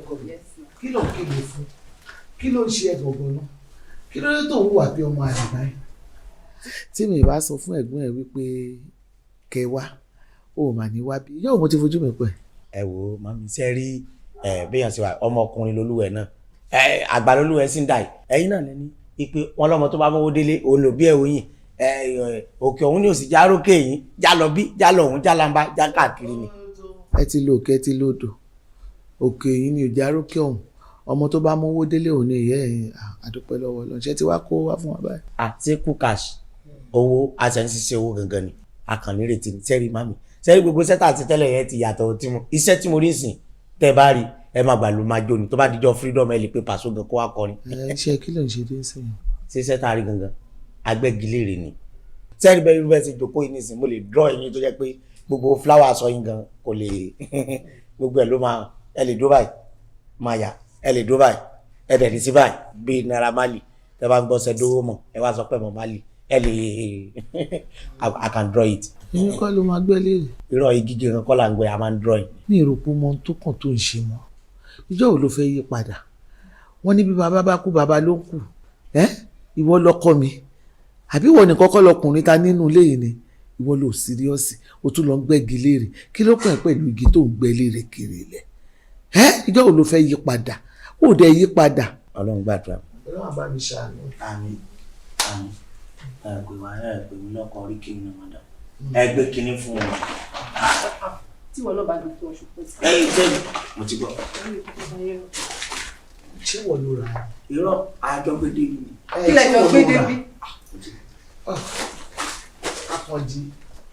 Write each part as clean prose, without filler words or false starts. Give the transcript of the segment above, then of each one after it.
Ọkọ mi, kí ló ń kéde fún? Kí ló ń ṣe ẹ gangan náà? Kí ló dé tó ń hùwà bí ọmọ àlè báyìí? Tí mi bá sọ fún ẹ̀gbọ́n ẹ wípé kẹ wá, ó mà ní wá bí yóò mo ti fojú mi pẹ́. Ẹ wo, màmí, ṣe rí ẹ béèyàn ṣe wà, ọmọkùnrin lolúwẹ náà, ẹ àgbà lolúwẹ sí ń dà yìí. Ẹ̀yin náà lẹni ipe wọn lọmọ tó bá mówó délé òun lò bí ẹ òyìn ẹ òkè òun ní òsì já rókè yín, já lọ bí já lọ òun, já lamba já káàkiri ni. Ẹ ti lo òkè, ẹ ti lo odò, òkè yìí ni òjá rókè ọ̀hún. Ọmọ tó bá mówó délé òun ní ìyá ẹ̀yìn. Àdúpẹ́ lọ́wọ́ Ọlọ́run. Ṣé tí wàá kó wá fún wa báyìí? Àti kú cash owó àti ẹ̀ ń ṣiṣẹ́ owó gangan ni, a kàn nírètí ni. Sẹ́rí, mami, sẹ́rí, gbogbo sẹ́tà àti tẹ́lẹ̀ yẹn ti yàtọ̀. Tí mo iṣẹ́ tí mo rí sìn, tẹ́ bá rí, ẹ máa gbà ló máa jó ni. Tó bá dijọ́ freedom, ẹ lè pe Pàṣọ gan kó wá kọrin. Ẹ iṣẹ́ kí ló ń ṣe dé sí i? Ṣé sẹ́tà rí gangan, agbẹ́gilére ni. Sẹ́rí, bẹ́ẹ̀ irú bẹ́ẹ̀ ṣe jókòó yìí nísìn, mo lè draw eyín tó jẹ́ pé gbogbo flower aṣọ yín gan kò lè, gbogbo ẹ̀ ló máa. Ẹ lè dúró báyìí, máa yà. Ẹ lè dúró báyìí, ẹ dẹ̀ ní sí báyìí bíi Naira Marley. Tẹ́ bá ń gbọ́ sẹ́dówó mọ̀, ẹ wá sọ pé mọ̀ Marley, ẹ lè, I can draw it. Èmi kọ́ ló máa gbẹ́ léèrè. Irọ́, igi gígan kọ́ là ń gbé, a máa ń draw it. Ní ìròpó mọ ohun tó kàn tó ń ṣe mọ́. Ìjọ wo ló fẹ́ yí padà? Wọ́n ní bí bàbá bá kú, bàbá ló ń kù. Ẹ́ ìwọ lọkọ mi, àbí ìwọ nìkan kọ́ lọkùnrin ta nínú ilé yìí ni? Ìwọ ló serious, o tún lọ ń gbẹ́gi léèrè. Kí ló kàn ẹ́ pẹ̀lú igi tó ń gbẹ́ léèrè kiri ilẹ̀? Ẹ́ ìjọ wo ló fẹ́ yí padà? Ó dẹ̀ yí padà. Ọlọ́run gbàdúrà. Ọlọ́run àbá mi ṣàánú. Àmín, àmín. Ẹ pè wá, ẹ pè mí lọkọ orí kí ni wọn dà, ẹ gbé kinní fún wọn. Tí wọn náà bá gbé fún oṣù pé. Ẹ ṣe, mo ti gbọ́. Ṣé wọ́n ló ra? Irọ́, àjọ gbé débi ni. Kí lẹ jọ gbé débi? Akànjí,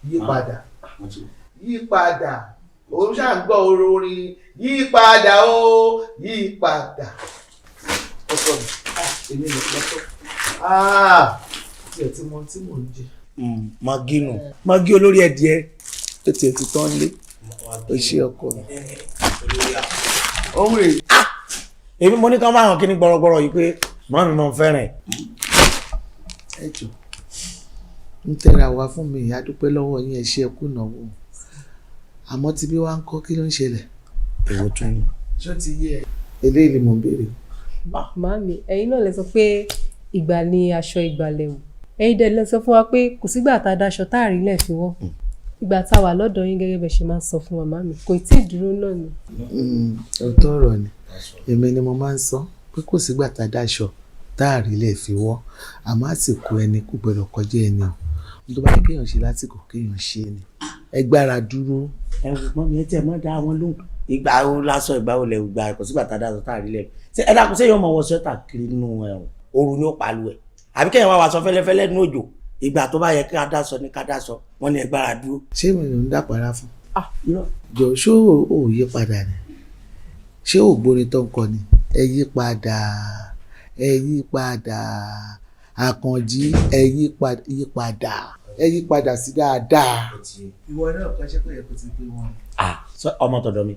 yí padà. Mo ti gbọ́. Yí padà. Òun ṣáà ń gbọ́ orin yí padà ó yí padà. Ọkọ mi, èmi nìkan tó tiẹ̀ tí mo tí mò ń jẹ. Magi nù, magi olórí ẹdìẹ. Ó tiẹ̀ ti tán lé. Ó ṣe, ọkọ mi. Òun rèé. Èmi mo ní ká máa hàn kíní gbọrọgbọrọ yìí pé màmí máa ń fẹ́ràn ẹ̀. Ẹ jọ, ń tẹ́ra wá fún mi. Ìyá dúpẹ́ lọ́wọ́ yín, ẹ ṣe, ẹ kú náwó. Àmọ́ tí bí wàá ń kọ́, kí ló ń ṣẹlẹ̀? Èwo tún ni? Ṣó ti yé ẹ? Eléyìí ni mò ń béèrè. Màámi, ẹ̀yin náà lè sọ pé ìgbà ni aṣọ ìgbàlẹ̀ wò. Ẹ̀yin dẹ̀ lè sọ fún wa pé kò sígbà tá a daṣọ tá a rí lẹ̀ fi wọ́. Ìgbà tá a wà lọ́dọ̀ yín, gẹ́gẹ́ bẹ̀ ṣe máa ń sọ fún wa, màámi, kò tí ì dúró náà ni. Òótọ́ ọ̀rọ̀ ni. Èmi ni mo máa ń sọ pé kò sígbà tá a dáṣọ tá a rí lẹ̀ fi wọ́, àmọ́ àsìkò ẹni kò gbọdọ̀ kọjá ẹni o. Tó bá yẹ kéèyàn ṣe lásìkò, kéèyàn ṣe ni. Ẹ gbára dúró. Ẹ wò mọ́ mi, ẹ tẹ̀ mọ́ dá wọn lóhùn. Ìgbà wo lásọ, ìgbà wo lẹ̀ ìgbà? Kò sígbà tá a dáṣọ tá a rí lẹ̀. Ṣé ẹ dákun, ṣé yóò mọ wọ sweater kiri nínú ẹ̀rùn? Ooru ni ó palu ẹ̀, àbí kéèyàn wá wàṣọ fẹ́lẹ́fẹ́lẹ́ nínú òjò? Ìgbà tó bá yẹ ká dáṣọ ni ká dáṣọ. Wọn ní ẹ gbára dúró. Ṣé mi ò ń dàpárá fún? Ah, irọ́. Jọ, ṣó ò yí padà ni? Ṣé ò gbórin tó ń kọ ni? Ẹ yí padà, ẹ yí padà, Àkànjí, ẹ yí padà, yí padà, ẹ yí padà sí dáadáa. Ìwọ náà kọ́, ṣé kò yẹ kó ti gbé wọn? Ah, sọ ọmọ tọ̀dọ̀ mi,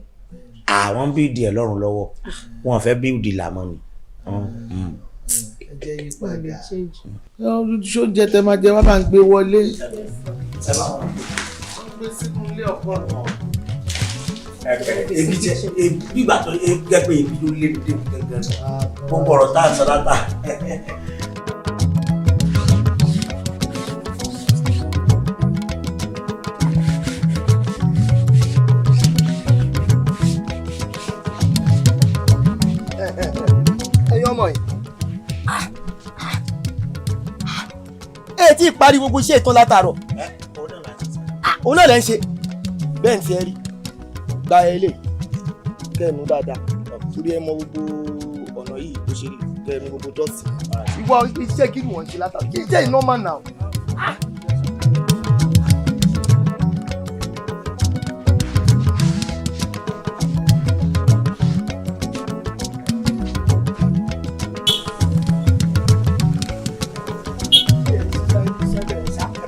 àwọn ń build ẹ̀ lọ́rùn lọ́wọ́, wọn fẹ́ build làmọ́ ni. Ẹ jẹ́ yí padà. Ṣó jẹ tẹ máa jẹ wá, máa ń gbé wọlé. Wọ́n gbé sínú ilé ọkọ náà. Ebi tẹ ebi gbà tó jẹ́ pé ebi ló lé mi débi gangan, gbogbo ọ̀rọ̀ tá à ń sọ látà. Ẹ̀yin ọmọ yìí, ẹ tí ì parí gbogbo iṣẹ́ ìtàn látàárọ̀. Òun náà lẹ́ ń ṣe bẹ́ẹ̀ ń tiẹ̀ rí. Gba ẹ lè kẹ́ẹ̀nu dáadáa, torí ẹ mọ gbogbo ọ̀nà yìí bó ṣe rí, kẹ́ẹ̀nu gbogbo dọ́ọ̀tì. Ìwọ, iṣẹ́ kí ni wọ́n ń ṣe látàárọ̀? Kí iṣẹ́ ìnọ́mà náà.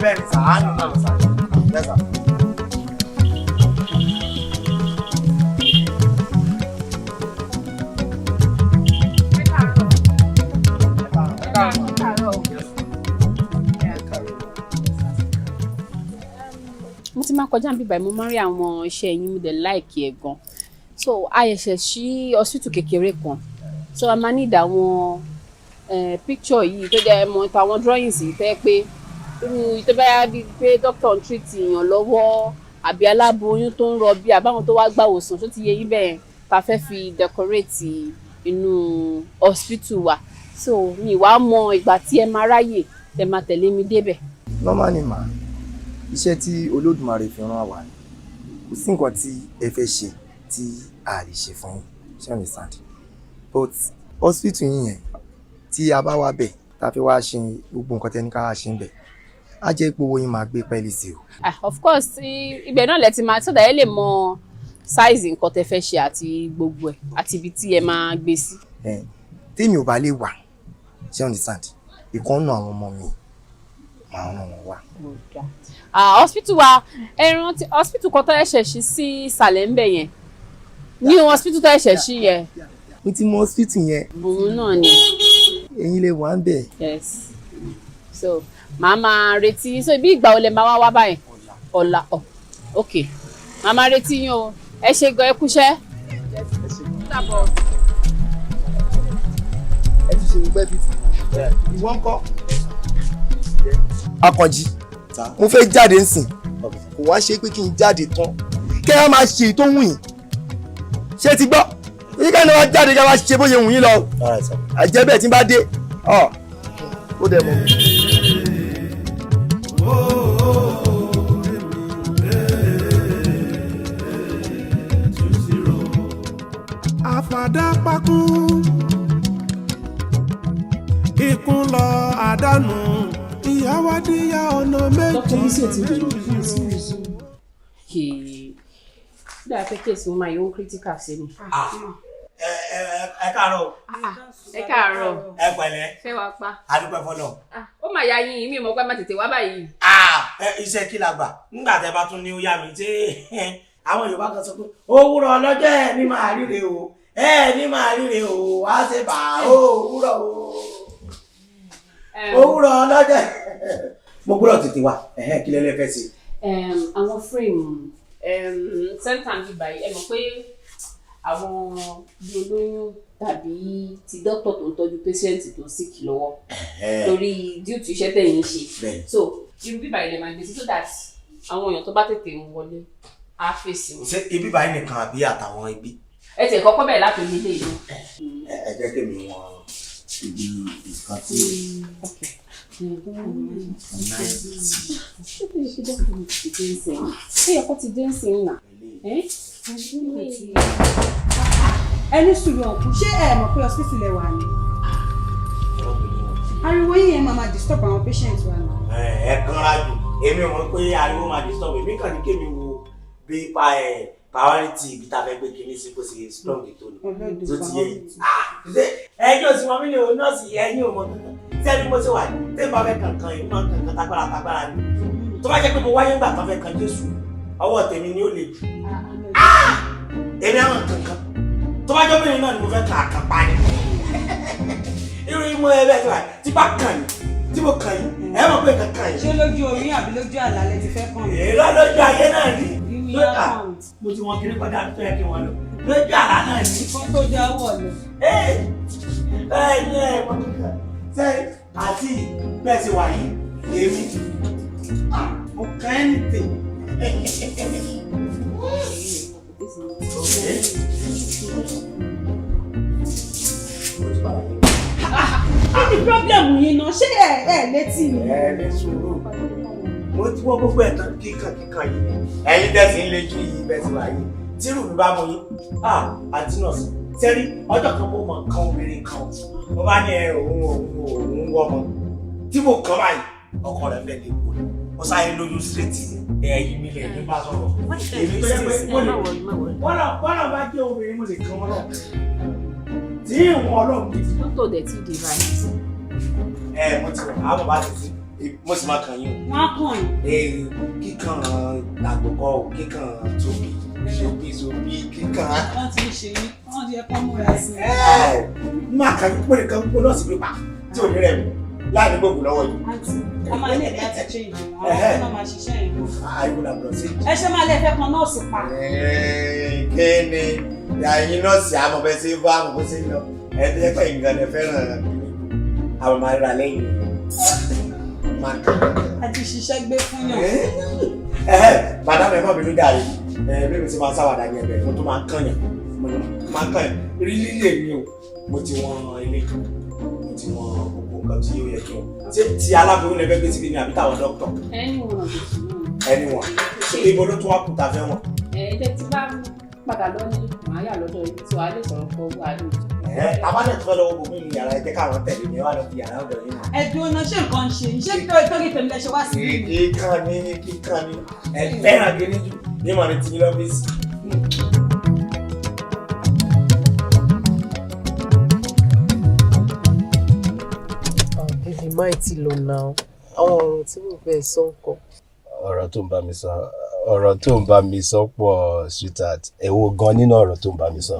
Bẹ́ẹ̀ ni sàánù náà sà. Yes, sir. Mo ti máa kọjá níbí báyìí, mo máa ń rí àwọn iṣẹ́ yín, mo dẹ̀ like ẹ̀ gan. So a ṣẹ̀ṣẹ̀ ṣí hospital kékeré kan, so a máa need àwọn picture yìí tó jẹ́ mọ tàwọn drawings yìí tẹ́ pé irú tó bá yá bíi pé doctor ń treat èèyàn lọ́wọ́ àbí aláboyún tó ń rọbí àbáwọn tó wá gbàwòsàn tó ti yẹ yín bẹ́ẹ̀, ta fẹ́ fi decorate inú hospital wa. So mi wàá mọ ìgbà tí ẹ máa ráyè tẹ máa tẹ̀lé mi débẹ̀. Normal ni mà, iṣẹ́ tí Olódùmarè fi rán wa ni. Kò sí nǹkan tí ẹ fẹ́ ṣe tí a lè ṣe fún yín, ṣé you understand? But hospital yín yẹn, tí a bá wá bẹ̀, tá a fi wá ṣe gbogbo nǹkan tẹ́ ní ká wá ṣe ń bẹ̀, á jẹ́ pé owó yín máa gbé pẹ́ẹ́lí sí o. Ah, of course, ibẹ̀ náà lẹ ti máa sọ̀dà, ẹ lè mọ size nǹkan tẹ fẹ́ ṣe àti gbogbo ẹ̀ àti ibi tí ẹ máa gbé sí. Ẹ tèmi ò bá lè wà, ṣé you understand, ìkan nù àwọn ọmọ mi máa ràn wọ́n wá. Ah, hospital wa, ẹ rántí hospital kan tó ẹ̀ṣẹ̀ ṣí sí ìsàlẹ̀ ń bẹ̀ yẹn, ní hospital tó ẹ̀ṣẹ̀ ṣí yẹn? Mo ti mọ hospital yẹn. Òun náà ni. Ẹ̀yin lè wà ń bẹ̀. Yes, so màá máa retí. So bí ìgbà wo lẹ máa wá wá báyìí? Ọ̀la? Ọ̀ ok, màá máa retí yín o. Ẹ ṣe gan, ẹ kúṣẹ́. Dàbọ̀. Ẹ ti ṣe gbogbo ẹbí tí ìwọ ń kọ́. Akànjí, mo fẹ́ jáde nsìn, kò wá ṣe pé kí n jáde tán kẹ́ ẹ máa ṣe tó wù yín. Ṣé ti gbọ́? Èyí ká ní wàá jáde ká wá ṣe bó ṣe wù yín lọ. All right, sir. Àjẹ́ bẹ́ẹ̀ tí n bá dé ọ ó dẹ̀ mọ̀. Àfàdàpàkù ikún lọ àdánù ìyàwó díyà ọ̀nà méjì. Kì í dáa pé case wọn máa yọ critical sí mi. Ẹ ẹ ẹ káàárọ̀ o. Ẹ káàárọ̀. Ẹ pẹ̀lẹ́. Fẹ́ wàá pa. Adúpẹ́ fọlọ́. Ó mà yá yín, mi ò mọ̀ pé má tètè wá báyìí. Ah, ẹ iṣẹ́ kí la gbà nígbà tẹ́ bá tún ní ó yá mi tí àwọn Yorùbá kan sọ pé òwúrọ̀ lọ́jọ́ ẹ̀ ní máa ríre o, ẹ̀ ní máa ríre o, wá ṣe bá òwúrọ̀ o, òwúrọ̀ lọ́jọ́. Mo gbọ́dọ̀ tètè wá. Ẹ̀hẹ́n, kí lẹ́lẹ́ fẹ́ sí? Àwọn frame center ń bí báyìí, ẹ mọ̀ pé àwọn bí olóyún tàbí ti dókítà tó ń tọ́jú patient tó sick lọ́wọ́, torí due to iṣẹ́ tẹ̀yìn ṣe. So irú bíbá ilẹ̀ máa gbé sí so that àwọn èèyàn tó bá tètè ń wọlé á fèsì wọn. Ṣé ibi báyìí nìkan àbí àtàwọn ibi? Ẹ tiẹ̀ kọ́kọ́ bẹ̀rẹ̀ láti orí ilé ìlú. Ẹ jẹ́ kí mi wọn ibi nǹkan tí Ṣé dókítà ti dé ń sìn? Ṣé ẹ̀kọ́ ti dé ń sìn nà? Ẹni sùúrù ọ̀kú, ṣé ẹ mọ̀ pé hospital lẹ wà ní? Ariwo yín yẹn máa ma disturb àwọn patient wa náà. Ẹ kanra jù. Èmi ò mọ̀ pé ariwo máa disturb. Èmi kàn ní kémi wo bí pa ẹ priority ibi tá a fẹ́ gbé kinní sí bó ṣe strong tó ni tó ti yẹ yìí. Ṣé ẹjọ́ sí wọn mí ni o nọ́ọ̀sì ẹ̀yìn ò mọ̀ kankan sẹ́ni mo ṣe wà ní tẹ́ bá fẹ́ kankan yìí máa kankan tágbára tágbára ni. Tó bá jẹ́ pé mo wáyé ńgbà tó fẹ́ kan Jésù, ọwọ́ tèmi ni ó le jù. Èmi àwọn kankan tó bá jọ́bìnrin náà ni mo fẹ́ kàn àkànpá ni. Irú imú ẹ bẹ́ẹ̀ tí wà tí bá kàn yín, tí mo kàn yín, ẹ mọ̀ pé kankan yìí. Ṣé lójú orí àbí lójú àlá lẹ ti fẹ́ kàn mí? Èrò lójú ayé náà ni. Ìwé account. Mo ti wọn kiri kọjá tó yẹ kí wọn lọ lójú àlá náà ni. Kó tó dá wọ̀ lọ. Ẹ ẹ ẹ mọ kankan sẹ́yìn àti bẹ́ẹ̀ ti wà yìí, èmi mo kàn ẹ́ nìtẹ̀. Kí ni problem yín náà? Ṣé ẹ ẹ létí ni? Ẹ ní sùúrù, mo ti wọ́n gbogbo ẹ̀ tán kíkan kíkan yìí ni. Ẹ̀yin tẹ̀sí ń lejú yìí bẹ́ẹ̀ ti wà yìí, tírù mi bá mú yín àti nọ́ọ̀sì sẹ́rí ọjọ́ kan mo mọ̀ nǹkan obìnrin kan, mo bá ní ẹ òun òun òun wọ́ ọmọ tí mo kàn báyìí, ọkọ rẹ̀ fẹ́ lè wò ni mo sáré lóyún straight. Ẹ̀yin mi lè ní bá sọ̀rọ̀, èmi tó yẹ pé mo lè wọ́n náà bá jẹ́ obìnrin, mo lè kàn wọ́n náà tí ìwọ̀n ọlọ́run gidi. Dókítà dẹ̀ ti dé báyìí. Ẹ mo ti wọ̀ àwọn bàbá ti sí, mo sì máa kàn yín o. Wọ́n á kàn yín. Ee, kíkan àgbòkọ o, kíkan tóbi sobi sobi kíkan. Wọ́n ti ń ṣe yín, wọ́n ti yẹ kán múra sí i. Ẹ máa kàn yín pé nìkan gbogbo nọ́ọ̀sì pípa tí ò ní rẹ̀ mí láì ní gbogbo lọ́wọ́ yìí. Àǹtí, a máa ní láti change wọn, àwọn ọmọ náà máa ṣiṣẹ́ yẹn mọ́. Àìwò làbúrò sí. Ẹ ṣe máa lè fẹ́ kan nọ́ọ̀sì pa. Kí ni Ẹ̀yin nọ́ọ̀sì àmọ́ bẹ́ẹ̀ ṣe ń bá àmọ́ bó ṣe ń lọ. Ẹ ti jẹ́ pé nǹkan ẹ fẹ́ràn àwọn máa ríra lẹ́yìn. Máa kàn. A ti ṣiṣẹ́ gbé fún yàn. Madam, ẹ má bínú jàre. Bí mi ti máa sáwàdà ní ẹ̀bẹ̀, mo tún máa ń kànyàn. Mo máa ń kànyàn. Rí lílé mi o, mo ti wọ́n ilé, mo ti wọ́n gbogbo nǹkan tí ó yẹ kí wọ́n. Ṣé ti aláboyún lẹ fẹ́ gbé síbi ni àbí táwọn dókítà? Anyone of the two. Anyone. Ṣé ibo ló tún wá kù tá a fẹ́ wọ̀n? Ẹ jẹ́ tí bá padà lọ ní màá yà lọ́dọ̀ ibi tí wàá lè sọ̀rọ̀ kọ́ wà lójú. Tábàdàn tó fẹ́ lọ́wọ́ gbogbo mi yàrá, ẹ jẹ́ káwọn tẹ̀lé mi, ẹ wá lọ fi yàrá ọ̀dọ̀ yín. Ẹ̀dùn ọ̀nà, ṣé nǹkan ń ṣe yín? Ṣé torí tèmi lẹ ṣe wá sí i? Kíkan ní kíkan ní ẹ fẹ́ràn kí ní jù ní mọ̀ ní tí lọ́fíìsì. Baby, má ti lọ náà. Àwọn ọ̀rọ̀ tí mo fẹ́ sọ ń kọ. Ọ̀rọ̀ tó ń bá mi sọ, ọ̀rọ̀ tó ń bá mi sọ pọ̀, sweetheart. Èwo gan nínú ọ̀rọ̀ tó ń bá mi sọ?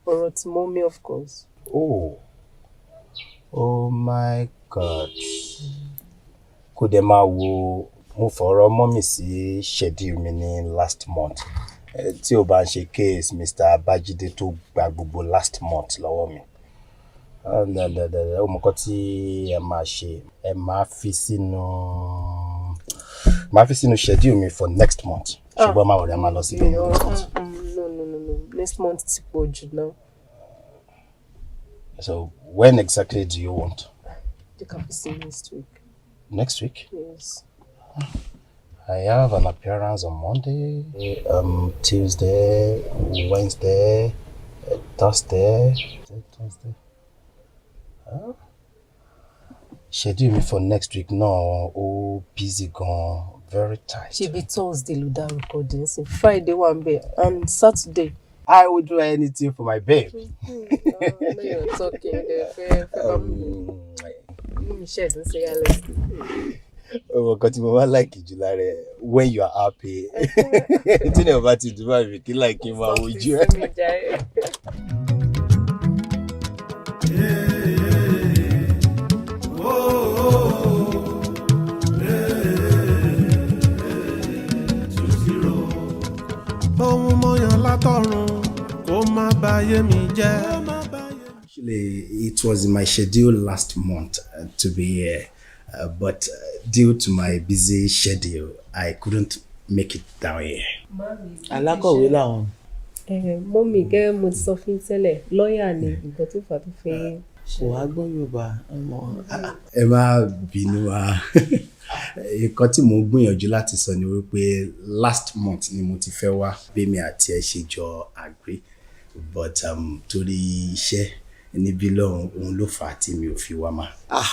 Ọ̀rọ̀ tí mummy, of course. Oh my God. Kó dẹ̀ máa wo, mo fọ̀rọ̀ mummy sí schedule mi ní last month. Tí o bá ń ṣe case Mr. Babájídé tó gba gbogbo last month lọ́wọ́ mi. Ó mọ̀ nǹkan tí ẹ máa ṣe, ẹ máa fi sínú schedule mi for next month. Ṣùgbọ́n máa wọ̀rẹ́ máa lọ síbẹ̀ ní next month. No, no, no, no. Next month ti pọ̀ jù náà. So when exactly do you want? Jẹ́ ká fi sí next week. Next week? Yes. I have an appearance on Monday, Tuesday, Wednesday, Thursday, Thursday. Huh? Schedule me for next week náà, ó busy gan, very tight. Ṣebí Thursday ló dárúkọ dé sí. Friday wà ń bẹ̀ and Saturday. I would do anything for my babe. Now you're talking. Fẹ́ fẹ́ bá mi. Inú mi ṣẹ̀dùn sí yálẹ̀. Ọmọ kan tí mo máa like jù lára ẹ, when you are happy. Tí ní ọba ti dùn báyìí, kí like kí n máa wojú ẹ. Sí mi jàre. Ohun mọ̀yàn látọ̀run kó má báyé mi jẹ́. Actually, it was in my schedule last month to be here, but due to my busy schedule, I couldn't make it down here. Alákọ̀wé làwọn. Mummy, gẹ́gẹ́ mo ti sọ fún yín tẹ́lẹ̀, lọ́ọ̀yà ni. Nǹkan tó fà á tó fi ń. Kò wá gbọ́ Yorùbá ọmọ. Ẹ má bínú wa. Nǹkan tí mò ń gbìyànjú láti sọ ni wípé last month ni mo ti fẹ́ wá, bẹ́mi àti ẹ ṣe jọ agree, but torí iṣẹ́ níbí lọ́hùn, òun ló fà á tí mi ò fi wá mà. Ah,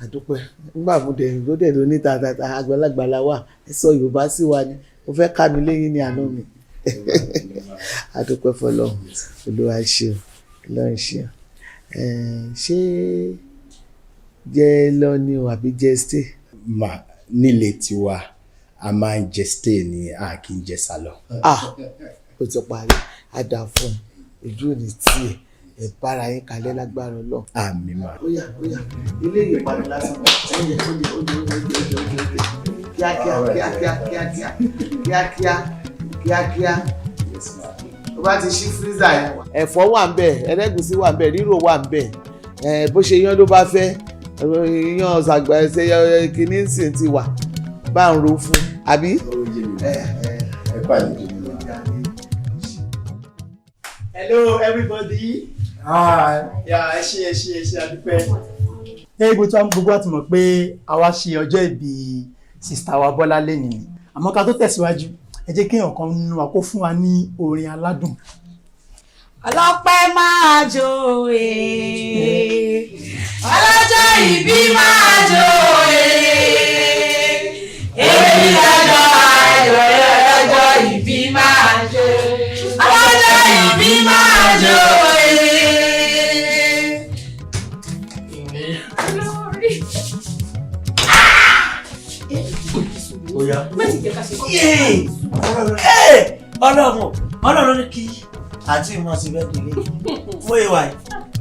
àdúpẹ́. Nígbà mo dẹ̀ ló dẹ̀ ló ní tàtàtà, àgbàlagbà la wà, ẹ sọ Yorùbá sí wa ni mo fẹ́ ká mi léyìn ní àná mi. Àdúpẹ́ fọlọ́run. Olúwa ṣeun, Ọlọ́run ṣeun. Ṣé jẹ́ lọ ni o àbí jẹ́ stay? Mà, nílé tiwa, a máa ń jẹ stay ni, a kì í jẹ sálọ. Ah, ó ti parí. Á dà fún ẹ, ojú ò ní tiẹ̀, ẹ bára yín kalẹ̀ lágbára Ọlọ́run. Àmín mà. Ó yá, ó yá, ilé ìpanu lásán. Oúnjẹ, oúnjẹ, oúnjẹ, oúnjẹ, oúnjẹ, oúnjẹ, oúnjẹ, kíákíá, kíákíá, kíákíá, kíákíá, kíákíá. Tó bá ti ṣí freezer yẹn, ẹ̀fọ́ wà ń bẹ̀, ẹlẹ́gùsí wà ń bẹ̀, rírò wà ń bẹ̀. Bó ṣe yán ló bá fẹ́, iyán ṣàgbà ẹsẹ̀ kìíní sì ti wà, bá ń ro fún àbí. Ẹ pàdé mi mà. Hello, everybody. Hi. Yeah, ẹ ṣé, ẹ ṣé, ẹ ṣé, a dúpẹ́. Ẹ gbogbo tí gbogbo wa ti mọ̀ pé àwa ṣe ọjọ́ ìbí sister wa Bọ́lá lẹ́nìí ni. Àmọ́ ká tó tẹ̀síwájú, ẹ jẹ́ kí èèyàn kan nínú wa kó fún wa ní orin aládùn. Ọlọ́pẹ́ máa jó ee, ọlọ́jọ́ ìbí máa jó ee, èyí lọ́jọ́ ayọ̀, ọlọ́jọ́ ìbí máa jó, ọlọ́jọ́ ìbí máa jó ee. Lórí. Oya. Má ti jẹ́ ká ṣe kọ́. Ọlọ́run, Ọlọ́run ní kí àǹtí wọn ṣe birthday lé fún ìwà yìí,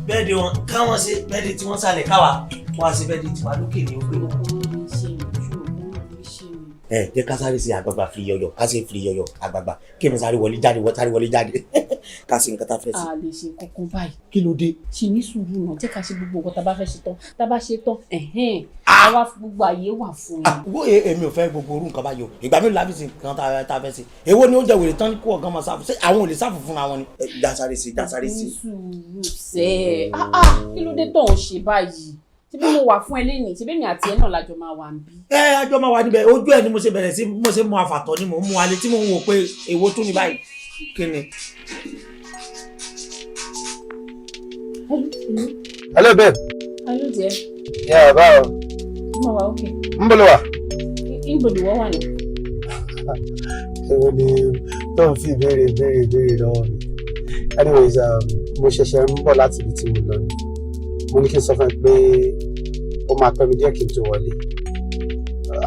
birthday wọn káwọn ṣe birthday tí wọ́n sálẹ̀, káwa wọ́n á ṣe birthday tiwa lókè ní òkè. Ẹ jẹ́ ká sáré sí àgbàgbà fìrí yọyọ, ká ṣe fìrí yọyọ àgbàgbà, kí èmi sáré wọlé jáde, wọ́n sáré wọlé jáde. Ká ṣe nǹkan tá a fẹ́ ṣe. A lè ṣe kankan báyìí. Kí ló dé? Ṣì ní sùúrù náà, jẹ́ ká ṣe gbogbo nǹkan tá a bá fẹ́ ṣe tán. Tá a bá ṣe tán, ẹ̀hẹ́n, àwa fi gbogbo àyè wà fún un. Wo, èmi ò fẹ́ gbogbo orú nǹkan báyìí o. Ìgbà mélòó la fi ṣe nǹkan tá a fẹ́ ṣe? Èwo ni oúnjẹ wèrè tán kó ọ̀gán máa ṣàfù? Ṣé àwọn ò lè ṣàfù fúnra wọn ni? Jásáré sí, jásáré sí. Ní sùúrù sẹ́ ẹ̀. Ah ah, kí ló dé tó ń ṣe báyìí? Ṣé bí mo wà fún ẹ lénìí? Ṣé bí èmi àti ẹ náà lájọ máa wà ń bí? Ẹ àjọ máa wà níbẹ̀. Ojú ẹ ni mo ṣe bẹ̀rẹ̀ sí, mo ṣe mú àfàtọ́ ni mò ń mú alẹ́ tí mò ń wò pé èwo tún ni báyìí. Kí ni? Hello, babe. Hello, dear. Yeah, báwo? Mo wà okay. Ń bọ̀ ló wà? Níbo ni wọ́n wà ní? Èwo ni tó ń fi ìbéèrè ìbéèrè ìbéèrè lọ́wọ́ mi? Anyways, mo ṣẹ̀ṣẹ̀ ń bọ̀ láti ibi tí mo lọ ni. Mo ní kí n sọ fún ẹ pé ó máa pẹ́ mi díẹ̀ kí n tó wọlé.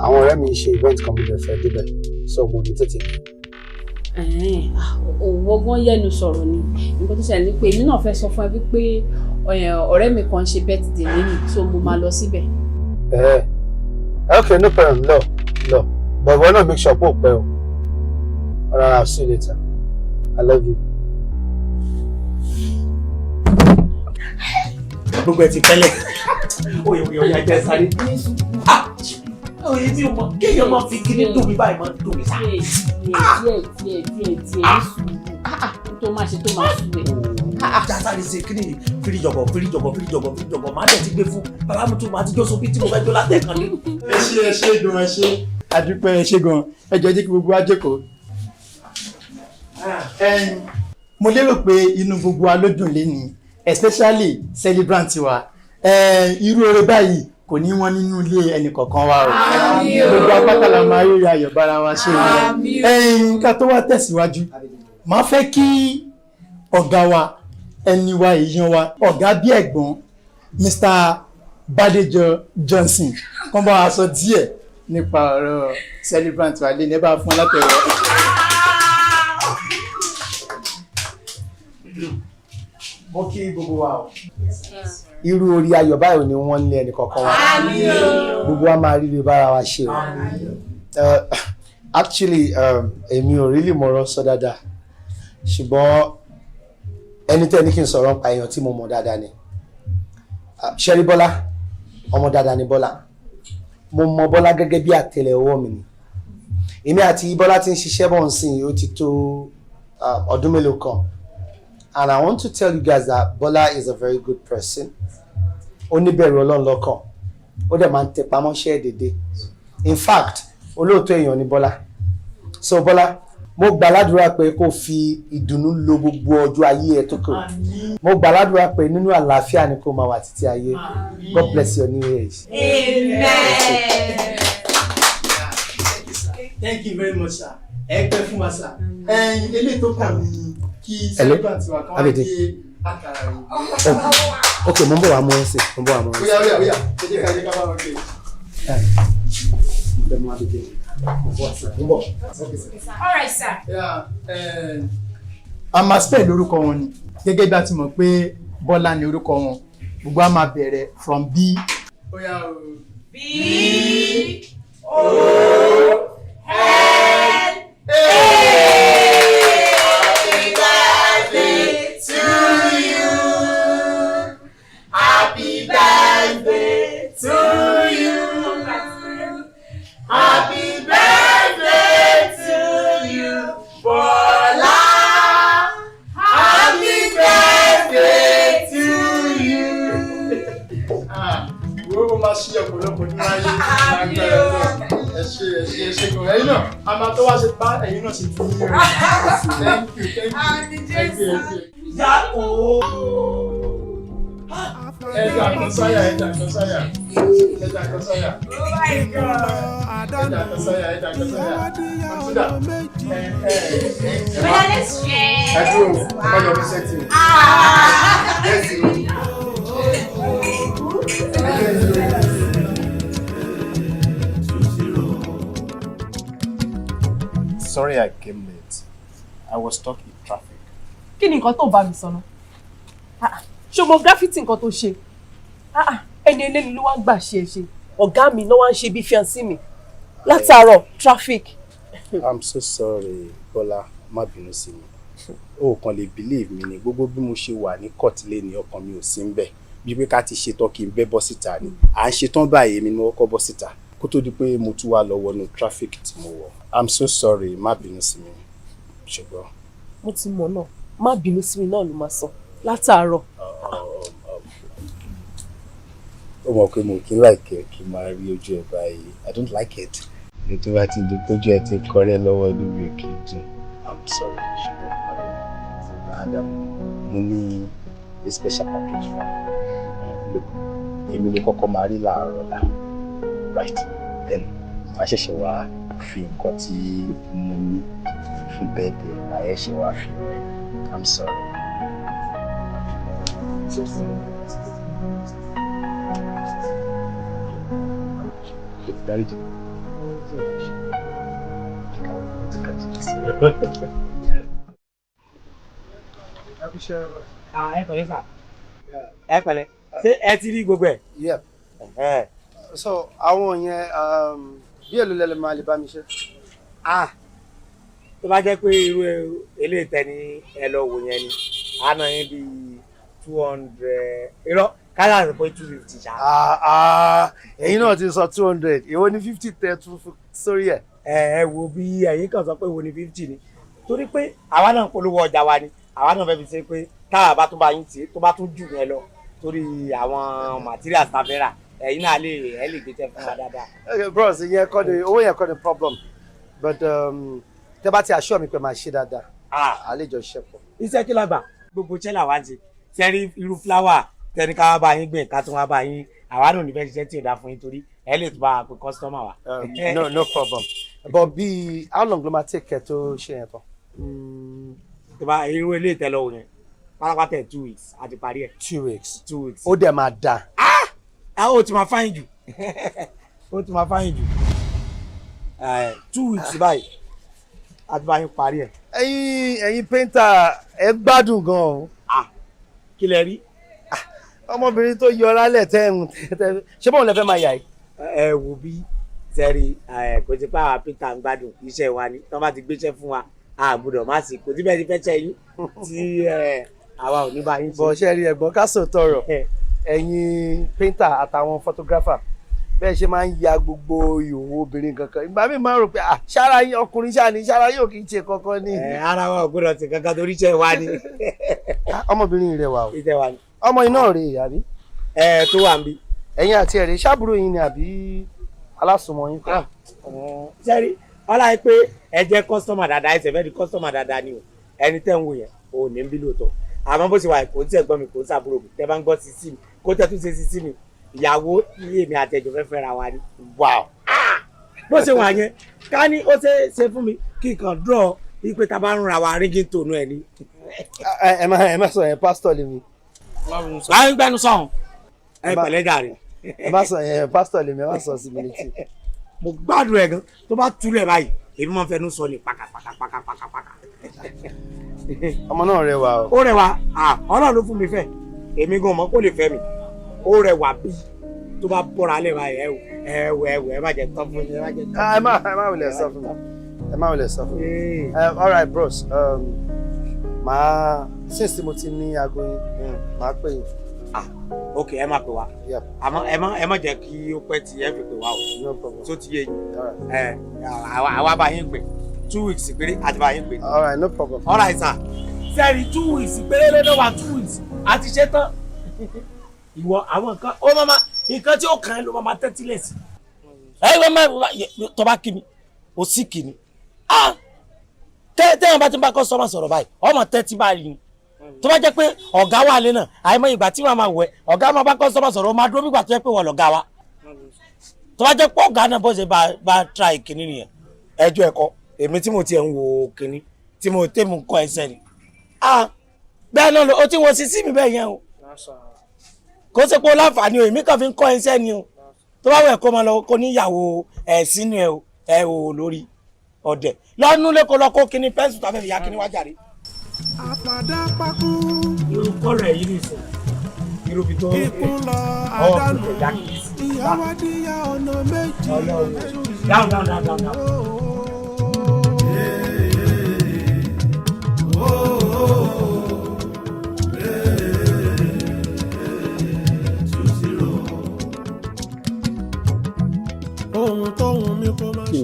Àwọn ọ̀rẹ́ mi ń ṣe event kan, mo lè fẹ́ débẹ̀, so mo ní tètè dé. Òwò gan yẹnu sọ̀rọ̀ ni. Nǹkan tó ṣẹlẹ̀ ni pé èmi náà fẹ́ sọ fún ẹ wípé ọ̀rẹ́ mi kan ń ṣe birthday lẹ́yìn, so mo máa lọ síbẹ̀. Okay, no problem, lọ lọ. But ìwọ náà make sure pé ò pẹ́ o. Alright, I'll see you later. I love you. Gbogbo ẹ ti pẹ́lẹ̀. Oye oye oye, ajá sáré. Oye, mi ò mọ kéèyàn máa fi kíní dùn mí báyìí, máa dùn mí sá. Díẹ̀ díẹ̀ díẹ̀ díẹ̀ díẹ̀, ní sùúrù tó máa ṣe tó máa sùn ẹ̀. Jásáré ṣe kíní fíríjọ̀bọ̀ fíríjọ̀bọ̀ fíríjọ̀bọ̀ fíríjọ̀bọ̀, máa dẹ̀ ti gbé fún bàbá mi tún máa ti jó sóbí tí mo fẹ́ jó látẹ̀kàn ní. Ẹ ṣé, ẹ ṣé gan, ẹ ṣé, àdúpẹ́, ẹ ṣé gan. Ẹ jọ̀ọ́, jẹ́ kí gbogbo wa jókòó. Mo lérò pé inú gbogbo wa ló dùn lénìí, especially celebrant wa. Irú oore báyìí kò ní wọ́n nínú ilé ẹnì kọ̀ọ̀kan wa o. Gbogbo apáta la máa ríra ayọ̀ bára wa ṣe. Ká tó wá tẹ̀síwájú, màá fẹ́ kí ọ̀gá wa, ẹni wa, èèyàn wa, ọ̀gá bí ẹ̀gbọ́n, Mr. Badejo Johnson, kán bá wa sọ díẹ̀ nípa ọ̀rọ̀ celebrant wa lé ní. Ẹ bá fún ọ látẹ̀wọ́. Mo kí gbogbo wa o. Irú orí ayọ̀ báyìí ni wọ́n ń lé ẹnì kọ̀ọ̀kan wa. Gbogbo wa máa ríre bára wa ṣe o. Actually, èmi ò really mọ̀rọ̀ sọ dáadáa, ṣùgbọ́n ẹni tẹ́ ní kí n sọ̀rọ̀ nípa èèyàn tí mo mọ̀ dáadáa ni. Ṣẹ́rí Bọ́lá, ọmọ dáadáa ni Bọ́lá. Mo mọ Bọ́lá gẹ́gẹ́ bí àtẹlẹ ọwọ́ mi ni. Èmi àti Bọ́lá ti ń ṣiṣẹ́ bọ̀ ń sìn, ó ti tó ọdún mélòó kan. And I want to tell you guys that Bola is a very good person. Ó níbẹ̀rù Ọlọ́run lọ́kàn. Ó dẹ̀ máa ń tẹpá mọ́ṣẹ́ dédé. In fact, olóòótọ́ èèyàn ni Bọ́lá. So Bọ́lá, mo gbà ládùúrà pé kó fi ìdùnnú lo gbogbo ọjọ́ ayé ẹ tó kù. Mo gbà ládùúrà pé nínú àlàáfíà ni kó máa wà títí ayé. God bless your new age. Amen. Thank you very much, sir. Ẹ pẹ́ fún wa, sir. Ẹyin eléyìí tó kàn mí, kí Hello? celebrant wa kan wá Abidi. gé àkàrà yìí. Oh, ok, mo ń bọ̀ wá mú ẹ sí. Mo ń bọ̀ wá mú ẹ sí. Bóyá bóyá bóyá, ẹ jẹ́ ká bá wọn gé. Mo fẹ́ mú Abidi. Mo ń bọ̀, mo ń bọ̀. Okay, sir. All right, sir. Yeah, a máa spell orúkọ wọn ni gẹ́gẹ́ bí a ti mọ̀ pé Bọ́lá ni orúkọ wọn. Gbogbo a máa bẹ̀rẹ̀ from B. Ó yá o. B O L A. Happy birthday to you. Happy birthday to you. Happy birthday to you, Bola. Happy birthday to you. Ah, wo, ó máa ṣí ọ̀pọ̀lọpọ̀ nínú ayé lágbára náà. Ẹ ṣé, ẹ ṣé, ẹ ṣé gan. Ẹ̀yin náà a máa tó wá ṣe bá ẹ̀yin náà ṣe ti yín o. Thank you, thank you, thank you, ẹ ṣé. Yá o. Ẹja kan sáyà, ẹja kan sáyà, ẹja kan sáyà. Oh my God. Ẹja kan sáyà, ẹja kan sáyà. Àtúndà. Ẹ ẹ ẹ. Bóyá, let's share. Ẹ dúró, ẹ má yọ mí sẹ́tì. Yes, o. Sorry I came late. I was stuck in traffic. Kí ni nǹkan tó ń bá mi sọ náà? Ah, ṣé o mọ gravity nǹkan tó ṣe? Ah, ah, ẹni eléni ló wá ń gbà ṣe é ṣe, ọ̀gá mi náà wá ń ṣe bí fiancé mi látàárọ̀, traffic. I'm so sorry, Bọ́lá, má bínú sí mi. O kàn lè believe mi ni, gbogbo bí mo ṣe wà ní court lé ní, ọkàn mi ò sí ń bẹ̀. Bí pé ká ti ṣetán kí n bẹ́ bọ́ síta ni. À ń ṣetán báyìí, èmi ni mo kọ́kọ́ bọ́ síta kó tó di pé mo tún wá lọ wọnú traffic tí mo wọ̀. I'm so sorry, má bínú sí mi, ṣùgbọ́n. Mo ti mọ̀ náà, má bínú sí mi náà ló máa sọ látàárọ̀. Ó mọ̀ pé mo kì í like ẹ kí n máa rí ojú ẹ báyìí. I don't like it. Ní tó bá ti di tójú ẹ ti kọrẹ́ lọ́wọ́, inú mi ò kì í dùn. I'm sorry, ṣùgbọ́n and mo ní a special package fún ẹ. Look, èmi ló kọ́kọ́ máa rí láàárọ̀ ọ̀la, right? Then màá ṣẹ̀ṣẹ̀ wá fi nǹkan tí mo ní fún birthday, màá ṣẹ̀ṣẹ̀ wá fi rẹ̀. I'm sorry. So sorry. Dáríjì. Ẹ pẹ̀lẹ́ sà, ẹ pẹ̀lẹ́. Ṣé ẹ ti rí gbogbo ẹ̀? Yeah. So àwọn yẹn, bí èlò lẹ́lẹ̀ máa lè bá mi ṣe? Ah, tó bá jẹ́ pé irú eléyìí tẹ́ ni ẹ lọ wò yẹn ni, a nà yín bíi 200, irọ́, kálá pé 250 ṣá. Ẹ̀yin náà ti sọ 200, èwo ni 50 tẹ tún sórí ẹ̀? Ẹ ẹ wo bí ẹ̀yin kàn sọ pé wo ni 50 ni, torí pé àwa náà ń polówó ọjà wa ni, àwa náà fẹ́ fi ṣe pé táwa bá tún bá yín ṣe, tó bá tún jù yẹn lọ, torí àwọn materials tá a fẹ́ rà, ẹ̀yin náà lè ẹ lè gbé tẹ fún wa dáadáa. Okay bros, ìyẹn kọ́ ni, owó yẹn kọ́ ni problem, but tẹ́ bá ti assure mi pé máa ṣe dáadáa, a lè jọ ṣiṣẹ́ pọ̀. Iṣẹ́ kí la gbà, gbogbo iṣẹ́ làwa ń ṣe. Sẹ́rí irú flower tẹni ká wá bá yín gbìn, ká tún wá bá yín, àwa náà ò ní fẹ́ ṣiṣẹ́ tí ò dáa fún yín, torí ẹ lè tún bá a pe customer wa. No, no problem, but bí how long ló máa take kẹ́ tó ṣe yẹn tán? Tó bá irú eléyìí tẹ́ lọ́wọ́ yẹn pátápátá ẹ̀, 2 weeks a ti parí ẹ̀. 2 weeks? 2 weeks. Ó dẹ̀ máa dáa. Ah, ó ti máa fáyín jù, ó ti máa fáyín jù. 2 weeks báyìí a ti bá yín parí ẹ̀. Ẹ̀yin painter, ẹ gbádùn gan o. Kí lẹ rí? Ọmọbìnrin tó yọ lálẹ́ tẹ́ ń tẹ́, ṣé báwo lẹ fẹ́ máa yà yìí? Ẹ wo bí sẹ́rí, kò sí pé àwa painter ń gbádùn iṣẹ́ wa ni. Tí wọ́n bá ti gbéṣẹ́ fún wa, a gbọ́dọ̀ má sí, kò sí bẹ́ẹ̀ ti fẹ́ ṣe yín tí àwa ò ní bá yín ṣe. Bọ̀ ṣe rí, ẹ̀gbọ́n, ká sòótọ́ ọ̀rọ̀, ẹ̀yin painter àtàwọn photographer, bẹ́ẹ̀ ṣe máa ń ya gbogbo ìhòòhò obìnrin kankan, ìgbà míì máa ń rò pé ah, ṣára yín ọkùnrin ṣáà ni, ṣára yóò kì í ṣe kankan ni. Ẹ ara wa ò gbọ́dọ̀ sí kankan torí iṣẹ́ wa ni. Ọmọbìnrin rẹwà o. Iṣẹ́ wa ni. Ọmọ iná rèé àbí? Ẹ tó wà ń bí. Ẹ̀yin àti ẹ̀rẹ́ ṣàbúrò yín ni àbí alásùnmọ̀ yín kan? Sẹ́rí ọlá yìí pé ẹ jẹ́ customer dáadáa, ẹ sẹ̀fẹ́ di customer dáadáa ni o. Ẹni tẹ́ ń wò yẹn ò ní bí lóòótọ́, àmọ́ bó ṣe wà, kò ń tẹ̀ gbọ́n mi, kò ń sàbúrò mi. Tẹ́ bá ń gbọ́ sisi mi, kó tẹ́ tún ṣe sisi mi, ìyàwó ilé mi àtẹ̀jọ́ fẹ́ fẹ́ra wa ni. Wow. Bó ṣe wà yẹn, ká ní ó ṣe ṣe fún mi kí n kàn draw ipe tá a bá ń ra wa ríngì tònú ẹ ní. Ẹ má sọ yẹn, pásítọ̀ lèmi. Báyìí gbẹnu sọ̀hún, ẹ pẹ̀lẹ́ jàre. Ẹ má sọ yẹn, pásítọ̀ lèmi, ẹ má sọ sí mi létí. Mo gbádùn ẹ gan, tó bá túlẹ̀ báyìí, èmi máa ń fẹnu sọ ní pàkàpàkàpàkàpàkà. Ọmọ náà rẹwà o. Ó rẹwà, Ọlọ́run ló fún mi fẹ́, èmi gan mọ̀ kó lè fẹ́ mi. Ó rẹwà bí tó bá bọ́ra lẹ̀ báyìí, ẹ wò, ẹ wò, ẹ wò, ẹ má jẹ tán fún mi, ẹ má jẹ tán. Ẹ má wulẹ̀ sọ fún mi, ẹ má wulẹ̀ sọ fún mi. All right bros, màá since mo ti ní aago yín, màá pè yín. Ah, ok, ẹ má pè wá, àmọ́ ẹ má jẹ́ kí ó pẹ́ tí ẹ fi pè wá o. No problem. Tó ti yé yín, ẹ àwa bá yín pè 2 weeks péré àti bá yín pè. All right, no problem. All right sir, sẹ́ẹ̀rì 2 weeks péré lọ́dọ̀ wa, 2 weeks àti ṣe tán. Ìwọ àwọn nǹkan ó máa nǹkan tí ó kàn ẹ́ ló máa tẹ́tí lẹ̀ sí. Ẹ ẹ máa tó bá kí mi, ó sì kí mi. Ah, tẹ́yàn bá ti ń bá customer sọ̀rọ̀ báyìí, ọmọ tẹ́tí báyìí ni. Tó bá jẹ́ pé ọ̀gá wà lé náà, àìmọ̀ ìgbà tí màá máa wẹ̀, ọ̀gá máa bá customer sọ̀rọ̀, ó máa dúró bí ìgbà tó jẹ́ pé wọ́n lọ̀gá wa. Tó bá jẹ́ pé ọ̀gá náà bó ṣe bá try kìíní nìyẹn. Ẹjọ́ ẹ̀kọ́ èmi tí mo tiẹ̀ ń wo kìíní tí mo tẹ́ mo kọ́ ẹsẹ̀ ni. Ah, bẹ́ẹ̀ náà ó ti wọ́n sí mi bẹ́ẹ̀ yẹn o, kó ṣe pé ó láǹfààní o, èmi kàn fi ń kọ́ ẹsẹ̀ ni o. Tó bá wẹ̀ kó máa lọ kó níyàwó ẹ̀ sínú ẹ̀ o, ẹ̀ o lórí ọ̀dẹ̀ lọ́nú lẹ́kọ̀ọ́ lọ́kọ́ kíní pẹ́ńsù tàbí ìyá kíní wájà rí. Àfàdàpákú. Irú kọ́lọ̀ ẹ̀ yìí nìsín, irú bí tó Ikú lọ ọwọ́ àdánù. kò tẹ̀ já kìí sí. Ìyàwó díyà ọ̀nà méjì. Down, down, down, down, down. Oh.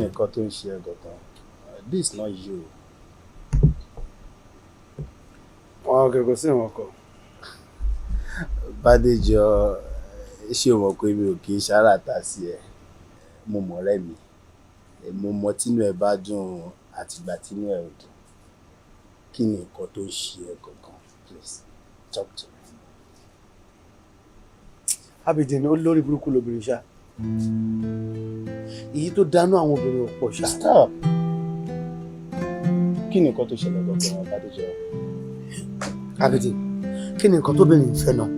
Ni nǹkan tó ń ṣe ẹ́ gangan? This is not you. Wọn kò sí ìwọ̀n kan. Bádéjọ, ṣé o mọ̀ pé mi ò kì í ṣàràtà sí ẹ? Mo mọ̀ ọ̀rẹ́ mi. Mo mọ tínú ẹ bá dùn àtìgbà tínú ẹ ò dùn. Kí ni nǹkan tó ń ṣe ẹ́ gangan? Please talk to me. Abidin, olórí burúkú lobìnrin ṣá. Èyí tó dánú àwọn obìnrin ò pọ̀ ṣá. Stop. Kí ni nǹkan tó ṣẹlẹ̀ gangan, Bádéjọ? Abidin, kí ni nǹkan tóbìnrin ń fẹ́ náà?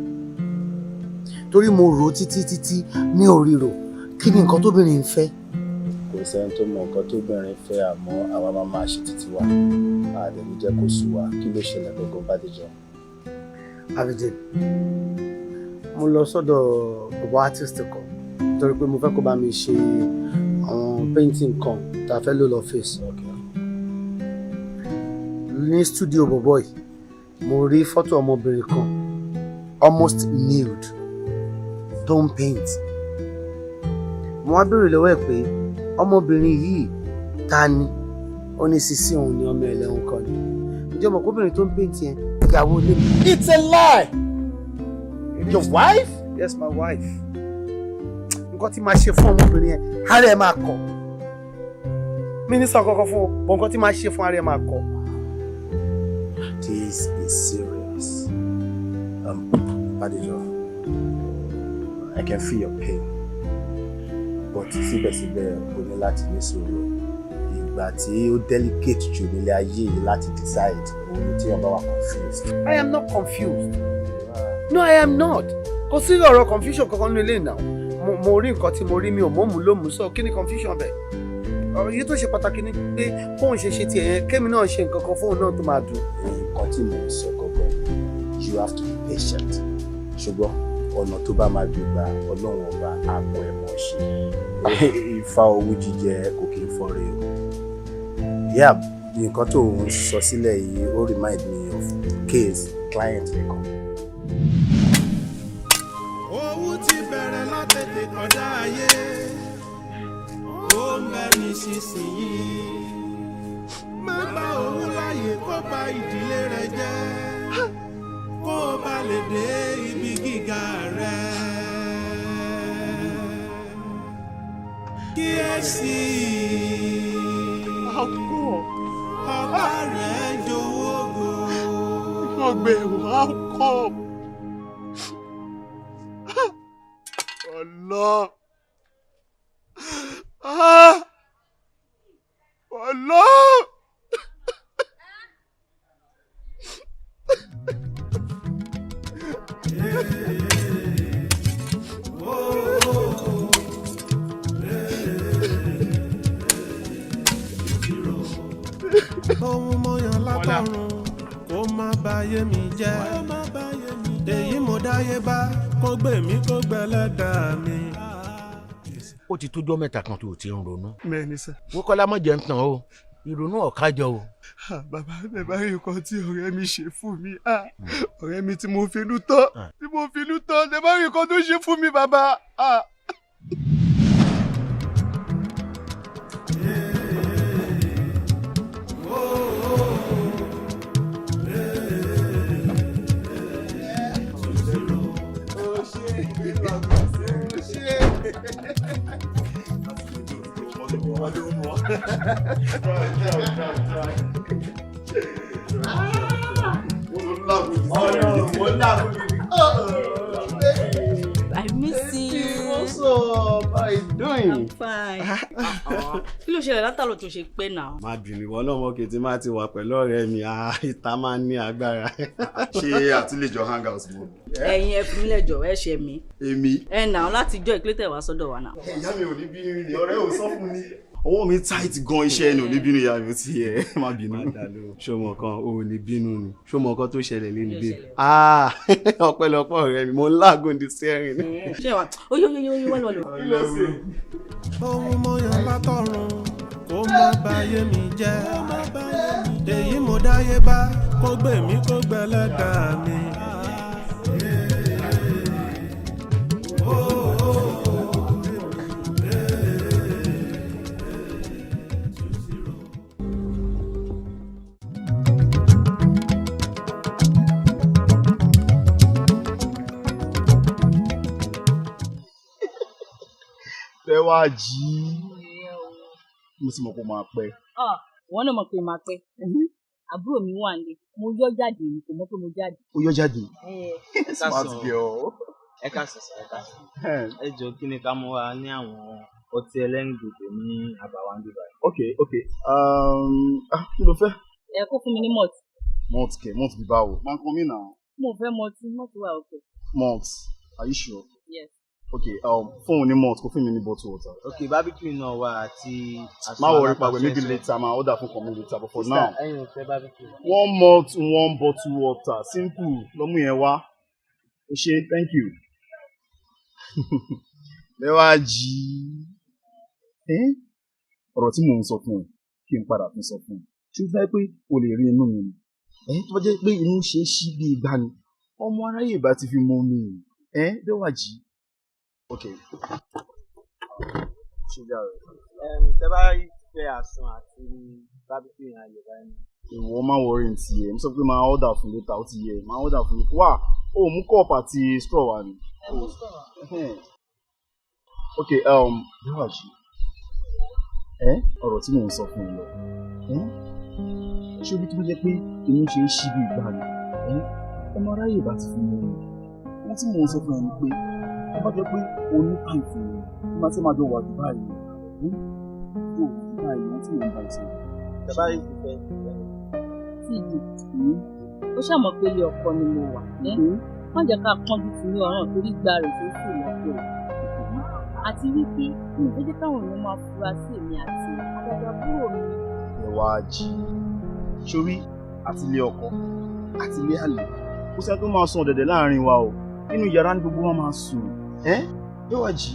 Torí mo rò ó títí títí mi ò ríro. Kí ni nǹkan tóbìnrin ń fẹ́? Kò sẹ́ni tó mọ nǹkan tóbìnrin fẹ́, àmọ́ àwa máa máa ṣe títí wa. Àdẹ̀ní jẹ́ kó sú wa. Kí ló ṣẹlẹ̀ gangan, Bádéjọ? Abidin, mo lọ sọ́dọ̀ bàbá artist kan torí pé mo fẹ́ kó bá mi ṣe àwọn painting kan tá a fẹ́ lò lọ́fíìsì. Ní studio bọ̀bọ̀ yìí, mo rí fọ́tò ọmọbìnrin kan almost nude tó ń paint. Mo wá béèrè lọ́wọ́ ẹ̀ pé ọmọbìnrin yìí ta ni? Ó ní sisi òun ni, ọmọ ẹlẹ́hùn kan ni. Ǹjẹ́ ọmọ kóbìnrin tó ń paint yẹn, ìyàwó ilé mi? It's a lie. Your wife? Yes, my wife. Nǹkan tí máa ṣe fún ọmọbìnrin yẹn, ara ẹ̀ máa kọ̀. Mínísítà kọ́kọ́ fún ọ, bọ̀ nǹkan tí máa ṣe fún ara ẹ̀ máa kọ̀. This is serious. Bádéjọ, I can feel your pain. But síbẹ̀síbẹ̀, o ní láti ní sùúrù. Ìgbà tí ó delicate jù nílé ayé yìí láti decide òun ni tí ọba wà confused. I am not confused. No, I am not. Kò sí ọ̀rọ̀ confusion kankan nínú ilé náà. Mo rí nǹkan tí mo rí, mi ò mọ̀ọ́mù ló mú sọ. Kí ni confusion bẹ̀? Ọ̀rọ̀ yìí tó ṣe pàtàkì ni pé bóun ṣe ṣe tiẹ̀ yẹn, kémi náà ṣe nǹkan kan fóun náà tó máa dùn. Nǹkan tí mò ń sọ gangan, you have to be patient. Ṣùgbọ́n ọ̀nà tó bá máa gbégbá, Ọlọ́run ọba àpò ẹ̀ mọ̀ ṣe. Ifá owú jíjẹ kò kí ń fọ́re o. Yeah, nǹkan tó ń sọ sílẹ̀ yìí, ó remind me of case client mi kan. Owó ti bẹ̀rẹ̀ látètè kọjá ayé, ó ń bẹ nísinsìnyí. Má gba òun láàyè kó bà ìdílé rẹ jẹ́, kó o bá lè dé ibi gíga rẹ. Kíyèsí, ọ̀gá rẹ̀ jowó go. Ọgbẹ́ wa kọ́. Allah. Ah. Allah. Ohun mo yàn látọ̀run kó má báyé mi jẹ́, èyí mo dáyé bá kó gbè mí kó gbẹlẹ́dàá mi. Ó ti tójọ́ 3 kan tó o ti ń ronú. Bẹ́ẹ̀ni sir. Wọ́kọ́lá, mọ̀ jẹ́ ń tàn o, ìrònú ọ̀kájọ o. Ah, bàbá mi, bá rí nǹkan tí ọ̀rẹ́ mi ṣe fún mi. Ah, ọ̀rẹ́ mi tí mo finú tán, tí mo finú tán, ẹ bá rí nǹkan tó ṣe fún mi, bàbá. Ah. I miss you. What's up? How you doing? I'm fine. Kí ló ṣẹlẹ̀ látàlọ́ tó ṣe pẹ́ náà? Má bínú, ìwọ náà mọ̀ kí tí má ti wà pẹ̀lú ọ̀rẹ́ mi, ah, ìta máa ń ní agbára. Ṣé àtúlẹ̀jọ hangout mọ́? Ẹ̀yin ẹ fi mí lẹ́jọ̀, ẹ ṣe mí. Èmi. Ẹ nà án láti jọ ìpínlẹ̀ wá sọ́dọ̀ wa náà. Ìyá mi ò ní bínú ni, ọ̀rẹ́ ò sọ fún mi. Ọwọ́ mi tight gan, iṣẹ́ ẹni ò ní bínú, ìyá mi ò ti yẹ, má bínú. Ṣọmọ kan ò ní bínú ni, ṣọmọ kan tó ṣẹlẹ̀ lẹ́nu bí. Ah, ọpẹ́lọpẹ́ ọ̀rẹ́ mi, mo ń láàgùn di steering. Ṣé wàá oyo oyo oyo wá lọ. Ohun mo yàn látọ̀run kó má báyé mi jẹ́, èyí mo dáyé bá kó gbè mí kó gbẹlẹ́dàá mi. Bẹ́wàjí, mo sì mọ̀ kó máa pẹ́. Wọ́n náà mọ̀ pé máa pẹ́. Àbúrò mi wà nílé, mo yọ jáde ni, kò mọ̀ pé mo jáde. Ó yọ jáde. Smart girl. Ẹ káàsán sir, ẹ káàsán. Ẹ jọ, kí ni ká mú wa ní àwọn ọtí ẹlẹ́rìndòdò ní àbáwá ń bíbá? Ok, ah, kí ló fẹ́? Ẹ kó fún mi ní malt. Malt kẹ? Malt bí báwo? Máa ń kọ́ mí náà. Mo fẹ́ malt, malt wà okay. Malt, are you sure? Yes. Ok, fún òun ní malt, kó fún mi ní bottle water. Ok, barbecue náà wà àti. Má worry pàgbẹ́, maybe later, máa order fún kàn mí later, but for now. Ẹ̀yin ò fẹ́ barbecue? One malt, one bottle water, simple, lọ́mú yẹn wá. O ṣé, thank you. Bẹ́wàjí, ọ̀rọ̀ tí mò ń sọ fún ẹ, kí n padà tún sọ fún ẹ. Ṣé o fẹ́ pé o lè rí inú mi ni? Tó bá jẹ́ pé inú ṣe é ṣí bí igbá ni, ọmọ aráyè ìbá ti fi mọ mi. Bẹ́wàjí. Ok. Ṣé yára rẹ̀? Tẹ bá fẹ́ àsun àti barbecue yẹn, àyè báyìí. Ìwọ má worry ní tiẹ̀, mo sọ pé máa order fún later, ó ti yẹ, máa order fún. Wá, o mú cup àti straw wá ni? Ok, Bẹ́wàjí, ọ̀rọ̀ tí mò ń sọ fún ẹ lọ, ṣé obi tó jẹ́ pé inú ṣe é ṣí bí ìgbà ni, ọmọ aráyè bá ti fi mọ mi. Ohun tí mò ń sọ fún ẹ ni pé, tó bá jẹ́ pé o ní time fún mi, bí máa ti máa jọ wà jù báyìí, yóò jù báyìí, ohun tí mò ń bá ẹ sọ. Tẹ bá rí ti fẹ́. Tíjì, ó ṣàmọ̀ pé ilé ọkọ ni mo wà. Má jẹ́ ká kánjú tì ní ọ̀ràn torí gba rẹ̀ tó sì lọ́pọ̀. Àti wípé mi ò fẹ́ jẹ́ káwọn èèyàn máa fura sí èmi àti àgàgà àbúrò mi. Bẹ́wàjí, sórí àti ilé ọkọ àti ilé àlè, kò sẹ́ni tó máa sùn ọ̀dẹ̀dẹ̀ láàrin wa o. Nínú yàrá ní gbogbo wa máa sùn. Bẹ́wàjí,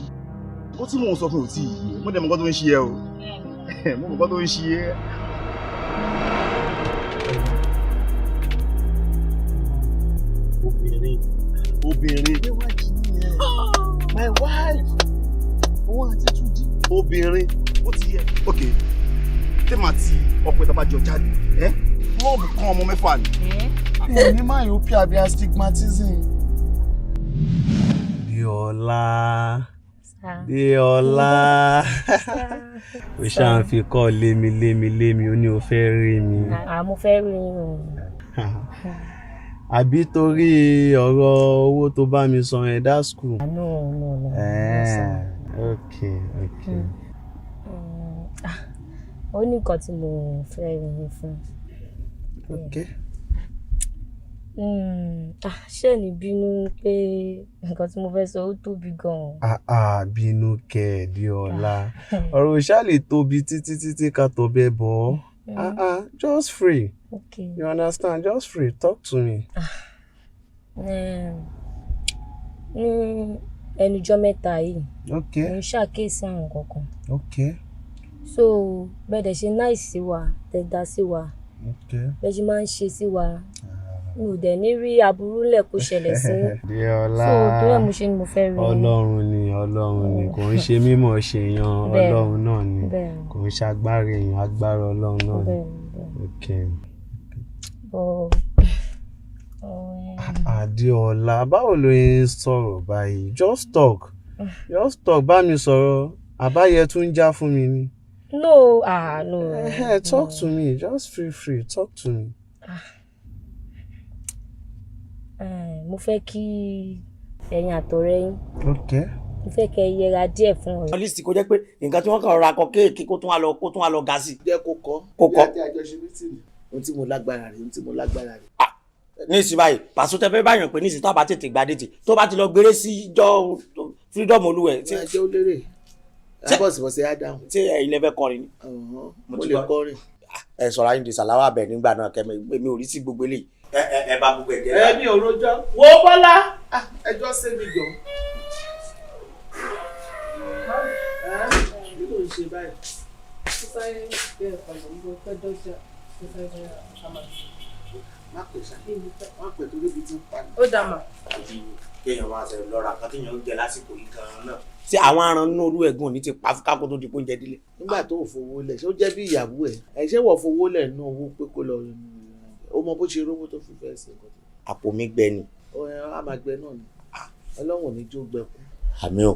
ó tí mò ń sọ fún ò tí ì yé, mo dẹ̀ mọ̀ nǹkan tó ń ṣe ẹ́ o. Mo mọ̀ nǹkan tó ń ṣe ẹ́. Obìnrin, obìnrin. Bẹ́wàjí nìyẹn. My wife. Òun àti Túnjí. Obìnrin, ó ti yẹ. Ok, tèmi àti ọkọ ìta bá jọ jáde, klọ́ọ̀bù kan ọmọ mẹ́fà ni. Ní myopia àbí astigmatism. Bíọ́lá, Bíọ́lá, o ṣáà ń fi kọ́ lémi lémi lémi, ó ní o fẹ́ rí mi. Mo fẹ́ rí yín o. Àbí torí ọ̀rọ̀ owó tó bá mi san ẹ̀ dá school? No, no, no. Ok. Ó ní nǹkan tí mo fẹ́ rí yín fún. Ok. Ṣé ní bínú pé nǹkan tí mo fẹ́ sọ ó tóbi gan-an? Bínú kẹ̀, Bíọ́lá. Ọ̀rọ̀ ò ṣáà lè tóbi títí títí ká tó bẹ́ẹ̀ bọ̀. Just free. Okay. You understand? Just free. Talk to me. Ní ẹnujọ́ mẹ́ta yìí, Okay. mo ń ṣàkíyèsí àwọn kankan. Okay. So bẹ́ẹ̀ dẹ̀ ṣe nice sí wa, tẹ̀ dá sí wa, bẹ́ẹ̀ ṣe máa ń ṣe sí wa, mi ò dẹ̀ ní rí aburú lẹ̀ kó ṣẹlẹ̀ sí yín. Bíọ́lá. So torí ẹ̀ mo ṣe ni mo fẹ́ rí yín. Ọlọ́run ni, Ọlọ́run ni, kò ń ṣe mímọ̀ ṣe yan, Ọlọ́run náà ni, kò ń ṣe agbára èèyàn, agbára Ọlọ́run náà ni. Bẹ́ẹ̀ni. Okay. But Adéọlá, báwo ló ń sọ̀rọ̀ báyìí? Just talk. Just talk, bá mi sọ̀rọ̀. Àbáyẹ tún ń já fún mi ni. No, no. Talk to me, just feel free, talk to me. Mo fẹ́ kí ẹ̀yin àtọ̀rẹ́ yín. Okay. Mo fẹ́ kẹ́ ẹ yẹra díẹ̀ fún ọ̀rẹ́. List kó jẹ́ pé nǹkan tí wọ́n kàn rọra kọ kéèké, kó tún wá lọ ga sí. Jẹ́ kó kọ́. Kó kọ́. Bí àti àjọṣe mítìnì. Ohun tí mo lágbára rẹ̀, ohun tí mo lágbára rẹ̀. Ní ìsìn báyìí, pàṣẹ tẹ fẹ́ báyàn pé ní ìsìn tá a bá tètè gba déètì, tó bá ti lọ gbére sí ìjọ freedom olúwẹ̀. Wọ́n á jẹ́ ó lérè. Bọ́sibọ́sì á dáhùn. Ṣé ẹ̀yin lẹ fẹ́ kọrin ni? Mo lè kọrin. Ẹ sọ̀rọ̀ ayé sàláwà bẹ̀ nígbà náà kẹ́mi, èmi ò rí sí gbogbo eléyìí. Ẹ bá gbogbo ẹ̀ jẹ́. Ẹ mi ò rojọ́. Wo Bọ́lá, ẹjọ́ ṣe mi jọ. Kí ló ń ṣe báyìí? Má pè ṣá, má pè torí ibi tí ń pa ni. Ó dà mà. Kéèyàn máa ṣe lọ́ra kan téèyàn ń jẹ lásìkò yìí gan-an náà. Ṣé àwọn aràn nínú olú ẹ̀gùn ní ti pa fún kákó tó di pé oúnjẹ délé? Nígbà tó o fowó lẹ̀, ṣé ó jẹ́ bí ìyàwó ẹ̀? Ẹ ṣé wọ́n fowó lẹ̀ nínú owó pé kó lọ, ó mọ bó ṣe rówó tó fi fẹ́ ṣe nǹkan tó. Àpò mi gbẹ ni. Ó ẹ á máa gbẹ náà ni. Ọlọ́run ò ní jó gbẹ kú. Àmín o.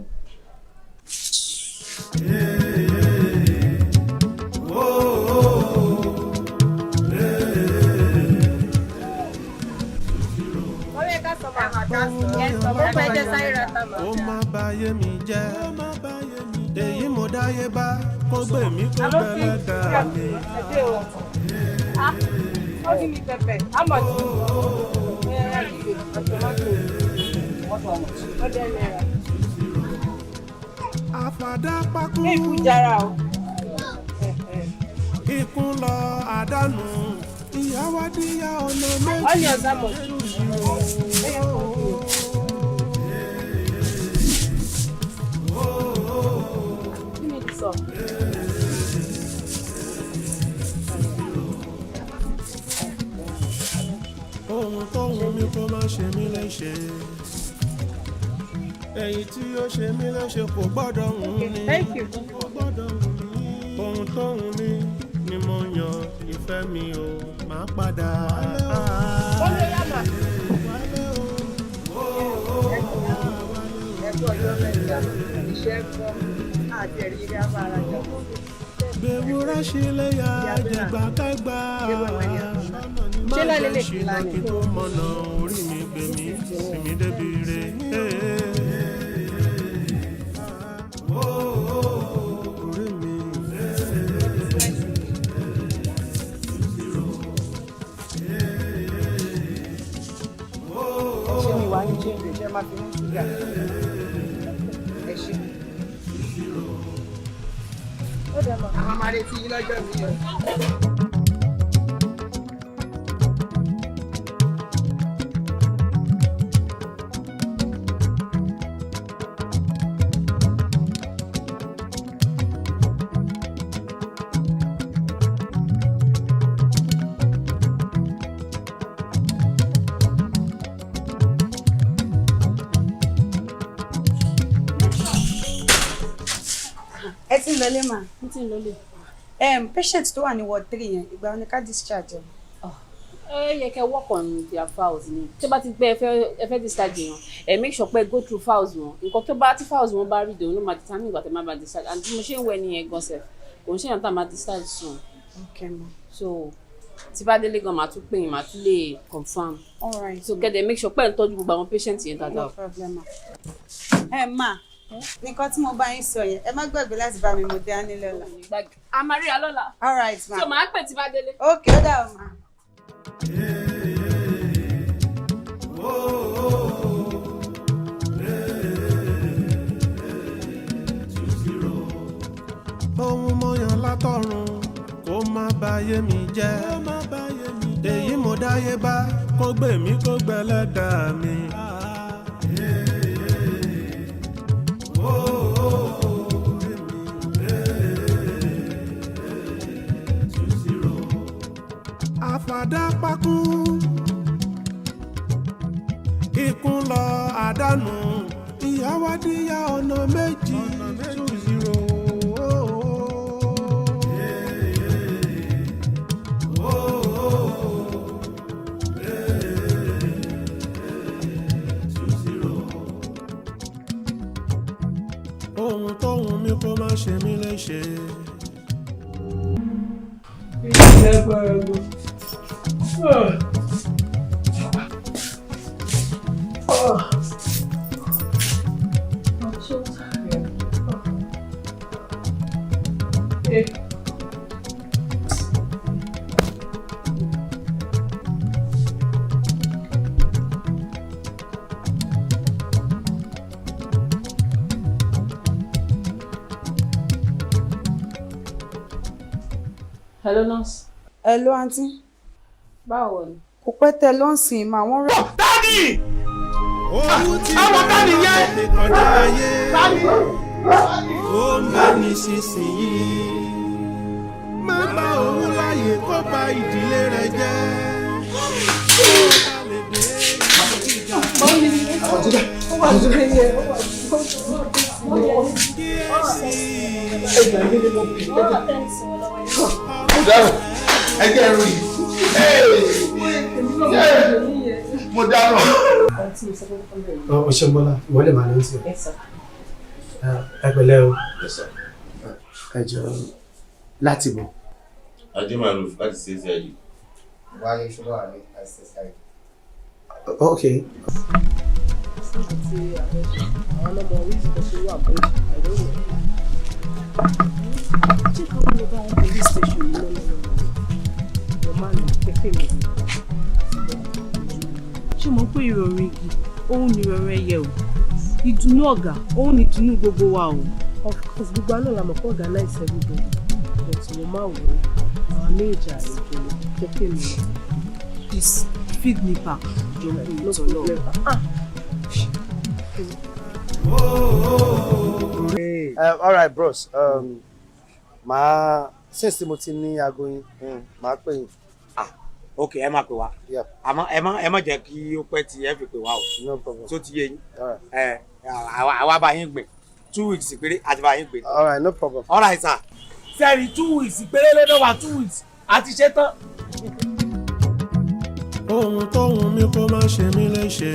Ó má báyé mi jẹ́, èyí mo dáyé bá, kó gbè mí kó gbẹlẹ́ dà mí. Oh, give me pepper. How much? ₦100. Àfàdá pákú. Ní ìkú jara o. Ikún lọ àdánù, ìyàwó díyà ọ̀nà méjì. Onions how much? Give me this one. Ohun tó wù mí kó má ṣe mí léṣe, èyí tí ó ṣe mí léṣe kò gbọ́dọ̀ wù mí. Thank you. Kò gbọ́dọ̀ wù mí. Ohun tó wù mí ni mo yàn, ìfẹ́ mi ò máa padà. Gbèwúrẹ́ sílé ya jẹgbàkẹ́gbà. Má Ṣé jẹ́ lálẹ́ lè ṣìnà kí n tó mọ̀nà, orí mi gbè mí, sì mí débi re. Orí mi. Ṣé mi wà ní change? Ṣé máa fi mú ṣúgà? Ẹ ṣé. Àwọn máa retí yín lọ́jọ́ mi o. Ẹ ti ń lọlé mà. Mo ti ń lọlé. Patient tó wà ní ward 3 yẹn, ìgbà wo ni ká discharge ẹ? Ẹ yẹ kẹ́ work on their files ni. Tí bá ti gbé ẹ fẹ́ discharge yẹn, ẹ make sure pé go through files wọn. Nǹkan tó bá tí files wọn bá rí dòun ló máa determine ìgbà tẹ́ máa bá discharge. And bí mo ṣe ń wẹ nìyẹn gan sef, kò ń ṣe èèyàn tá a máa discharge soon. Okay ma. So tí bá délé gan, màá tún pè yín, màá tún lè confirm. All right. So kẹ́ dẹ̀ make sure pé ẹ̀ ń tọ́jú gbogbo àwọn patient yẹn dáadáa. No problem ma. Ẹ mà, nǹkan tí mo bá yín sọ yẹn, ẹ má gbàgbé láti bá mi mú dání lọ́la. A máa ríra lọ́la. All right ma. So màá pè tí bá délé. Okay, ó dà o ma. Ohun mo yàn látọ̀run kó má báyé mi jẹ́, èyí mo dáyé bá, kó gbè mí kó gbẹlẹ́dà mi. Àfàdá pákú, ikún lọ àdánù, ìyàwó díyà ọ̀nà méjì 2-0. Ohun tó wù mí kó má ṣe mí léṣe. I'm so tired. Hey. Hello, nurse. Hello, aunty. Báwo ni? Kò pẹ́ tẹ ló ń sìn mà wọ́n rẹ̀. Daddy! Àwọn tani yẹn? Kọjá ayé. Ó ń bá ní sísìnyí. Má gba òun láàyè kó ba ìdílé rẹ̀ jẹ́. Mo dárò, ẹgbẹ́ ẹrù yìí. Mo dárò. Ọ ṣe Bọ́lá, ìwọ lè máa lọ sí ẹ. Ẹ pẹ̀lẹ́ o. Ẹ jọ láti bọ̀. Ajé Maruf láti CCID. Wálé Ṣọláwálé láti CCID. Ok. Àti àwọn ọmọ oríṣi tó ṣe wà bóyá I don't know. Ṣé ká wọ́n lọ bá wọn police station ní lọ́nà wọ́n máa lọ pẹ́pẹ́ mi. Ṣé mo pé ìrọ̀rùn igi òun ni ìrọ̀rùn ẹyẹ o, ìdùnnú ọ̀gá òun ni ìdùnnú gbogbo wa o. Of course, gbogbo àná la mọ̀ pé ọ̀gá náà is everybody, but mo máa wò ó àwọn méjì àlejò lọ pẹ́pẹ́ mi lọ. Please feed me back jọ pé No ìtọ̀ náà. problem. Ah. All right bros, màá since tí mo ti ní aago yín, màá pè yín. Ok, ẹ máa pè wá, àmọ́ ẹ má jẹ́ kí ó pẹ́ tí ẹ fi pè wá o. No problem. Tó ti yé yín, ẹ àwa bá yín gbìn 2 weeks péré àti bá yín gbìn. All right, no problem. All right sir. Sẹ́ẹ̀rì, 2 weeks péré lọ́dọ̀ wa, 2 weeks àti ṣe tán. Ohun tó wù mí kó má ṣe mí léṣe,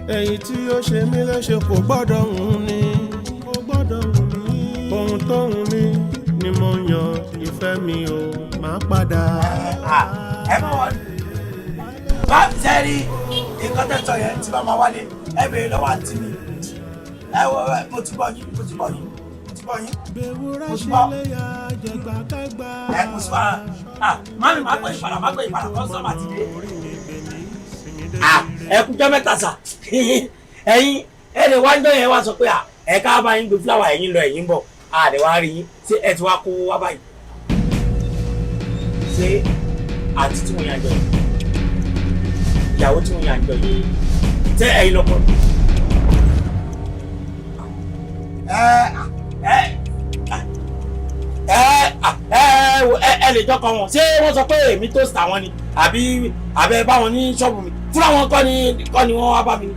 èyí tí ó ṣe mí léṣe kò gbọ́dọ̀ wù ní, kò gbọ́dọ̀ wù mí. Ohun tó wù mí ni mo yàn, ìfẹ́ mi ò má padà. Ẹ mọ̀ wọ́n bá sẹ́ẹ̀rì nǹkan tẹ̀ sọ yẹn tí bá máa wálé, ẹ béèrè lọ́wọ́ àǹtí mi. Ẹ wọ ẹ, mo ti bọ̀ yín, mo ti bọ̀ yín, mo ti bọ̀ yín, mo ti bọ̀ ẹ, kò sí wàhálà. Ah, mami, má pè ìpadà, má pè ìpadà, customer ti dé. Ah, ẹ kú jọ́ mẹ́ta sà. Ẹ̀yin ẹ lè wá ń jọ yẹn wá sọ pé ẹ ká bá yín gbé flower, ẹ̀yin lọ, ẹ̀yin bọ̀, a lè wá rí yín. Ṣé ẹ ti wá kó wá báyìí? Ṣé àti tí mo yàn jọ yìí, ìyàwó tí mo yàn jọ yìí, ṣé ẹ̀yin lọ́kọ? Ẹ ẹ ẹ ẹ ẹ ẹ lè jọkọ wọn. Ṣé wọ́n sọ pé èmi tó sà wọn ni, àbí àbẹ bá wọn ní ṣọ́ọ̀bù mi fúnra wọn kọ́ ni wọ́n wá bá mi ni?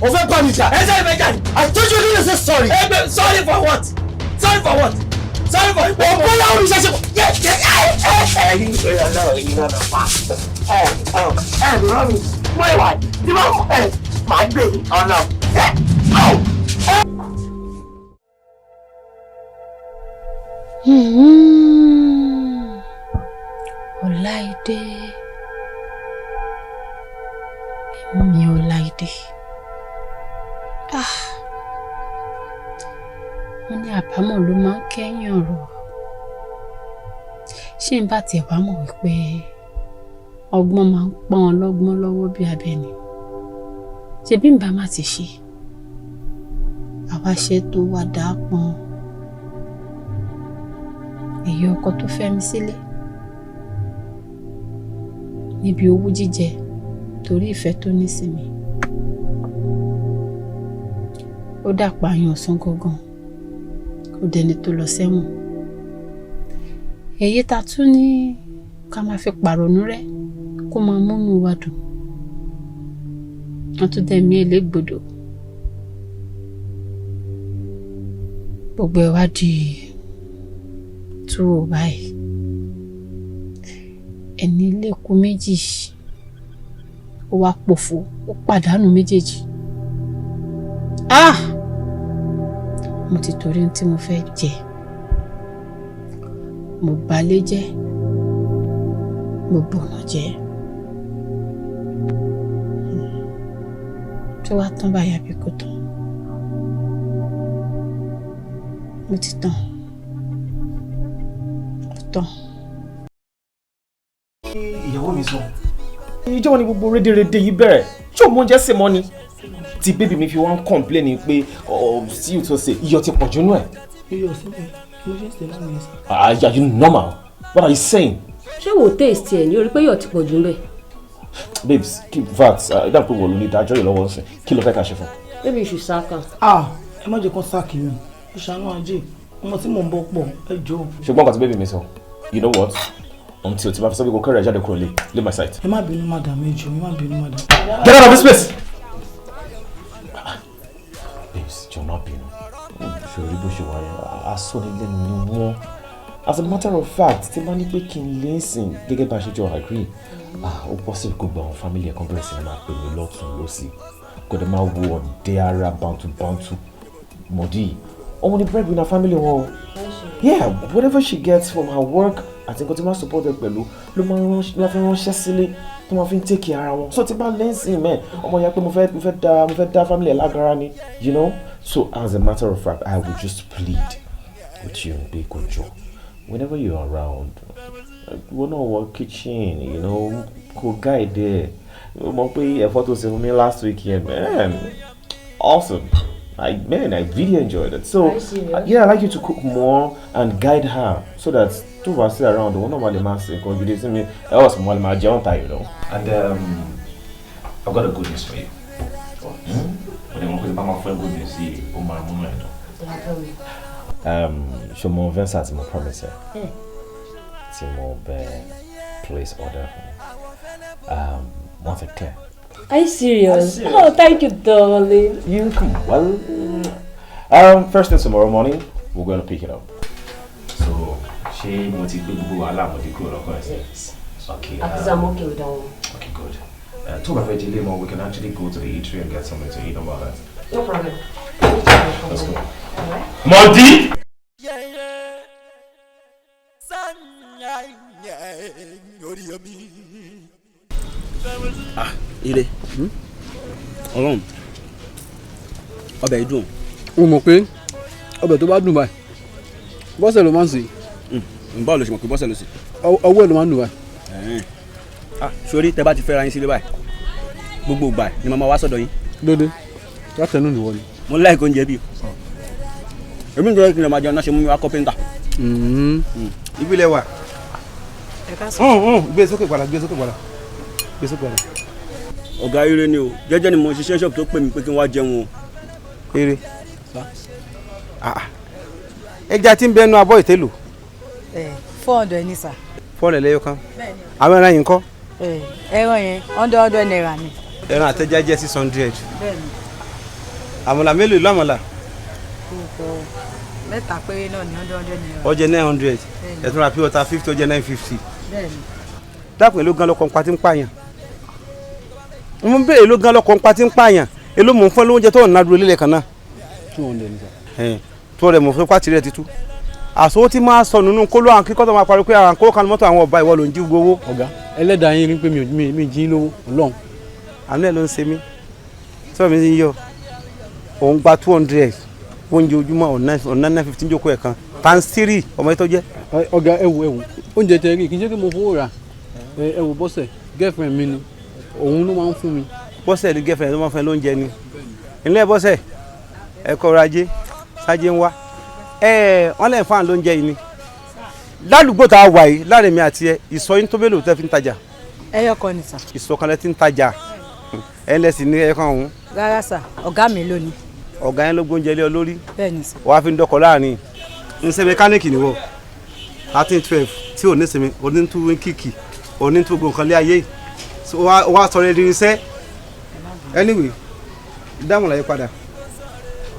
O fẹ́ bá mi jà. Ẹ sẹ́yìn fẹ́ jà ni. I told you to say sorry. Ẹ gbẹ, sorry for what? Sorry for what? Sorry for. O bọ́lá oníṣẹ́ṣe. Yẹ yẹ ẹ ẹ ẹyin ìṣòro náà ìrọ̀ náà pa ẹ ẹ ẹ lọ́rọ̀ mi mọ ìwà tí wọ́n ẹ máa gbé ọ̀nà ẹ ọ̀ ẹ. Ọláìdé, èmi Ọláìdé, ah, wọ́n ní àbámọ̀ ló máa ń kẹ́yìn ọ̀rọ̀. Ṣé n bá tiẹ̀ wá mọ̀ wípé ọgbọ́n máa ń pọ́n ọlọ́gbọ́n lọ́wọ́ bí abẹni, ṣe bí n bá má ti ṣe àwa ṣe tó wá dáa pọ́n èyí ọkọ tó fẹ́ mi sílé níbi owú jíjẹ torí ìfẹ́ tó ní sí mi, ó dàpọ̀ àyàn ọ̀sán gangan, ó dẹni tó lọ sẹ́wọ̀n. Èyí ta tún ní ká máa fi pàrònú rẹ́ kó máa múnú wa dùn, wọ́n tún dẹ̀mí elégbodò. Gbogbo ẹ̀ wá di tú ò báyìí. Ẹni ilé kú méjì, ó wá pòfo, ó pàdánù méjèèjì. Ah, mo ti torí ohun tí mo fẹ́ jẹ, mo balẹ̀ jẹ́, mo bọ̀nà jẹ́, tó wá tán báyà bí kò tán, mo ti tán, ó tán. Ìyàwó mi sọ ìjọ́ ni gbogbo rédèrèdè yìí bẹ̀rẹ̀. Ṣé òun oúnjẹ sè mọ́ ni tí baby mi fi wá ń complain pé sí tó ṣe, iyọ̀ ti pọ̀ jù nú ẹ̀? Iyọ̀ síbẹ̀ mo ṣe ń sè náà nìyẹn sá. Are you normal? What are you saying? Ṣé wò ó taste ẹ̀ ní orí pé iyọ̀ ti pọ̀ jù ń bẹ̀? Babes, keep that. Ìdáhùn pé wọ́n ló ní ìdájọ́ yìí lọ́wọ́ ńsìn. Kí ló fẹ́ ká ṣe fún? Maybe you should sack am. Ah, ẹ má jẹ́ kán sack mi, ẹ ṣàánú ajé, ọmọ tí mò ń bọ́ pọ̀, ẹ jọ̀ọ́. Ṣùgbọ́n nǹkan tí baby mi sọ, you know what? Until tí bá fi sọ pé kò kẹ́rẹ̀ jáde kúrò lé, leave my sight. Ẹ má bínú madam, ẹ jọ̀ọ́, ẹ má bínú madam. Get out of this place! Babes, jọ̀ọ́ má bínú. Ṣòrí bó ṣe wà yẹn, asọ́nilẹ́nu ni wọ́n. As a matter of fact, tí bá ní pé kí n lè sìn gẹ́gẹ́ bá a ṣe jọ agree, ah, ó possible kó gba àwọn family ẹ̀ kan bẹ̀rẹ̀ sí ní máa pè mí lọ́tún lọ́sì. Kò dẹ̀ máa wo ọ̀dẹ́ ara bàǹtùbàǹtù Mọ̀dí. Òun ni breadwinner family wọn o. Yeah, whatever she gets from her work àti nǹkan tí máa support ẹ pẹ̀lú ló máa ń fi ránṣẹ́ sílé tó máa fi ń take care ara wọn. So tí bá lẹ́sìn mẹ́, ọmọ ìyá pé mo fẹ́ dá family ẹ̀ lágara ni, you know? So as a matter of fact, I would just plead with you pé kò jọ. Whenever you're around, wọ́n náà wọ kitchen, kò guide ẹ̀. Mo mọ̀ pé ẹ̀fọ́ tó ṣe fún mi last week yẹn, man, awesome. Man, I really enjoyed it. So, Are you serious? Yeah, I like you to cook more and guide her so that tó bá sí around, òun náà máa lè máa ṣe nǹkan gidi sí mi, else mo lè máa jẹun ta. And I've got a good news for you. Mo lè mọ̀ pé tí bá máa fẹ́ good news yìí, ó máa múnú ẹ̀ dùn. Ṣo mọ Venza tí mo promise ẹ? Tí mo bẹ place order fún. Wọ́n ti clear. Are you serious? I'm serious. Oh, thank you, darling. You come well. First thing tomorrow morning, we're going to pick it up. So, ṣé mo ti gbé gbogbo wàhálà mo ti kúrò lọ́kàn ẹ̀ sí? Okay. At least I'm okay with that one. Okay, good. Tó bá fẹ́ jẹ ilé mọ́, we can actually go to the eatery and get something to eat about that. No problem. Let's go. Mọ̀dí! Ah, ire Ọlọ́run, ọbẹ̀ yìí dùn. O mọ̀ pé ọbẹ̀ tó bá dùn báyìí, Bọ́sẹ̀ ló máa ń sè. Báwo ló ṣe mọ̀ pé Bọ́sẹ̀ ló sè? Ọwọ́ ẹ̀ ló máa ń dùn báyìí. Ah, sórí tẹ bá ti fẹ́ra yín sílé báyìí, gbogbo ìgbà ni màmá wá sọ́dọ̀ yín. Lóde látẹnu nìwọ ni. Mo like oúnjẹ bí èmi nítorí kí n lè máa jẹun náà ṣe mú mi wá kọ́pẹ́ńtà. Ìbílẹ̀ wà. Ẹ ká sọ. Gbé sókè padà, gbé sókè padà, gbé sókè padà. Ọ̀gá, ire ni o. Jẹ́jẹ́ ni mo ṣiṣẹ́ ṣọ́ọ̀bù tó pè mí pé kí n wá jẹun o. Eré ẹja tí ń bẹnu abọ́ ìtẹ́lò. Ẹ 400 ní sà. 400 lẹ́yọ kan. Àwọn ẹran yìí ń kọ́? Ẹ ẹran yẹn ₦100 ni. Ẹran àtẹjá jẹ́ 600. Bẹ́ẹ̀ni. Àmàlà mélòó ìlú àmàlà? Kò mẹ́ta péré náà ní ₦100. Ó jẹ́ 900. Bẹ́ẹ̀ni. Ẹ̀tún ra pure water 50, ó jẹ́ 950. Bẹ́ẹ̀ni. Dákun, èló gan lọkọ̀ ń pa tí ń pààyàn? Mo ń béèrè, èló gan lọkọ̀ ń pa tí ń pààyàn? Èló mò ń fọ́ lóúnjẹ tó ń ná dúró lélẹ̀ kan náà? 200 ní sà. 200 mò ń fẹ́ pàtì rẹ̀ ti tú. Àsowó tí máa sọ nínú kóló àwọn kíkọ́ tó máa parí pé àwọn kó kan mọ́tò àwọn ọba, ìwọ ló ń jí gbowó. Ọ̀gá, ẹlẹ́dàá yín rí pé mi ò mi jí lówó Ọlọ́run. Àánú ẹ̀ ló ń ṣe mí sọ́ọ̀ mi ń yọ. Òun gba 200 oúnjẹ ojúmọ́, ọ̀nà 950 jókòó ẹ̀ kan times three, ọmọ yìí tó jẹ́. Ọ̀gá, ẹ wò, ẹ wò, oúnjẹ tẹ rí, kì í ṣe pé mo fowó rà. Ẹ wò, Bọ́sẹ̀ girlfriend mi ni, òun ló máa ń fún mi. Bọ́sẹ̀ ní girlfriend ló máa ń fún ẹ lóúnjẹ ni. Ilé Bọ́sẹ̀, ẹ̀kọ́ ọrọ̀ ajé sájé ń wá ẹ, wọ́n lẹ́yìn fáwọn lóúnjẹ yìí ni ládùúgbò tá a wà yìí. Láàrin mi àti ẹ, ìsọ yín tó mélòó tẹ́ fi ń tajà? Ẹyọ kan ni sà. Ìsọ kan lẹ ti ń tajà, ẹ ń lẹ́sìn ní ẹ̀kan ọ̀hún. Rárá sà, ọ̀gá mi ló ní. Ọ̀gá yẹn ló gbóúnjẹ lé ọ lórí? Bẹ́ẹ̀ni sà. Wàá fi ń dọkọ̀ láàrin ń ṣe mẹkáníìkì nìwọ 13 12 tí ò ní sinmi, onítú kíkì, onítú gbogbo nǹkan lé ayé yìí. So, wàá sọ̀rọ̀ ẹni iṣẹ́. Anyway, dáhùn láyé padà.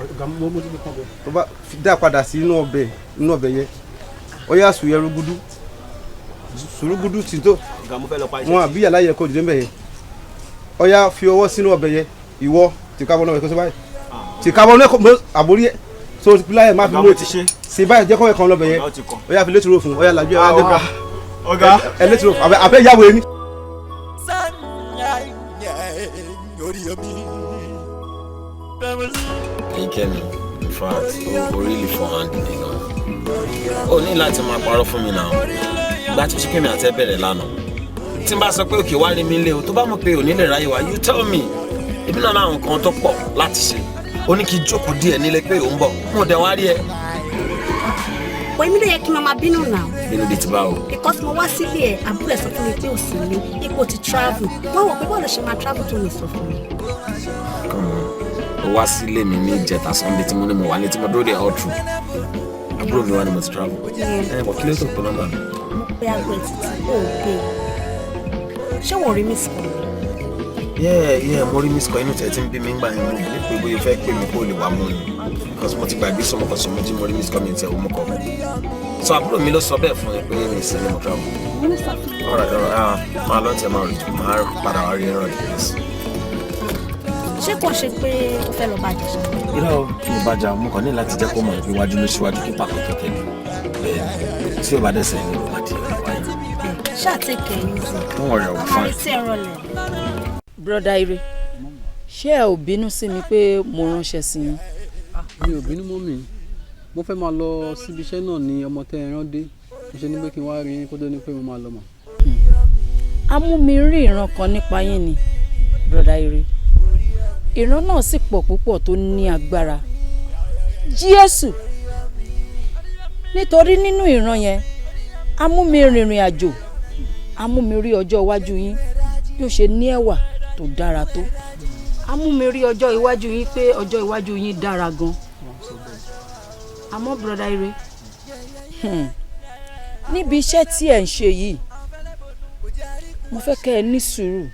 Ọ̀gá, mo ti fi kàn bẹ́ẹ̀. Tó bá fi dá padà sí inú ọbẹ̀, inú ọbẹ̀ yẹn, ó yà sùn yẹn rúgúdú sùrúgúdú tí tó. Ọ̀gá, mo fẹ́ lọ pa iṣẹ́. Wọn àbí yàrá yẹ kó dìde mbẹ yẹn. Ó yà fi ọwọ́ sínú ọbẹ̀ yẹn. Ìwọ tí ká bọ́ náà kó sí báyìí, tí ká bọ́ náà kó àbórí ẹ̀ so láyé má fi Ọ̀gá, mú mo ti ṣe. Sí báyìí, jẹ́ kọ́wé kan lọ́bẹ̀ yẹn. Ọ̀gá, ó ti kàn. Ó yà fi létí ro fún. Ó yà làjú ẹ̀ wá dé. Ọ̀gá. Ẹ létí ro fún àbẹ́ yàwó ẹni. Kẹ́mi, in fact, o really for hand mi gan. O ní láti máa parọ́ fún mi náà. Ìgbà tó ṣe pé mi àti ẹ bẹ̀rẹ̀ lánàá. Tí n bá sọ pé òkè wá rí mi lé o, tó bá mọ̀ pé ò ní lè ráyè wá, you tell me. Èmi náà láwọn nǹkan tó pọ̀ láti ṣe. O ní kí n jókòó díẹ̀ nílé pé ò ń bọ̀. Mo dẹ̀ wá rí ẹ. Pọ̀ èmi ló yẹ kí n máa bínú náà. Nínú bíi ti báwo? Because mo wá sílé ẹ̀, àbúrò ẹ̀ sọ fún mi pé ò sí ní ipò ti travel. Wọ́n wọ̀ pé bọ́ọ̀lù ṣe máa travel tó ní sọ fún mi. Come on. O wá sílé mi ní ìjẹta Sunday tí mo ní mo wà ní tí mo dúró de all through. Àbúrò mi wá ní mo ti travel. Ẹ bọ̀, kí ló tó pé nọ́mbà mi? Mo pe aago ẹ̀ títí, ó ò gbé e. Ṣé wọ́n rí miss call mi? Yeah, mo rí miss call. Inú tẹ̀ tí ń bí mi ń gbà yẹn, mo ní pé bóyá o fẹ́ pè mí kó o lè wá mú mi because mo ti gbàgbé sọmọ kan sọmọ jí, mo rí miss call mi tẹ̀ ó mú kọ. So àbúrò mi ló sọ bẹ́ẹ̀ fún mi pé mi sí ní mo travel. Alright, ah, máa lọ tẹ̀, máa rí, máa padà wá rí ẹ̀rọ rẹ̀, please. Ṣé kò ṣe pé o fẹ́ lọ bàjẹ́ ṣá? Irọ́, mi ò bàjá. Mo kàn ní láti jẹ́ kó mọ̀ pé iwájú ló ṣíwájú kí pàkó tó tẹ̀lé. Bẹ́ẹ̀ tí ò bá dẹ̀sẹ̀ ní ló máa di ọ̀rọ̀ wáyé. Ṣáà take care easy. Don't worry, I'll be A máa fine. retí ẹ rọlẹ̀. Brother Ire, ṣé ẹ ò bínú sí mi pé mo ránṣẹ́ sí yín? Mi ò bínú, mummy. Mo fẹ́ máa lọ síbi iṣẹ́ náà ní ọmọ tẹ́ ẹ rán dé. Mo ṣe ní pé kí n wá rí yín kó tó ní pé mo máa lọ mọ̀. A mú mi rí ìran kan nípa yín ni, Brother Ire. Ìran náà sì pọ̀ púpọ̀ tó ní agbára. Jésù! Nítorí nínú ìran yẹn, a mú mi rìnrìn àjò, a mú mi rí ọjọ́ iwájú yín bí ó ṣe ní ẹwà tó dára tó. A mú mi rí ọjọ́ iwájú yín pé ọjọ́ iwájú yín dára gan. Àmọ́ Brother Ire, níbi iṣẹ́ tí ẹ̀ ń ṣe yìí, mo fẹ́ kẹ́ ẹ ní sùúrù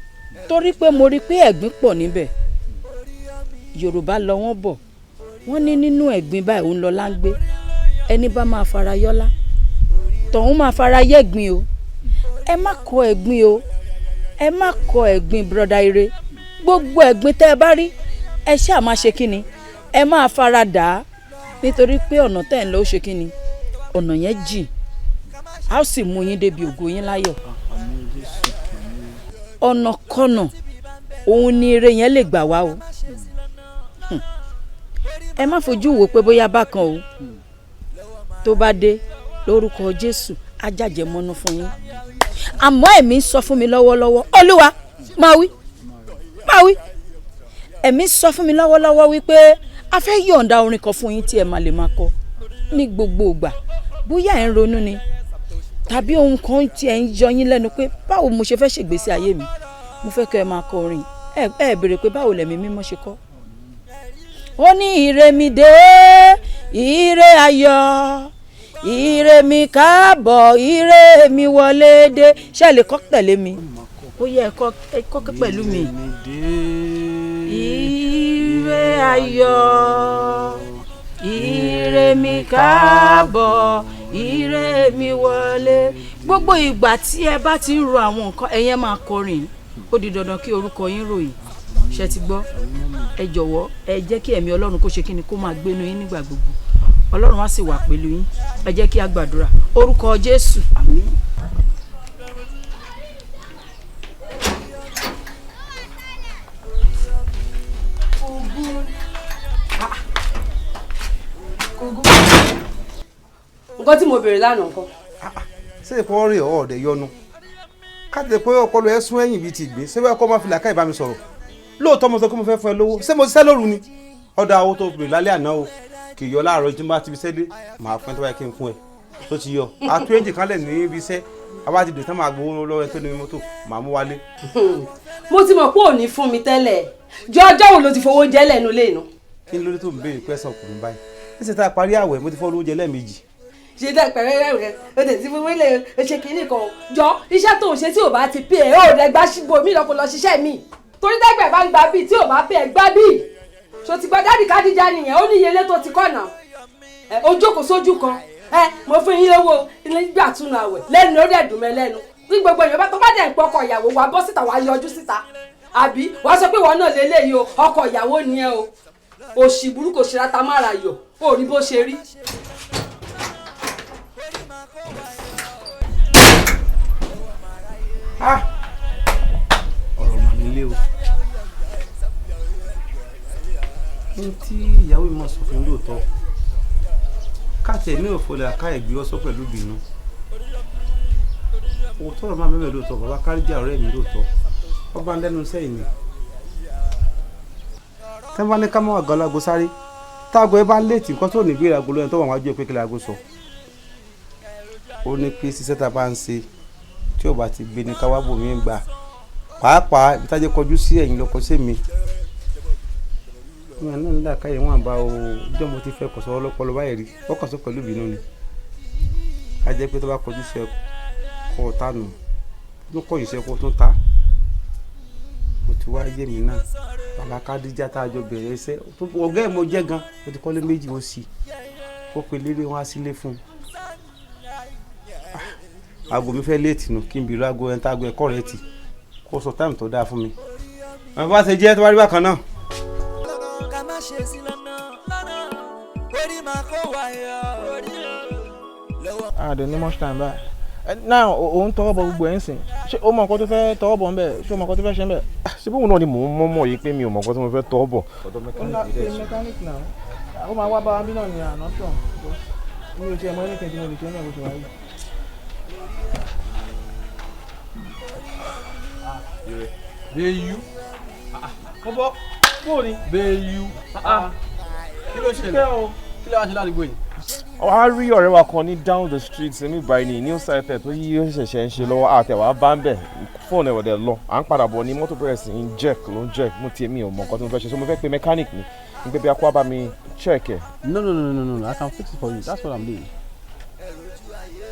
torí pé mo rí i pé ẹ̀gbin pọ̀ níbẹ̀. Yorùbá lọ wọ́n bọ̀, wọ́n ní nínú ẹ̀gbin báyìí òun lọ láńgbé. Ẹni bá máa fara yọ́lá, tọ̀hún máa fara yẹ̀gbin o. Ẹ má kọ ẹ̀gbin o, ẹ má kọ ẹ̀gbin, Brother Ire. Gbogbo ẹ̀gbin tẹ́ ẹ bá rí, ẹ ṣáà máa ṣe kíni, ẹ máa fara dà á, nítorí pé ọ̀nà tẹ́ ẹ̀ ń lọ ó ṣe kíni, ọ̀nà yẹn jìn, a ó sì mú yín débi ògo yín láyọ̀. Ọ̀nà kọ̀nà òun ni ire yẹn lè gbà wá o. Ẹ má fojú wò pé bóyá bákan o. Tó bá dé, lórúkọ Jésù, á jàjẹ́ mọ́nú fún yín. Àmọ́ ẹ̀mí ń sọ fún mi lọ́wọ́lọ́wọ́, Olúwa máa wí, máa wí. Ẹ̀mí ń sọ fún mi lọ́wọ́lọ́wọ́ wípé a fẹ́ yọ̀ǹda orin kan fún yín tí ẹ máa lè máa kọ ní gbogbo ìgbà. Bóyá ẹ̀ ń ronú ni tàbí ohun kan tí ẹ̀ ń yọ yín lẹ́nu pé báwo mo ṣe fẹ́ ṣègbésí ayé mi, mo fẹ́ kẹ́ ẹ máa kọ orin. Ẹ béèrè pé báwo lẹ̀mí mímọ́ ṣe kọ́. Ó ní ire mi dé, ire ayọ̀, ire mi káàbọ̀, ire mi wọlé dé. Ṣé ẹ lè kọ́ tẹ̀lé mi? Ó yẹ ẹ kọ́ pẹ̀lú mi. Ire ayọ̀, ire mi káàbọ̀, ire mi wọlé. Gbogbo ìgbà tí ẹ bá ti ń ro àwọn nǹkan, ẹ̀yin máa kọrin. Ó di dandan kí orúkọ yín ròyìn. Ṣé ti gbọ́? Ẹ jọ̀wọ́, ẹ jẹ́ kí ẹ̀mí Ọlọ́run kó ṣe kíni, kó máa gbénu yín nígbà gbogbo. Ọlọ́run á sì wà pẹ̀lú yín. Ẹ jẹ́ kí a gbàdúrà. Orúkọ Jésù. Àmín. Nǹkan tí mo béèrè lánàá nǹkan. Ṣé ìpọ́n rè ọ́ ọ̀dẹ̀ yọnu káàtì pé ọpọlọ ẹ sún ẹ̀yìn bíi ti ìgbín? Ṣé wẹ́ẹ́ kọ́ máa fi làákàyè bá mi sọ̀rọ̀? Lóòótọ́ mo sọ pé mo fẹ́ fún ẹ lówó. Ṣé mo ṣiṣẹ́ lóru ni? Ọ̀dà owó tó béèrè lálẹ́ àná o kì í yọ láàárọ̀. Tí mo bá ti fi ṣẹ́lé, màá fún ẹ tó bá yẹ kí n fún ẹ tó ti yọ. Àtú ẹ̀jì kan lẹ̀ ní ibi iṣẹ́ abá ti dè tán, máa gbowó lọ́wọ́ ẹ tó ní mọ́tò, màá mú wálé. Mo ti mọ̀ pé ò ní fún mi tẹ́lẹ̀. Jọ, ọjọ́ wo ló ti fowó oúnjẹ lẹ́nu lé inú? Kí ló dé tó ń béèrè pẹ́sàn ọkùnrin báyìí? Níṣẹ́ tá a parí àwẹ̀, mo ti fọ́ lóúnjẹ lẹ́ẹ̀mejì. Ṣe dẹ́ pẹ̀rẹ́ rẹ̀ o tẹ̀ sí fún wílé o ṣe kínní kan. Jọ, iṣẹ́ tó ń ṣe tí ò bá ti pè é, ó rẹ̀ gbá síbo mi lọ́kọ̀ lọ ṣiṣẹ́ mi, torí dẹ́gbẹ̀ bá ń gba bíi tí ò bá pè é, gbá bíi ṣò ti gba dáàdì kádìjà nìyẹn. Ó ní iye ilé tó ti kọ̀nà ẹ, ó jókòó sójú kan. Ẹ mo fún yín lówó nígbà túnú àwẹ̀ lẹ́nu, ó dẹ̀ dùn mẹ́ lẹ́nu tí gbogbo èèyàn bá tó bá dẹ̀ ń pọ̀ ọkọ ìyàwó wa bọ́ síta, wàá yọjú síta, àbí wàá sọ pé ìwọ náà lélẹ́yìí o, ọkọ ìyàwó ni ẹ o. Òṣì burúkú, òṣìṣẹ́ mára yọ̀, ó rí bó ṣe rí. Ọ̀rọ̀ mà nílé o. Ní tí ìyàwó mi mọ̀ sọ fún mi lóòótọ́, káàtì ẹ̀mí ò fọlẹ̀ àká ẹ̀gbẹ́ ọ̀sọ́ pẹ̀lú ìbínú. Òótọ́ ọ̀rọ̀ máa mẹ́mẹ́ lóòótọ́. Bàbá Kárìjà ọ̀rẹ́ mi lóòótọ́, ọba ń lẹ́nu sẹ́yìn ni. Tẹ́ bá ní ká mọ́ àgọ́ alágo sáré, táago ẹ bá léètì nǹkan tó ní ìbéèrè aago lóyún tó wà wájú ẹ pé kí láago sọ. Ó ní pé ṣiṣẹ́ tá a bá ń ṣe tí ò bá ti gbé ní ká wá bò mí gbà, pàápàá ibi tájẹ́ kọjú sí ẹ̀yìn lọ́kọ sí mi. Ìyẹn náà nílà káyọ̀ wọn àbá o. Ìjọ mo ti fẹ́ kọ̀sọ́ ọlọ́pọlọ báyìí rí, wọ́n kàn sọ pẹ̀lú ìbínú ni. A jẹ́ pé tó bá kọjú sí ẹ kọ́ ọ tánu tó kọ̀yìn sí ẹ kó tó ta. Mo ti wá yé mi náà. Bàbá Kádíjà tá a jọ bẹ̀rẹ̀ iṣẹ́, ọ̀gá ẹ̀ mo jẹ́ gan, mo ti kọ́lé méjì, ó sì ó pe lérè wọn á sílé fún un. Aago mi fẹ́ léètì nù, kí n bìrù aago ẹ̀ ń tá aago ẹ̀kọ́ rẹ̀ tì kó sọ táìmù tó dáa fún mi. Bàbá ṣe jẹ́ tó bá rí bákan náà. ṣe sí lọ́nà lọ́nà, orí máa kó wáyọ̀ lọ́wọ́. Ah, dẹ̀ ní much time báyìí. Now òun tọwọ́ bọ gbogbo ẹ̀ ń sìn. Ṣé o mọ nǹkan tó fẹ́ tọwọ́ bọ̀ ń bẹ̀? Ṣé o mọ nǹkan tó fẹ́ ṣe ń bẹ̀? Ṣé bóun náà ni mò ń mọ́mọ́ yìí pé mi ò mọ̀ nǹkan tí mo fẹ́ tọwọ́ bọ̀. Ọ̀dọ̀ Ó ń pe mechanic náà. Ó máa wá bá wa bí náà ní àná tán. Mi ò tiẹ̀ mọ anything tí mo lè ṣe ní ẹ̀kọ́ ṣe wáyé. Bẹ́ẹ̀yú. Bọ́bọ́, bóò ni? Bẹ́ẹ̀yú. Kí ló ṣẹlẹ̀? Kí ló wá ṣe ládùúgbò yìí? A rí ọ̀rẹ́ wa kan ní down the street ní báyìí ní new site tó yí ṣẹ̀ṣẹ̀ ń ṣe lọ́wọ́, àtẹ̀wá bá ń bẹ̀, fóònù ẹ̀wọ̀ dẹ̀ lọ. À ń padà bọ̀ ní mọ́tò bẹ̀rẹ̀ sí ń jerk, ló ń jerk. Mo tiẹ̀ mi ò mọ nǹkan tí mo fẹ́ ṣe, so mo fẹ́ pe mechanic ni n pé bí akó bá mi check ẹ̀. No, no, no, no, no, no, I can fix it for you. That's what I'm doing.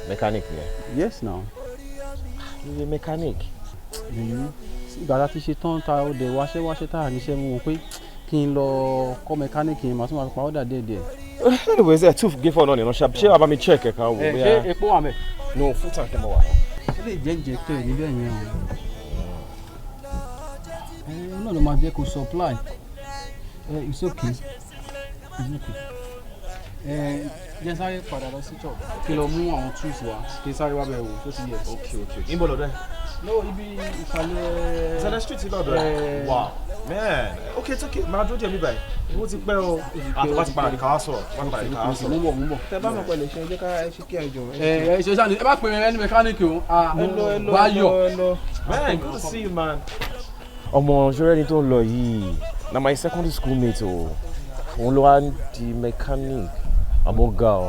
Mechanic ni ẹ? Yes now. Iye mechanic. Ìgbà tá a ti ṣe tán ta ó dẹ̀ wáṣẹ́ wáṣẹ́ tá a níṣẹ́ mú wọn pé kí n lọ kọ́ mechanic yẹn, màá tún máa pa ọ́dà díẹ̀ díẹ̀. Anyways, ẹ tún gé fóònù náà nìyẹn, ṣé wàá bá mi check ẹ̀ ká wò Ẹ bóyá. ṣé epo wà mẹ́? No, full tank ni mo wà. Ṣé lè jẹ́ injector ẹ̀ níbẹ̀ yẹn o? Ẹ náà ló máa jẹ́ kó supply. Ẹ it's okay. It's okay. Ẹ jẹ́ sáré padà lọ sí chop kí n lọ mú àwọn tools wá, kí n sáré wá bẹ̀ wò tó ti yẹ. Okay. Níbo lọ́dọ̀ ẹ̀? No, ibi ìsàlẹ̀. Ìsàlẹ̀ street lọ́dọ̀ ẹ̀. Wow, man, okay, it's okay, máa dúró díẹ̀ mi báyìí. Owó ti pẹ́ o. Àtọ́wá ti padà ní káwá sọ̀rọ̀. Wá ti padà ní káwá sọ̀rọ̀. Mo ń bọ̀, mo ń bọ̀. Tẹ bá mọ̀ pẹ̀lú ṣe, ẹ jẹ́ ká ẹ ṣe kí ẹ jọ. Ẹ ẹ ṣe ṣáà ni ẹ bá pè mí ẹni mẹkáníìkì o. Ẹ lọ, ẹ lọ, ẹ Báyọ̀. lọ, ẹ lọ. Man, good to see you, man. Ọmọ ṣọlá ẹni tó ń lọ yìí na my secondary school mate o. Òun ló wá ń di mechanic. Àmọ́ ga ọ,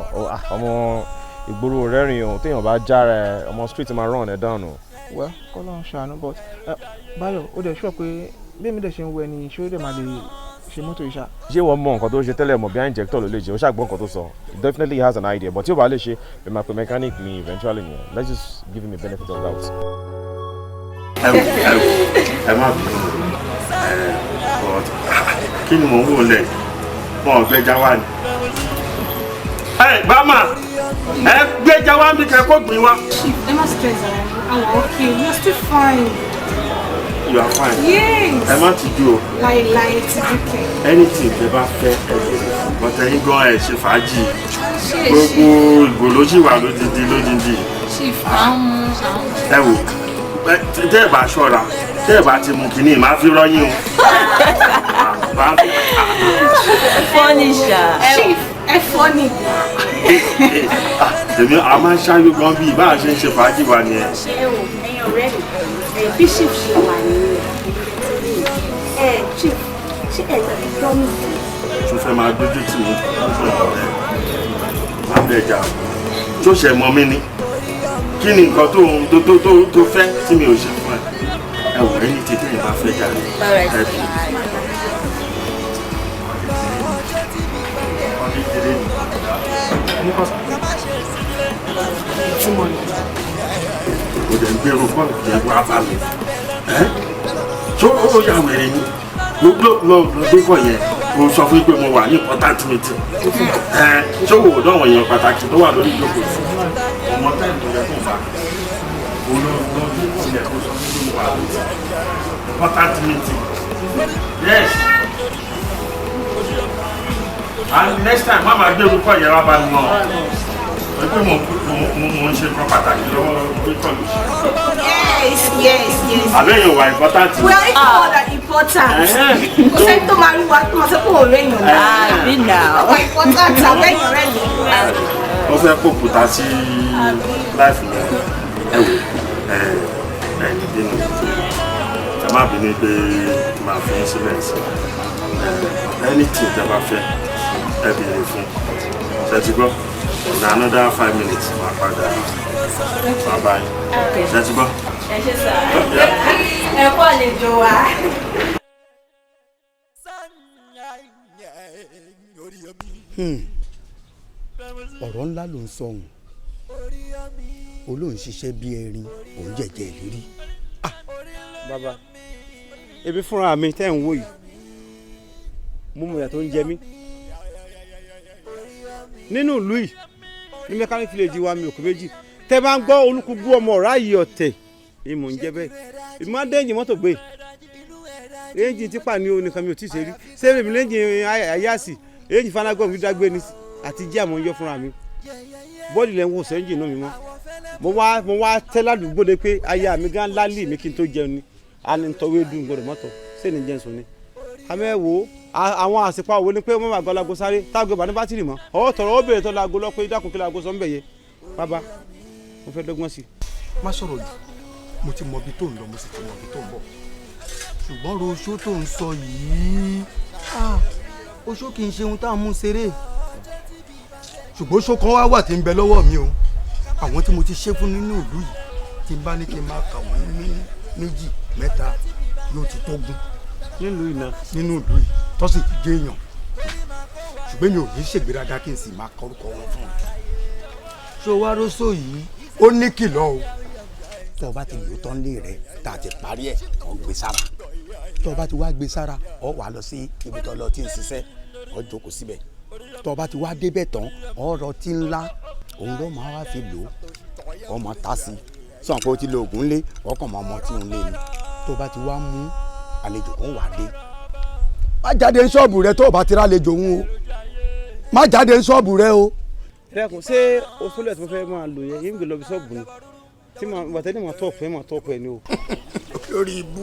ọmọ ìgboro rẹ́rìn o, téèyàn bá jára ẹ, ọmọ street máa run ẹ down o. Well, kọ́lọ́run ṣàánú, but Báyọ̀, ó dẹ̀ sọ pé bí èmi dẹ̀ ṣe ń wọ ẹni, ṣé ó dẹ̀ máa lè ṣe mọ́tò yìí ṣá? Ṣé wọ́n mọ nǹkan tó ṣe tẹ́lẹ̀ mọ̀ bí i injector ló lè ṣe? Ó ṣàgbọ́n nǹkan tó sọ. He definitely has an idea, but tí ó bá lè ṣe, ẹ máa pe mechanic mi eventually nìyẹn. Let's just give him a benefit of doubt. Ẹ wò, ẹ wò, ẹ má bínú ẹ, but kí ni mò ń wò lẹ wọn ò gbẹja wá ni. Ẹ gbàmà, ẹ gbẹja wá bí kẹ kó gbìn wá. Chief, ẹ má stress ara yín. Àwọn okay, we are still fine. You are fine. Yes. Ẹ má ti dùn o. Láìláì ti dúkẹ́. Anything tẹ bá fẹ́ ẹ lè, but ẹ̀yin gan ẹ ṣe fàájì. Ṣé ẹ Gbogbo ìgò ló ṣì wà lódindi lódindi. Chief, à ń mú àwọn. Ẹ wò, tẹ́ ẹ bá ṣọ́ra, tẹ́ ẹ bá ti mú kínní, màá fi rọ́yìn o. Màá fi. Funny ṣá. Chief, ẹ funny. Èmi a máa ń ṣáyó gan bíi bá a ṣe ń ṣe fàájì wa nìyẹn. Ẹ wò, ẹ̀yin ọ̀rẹ́ mi, ẹ bí chief ṣe wà nìyẹn. Ẹ chief, ṣé ẹ gbàgbé promise mi? Tó fẹ́ máa dójú tì mí ẹ má bẹ̀ jà o, tó ṣe mọ mí ni, kí ni nǹkan tó tó tó tó tó fẹ́ tí mi ò ṣe fún ẹ? Ẹ wò, ẹni tí tẹ́yìn bá fẹ́ jà ẹ fi. Ọdún kéré ni. Mo dẹ̀ ń gbèrò bọ́ọ̀lù yẹn wá bá mi ẹ́ tó ó yà wèrè ni. Mo lọ lọ lọ gbé kọ yẹn, mo sọ fún yín pé mo wà ní important meeting. Ẹ ṣé wò ó dọ̀wọ̀n èèyàn pàtàkì tó wà lórí ìjókòó sí ọmọ táìmù tó yẹ kó bá mo lọ lọ bí tilẹ̀ kó sọ fún mi wà ní important meeting. Yes, and next time má máa gbé orúkọ yẹn wá bá mi mọ́ ọ pé mo ń ṣe nǹkan pàtàkì lọ́wọ́ gbé kọ́ lóṣù. Yes. Àbẹ́yẹ̀ wà important. We are even more than important. Kò sẹ́ni tó máa rí wa tó máa sọ pé òun rẹ̀ yàn náà. Àbí now. Ọ̀pọ̀ important àbẹ́yìn rẹ̀ ni. Wọ́n fẹ́ kó kúta sí láìfù yẹn. Ẹ wò, ẹ ẹ ní bínú, ẹ má bínú pé màá fi yín sílẹ̀ sí ẹ. Anything tẹ bá fẹ́, ẹ béèrè fún. Ṣe ti gbọ́? In another 5 minutes, màá padà màá bá yín. Ṣe ti gbọ́? Ẹ ṣé sir. Ẹ kú àlejò wa. Ọ̀rọ̀ ńlá ló ń sọ̀hún olóhùn ṣiṣẹ́ bí erin, òun jẹ̀jẹ̀ ìlérí. Bàbá, ebi fúnra mi tẹ́ ń wò yìí, mo mọ ìyà tó ń jẹ mí nínú ìlú yìí ní mechanic village wa. Mi ò kú méjì. Tẹ́ bá ń gbọ́ olúkúgbú ọmọ ọ̀rá yìí ọ̀tẹ̀ ni mò ń jẹ́ bẹ́ẹ̀. Èmi máa ń dẹ́yìn mọ́tò gbé, Ẹ́ńjìn tipa ni o nìkan mi ò tí ì ṣe rí. Ṣé èmi lẹ́ńjìn ayáàsì ẹ́ńjìn fanagbọ́n mi dágbé ni àti jí àmọ́ ń yọ fúnra mi. Bọ́ọ̀lì lẹ́ ń wò sẹ́ńjìn náà mi mọ́. Mo wá tẹ́ ládùúgbò de pé aya mi gan lálì mi kí n tó jẹun ni. A ní tọ́wé dùn gbọ́dọ̀ mọ́tọ̀ ṣé ní jẹun sùn ni. Àmọ́ ẹ wo àwọn àsìpá wo ni pé wọ́n máa gbọ́ lago sáré tágo ìbànú bátìrì mọ́ ọwọ́ tọ̀rọ̀ ó béèrè tó lago lọ pé dákun kí lago sọ ń bẹ̀ yẹ bàbá mo fẹ́ dọ́gbọ́n sí i. Má sọ̀rọ̀ jù. Mo ti mọ ibi tó ń lọ, mo sì ti mọ ibi tó ń bọ̀, ṣùgbọ́n ro oṣó tó ń sọ yìí, ah, oṣó kì í ṣe ohun tá à ń mú ṣeré, ṣùgbọ́n oṣó kan wá wà tí ń bẹ lọ́wọ́ mi o. Àwọn tí mo ti ṣe fún nínú ìlú yìí, tí n bá ní kí n máa kà wọ́n ní méjì mẹ́ta, yóò ti tógún. Nílùú ìná. Nínú ìlú yìí tó sì ti jẹ́ èèyàn, ṣùgbọ́n mi ò ní ṣègbéraga kí n sì máa kọrúkọ wọn fún un. Ṣé o wá rósò yìí, ó ní kìlọ̀ o. Tó o bá ti lò ó tán lé rẹ, tá a ti parí ẹ̀, ọ̀ gbé sára. Tó o bá ti wá gbé sára, ọ wà lọ sí ibi tó lọ tí ń ṣiṣẹ́, ọ jókòó síbẹ̀. Tó o bá ti wá débẹ̀ tán, ọ̀rọ̀ tí ńlá òun ló máa wá fi lò ó, ọ máa ta sí i. Sọ̀n pé o ti lo oògùn ńlé, ọkàn máa mọ tí ń lé ni. Tó o bá ti wá mú àlejò kan wà dé, má jáde ní ṣọ́ọ̀bù rẹ tó o bá ti rálejò òun o. Má jáde ní ṣọ́ọ̀bù rẹ o. Ẹ dákun, ṣé oṣoolẹ̀ tí mo fẹ́ máa lò yẹn yín gbé lọ bí ṣọ́ọ̀bù ni tí màá bàtẹ́ ní màá tọ́ọ̀pù ẹ̀, màá tọ́ọ̀pù ẹ̀ ni o. Lórí ibú,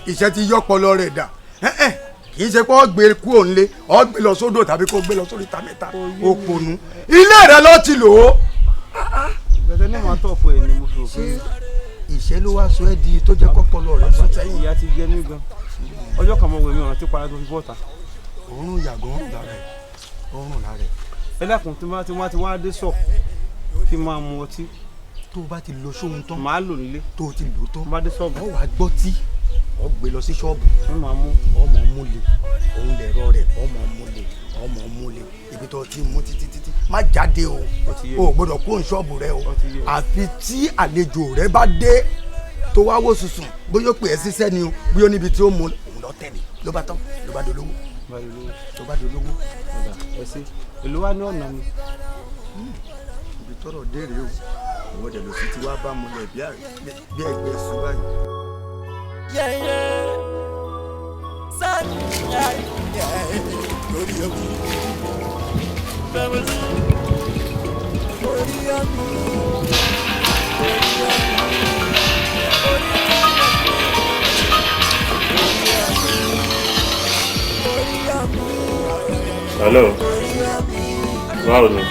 ìṣẹ́ ti yọ́pọlọ rẹ̀ dà. Ẹ́ẹ̀, kì í ṣe pé ọ gbé kúrò nílé, ọ gbé lọ sódò tàbí kó gbé lọ sórí ìta mẹ́ta. Òpònú, ilé rẹ ló ti lò ó. Bàtẹ́ ní màá tọ́ọ̀pù ẹ̀ ni mo fi rò pé. Ìṣẹ́ ló wá sọ ẹ́ di tó jẹ́ kọ́pọlọ rẹ̀ sún sẹ́yìn. Ìyá ti jẹ mí gan, ọjọ́ kan mo wẹ̀ mí ọ̀ràn tí para tó fi bọ́ta. Òórùn yàgò ń lára ẹ̀, òórùn lára ẹ̀. Ẹ dákun, tí wọ́n á dé sọ̀ kí n máa mu ọtí. Tó o bá ti lo sóhun tán. Màá lò nílé. Tó o ti lò tán. Bá dé ṣọ́ọ̀bù. Ọ wàá gbọ́ tí ọ gbé lọ sí ṣọ́ọ̀bù. Wọ́n máa mú. Ọmọ mú le, òun lẹ̀rọ rẹ̀, ọmọ mú le, ọmọ mú le, ibi tó ti mú títí títí. Má jáde o, o ò gbọ́dọ̀ kúrò ní ṣọ́ọ̀bù rẹ o, àfi tí àlejò rẹ bá dé tó wá wò sùsùn, bóyá ó pè é síṣẹ́ ni o, bóyá ó níbi tí ó mú òun lọ tẹ̀lé. Ló bá tán, ló bá dolówó, ló bá dolówó. Ẹ ṣe, èló wá ní ọ̀nà mi. Ibi tọ́rọ̀ dé rèé o. Ìwọ dẹ̀ lọ sí ti wá bá mu lẹ̀ bí ẹgbẹ́ sùn báyìí. Yeah. Sad, yeah. Lórí omi. Bẹ́ẹ̀ orí omi. Orí omi. Orí omi. Hello, báwo ni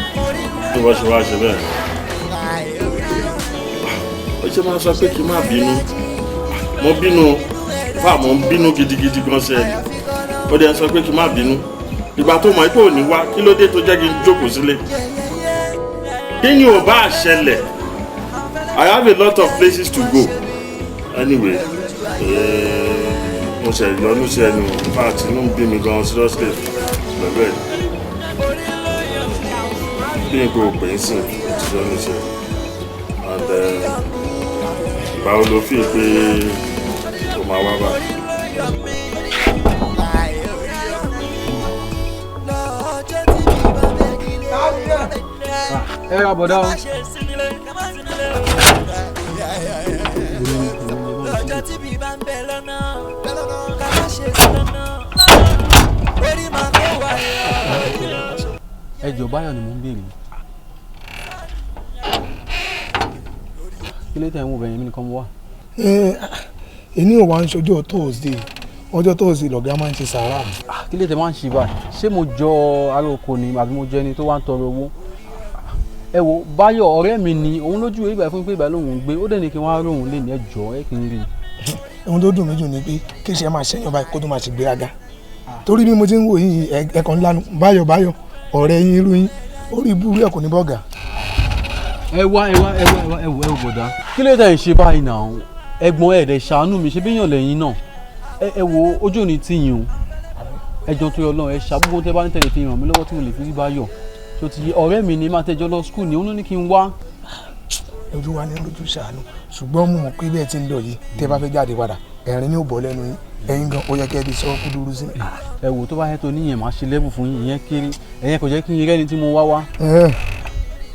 tó bá ṣe wá ṣe bẹ́ẹ̀? Ó ṣe máa sọ pé kí n má bínú. Mo bínú fáà, mo ń bínú gidigidi gan ṣe ẹni. Ó dẹ̀ sọ pé kí n má bínú. Ìgbà tó mọ̀ pé ò ní wá, kí ló dé tó jẹ́ kí n jókòó sílé? Kí ni ò bá ṣẹlẹ̀? I have a lot of places to go anyway. Mo ṣe yọnu sí ẹnu. In fact, inú ń bí mi gan seriously pẹ̀lú ẹ̀ bí n kò pè é sìn. Mo ti yọnu sí ẹ. And ìgbà wo ló fi pé o máa wá bá? Ẹ ra bọ̀dá o. Lọ́jọ́ tí bí bá ń bẹ lọ́nà, ká má ṣe sí lọ́nà, orí máa kó wa yọ. Ẹ jọ̀ọ́, Báyọ̀ ni mò ń béèrè. Kí ló tẹ̀ ń wò bẹ̀yẹn? Mi nìkan mo wà. Èní ò wá ń ṣọjọ́ Thursday. Ọjọ́ Thursday lọ̀gá máa ń ṣe sàárà. Kí ló tẹ̀ máa ń ṣe báyìí? Ṣé mo jọ ará oko ni àbí mo jẹ́ ẹni tó wá ń tọrọ owó? Ẹ wo, Báyọ̀ ọ̀rẹ́ mi ni òun lójú ìgbà fún pé ìgbà lòun ń gbé, ó dẹ̀ ní kí wọ́n á lóun lè ní. Ẹ jọ̀ọ́, ẹ kì í rí i. Ohun tó dùn mí jù ni pé kí ṣe máa ṣẹ́yàn báyìí kó tó máa ṣe gbéraga, torí bí mo ti ń wò yìí, ẹ̀kan ńlá nu. Báyọ̀, Báyọ̀ ọ̀rẹ́ yín, irú yín, orí ibú rẹ̀ kò ní bọ́gà. Ẹ wá, ẹ wá, ẹ wá, ẹ wá, ẹ wò, ẹ wò bọ̀dá. Kí ló dé ń ṣe báyìí náà? Ẹ̀gbọ́n, ẹ̀ dẹ̀ ṣàánú mi, ṣe bíyàn lẹ́yìn náà. Ẹ wo, ojú òní tí yín o. Ẹ jọ̀ọ́, tó yọ lọ́run, ẹ ṣàbùkún tẹ́ bá ní tẹ̀lé fi ràn mí lọ́wọ́ tí mo lè fi rí Báyọ̀. Tó ti yé, ọ̀rẹ́ mi ni, máa tẹ́jọ́ lọ school ni, òun ló ní kí n wá. Ojú wa ní lójú ṣàánú, ṣùgbọ́n mo mọ̀ pé bẹ́ẹ̀ ti ń lọ yìí, tẹ́ bá fẹ́ jáde padà, ẹ̀rín ní ò bọ́ lẹ́nu yín. Ẹ̀yin gan, ó yẹ kẹ́ ẹ di sọ kúdúrú sí. Ẹ wò, tó bá yẹ tó níyẹn, máa ṣe lẹ́bù fún yín. Ìyẹn kéré, ẹ̀yẹn kò jẹ́ kí n rẹ́ni tí mo wá wá. Ẹ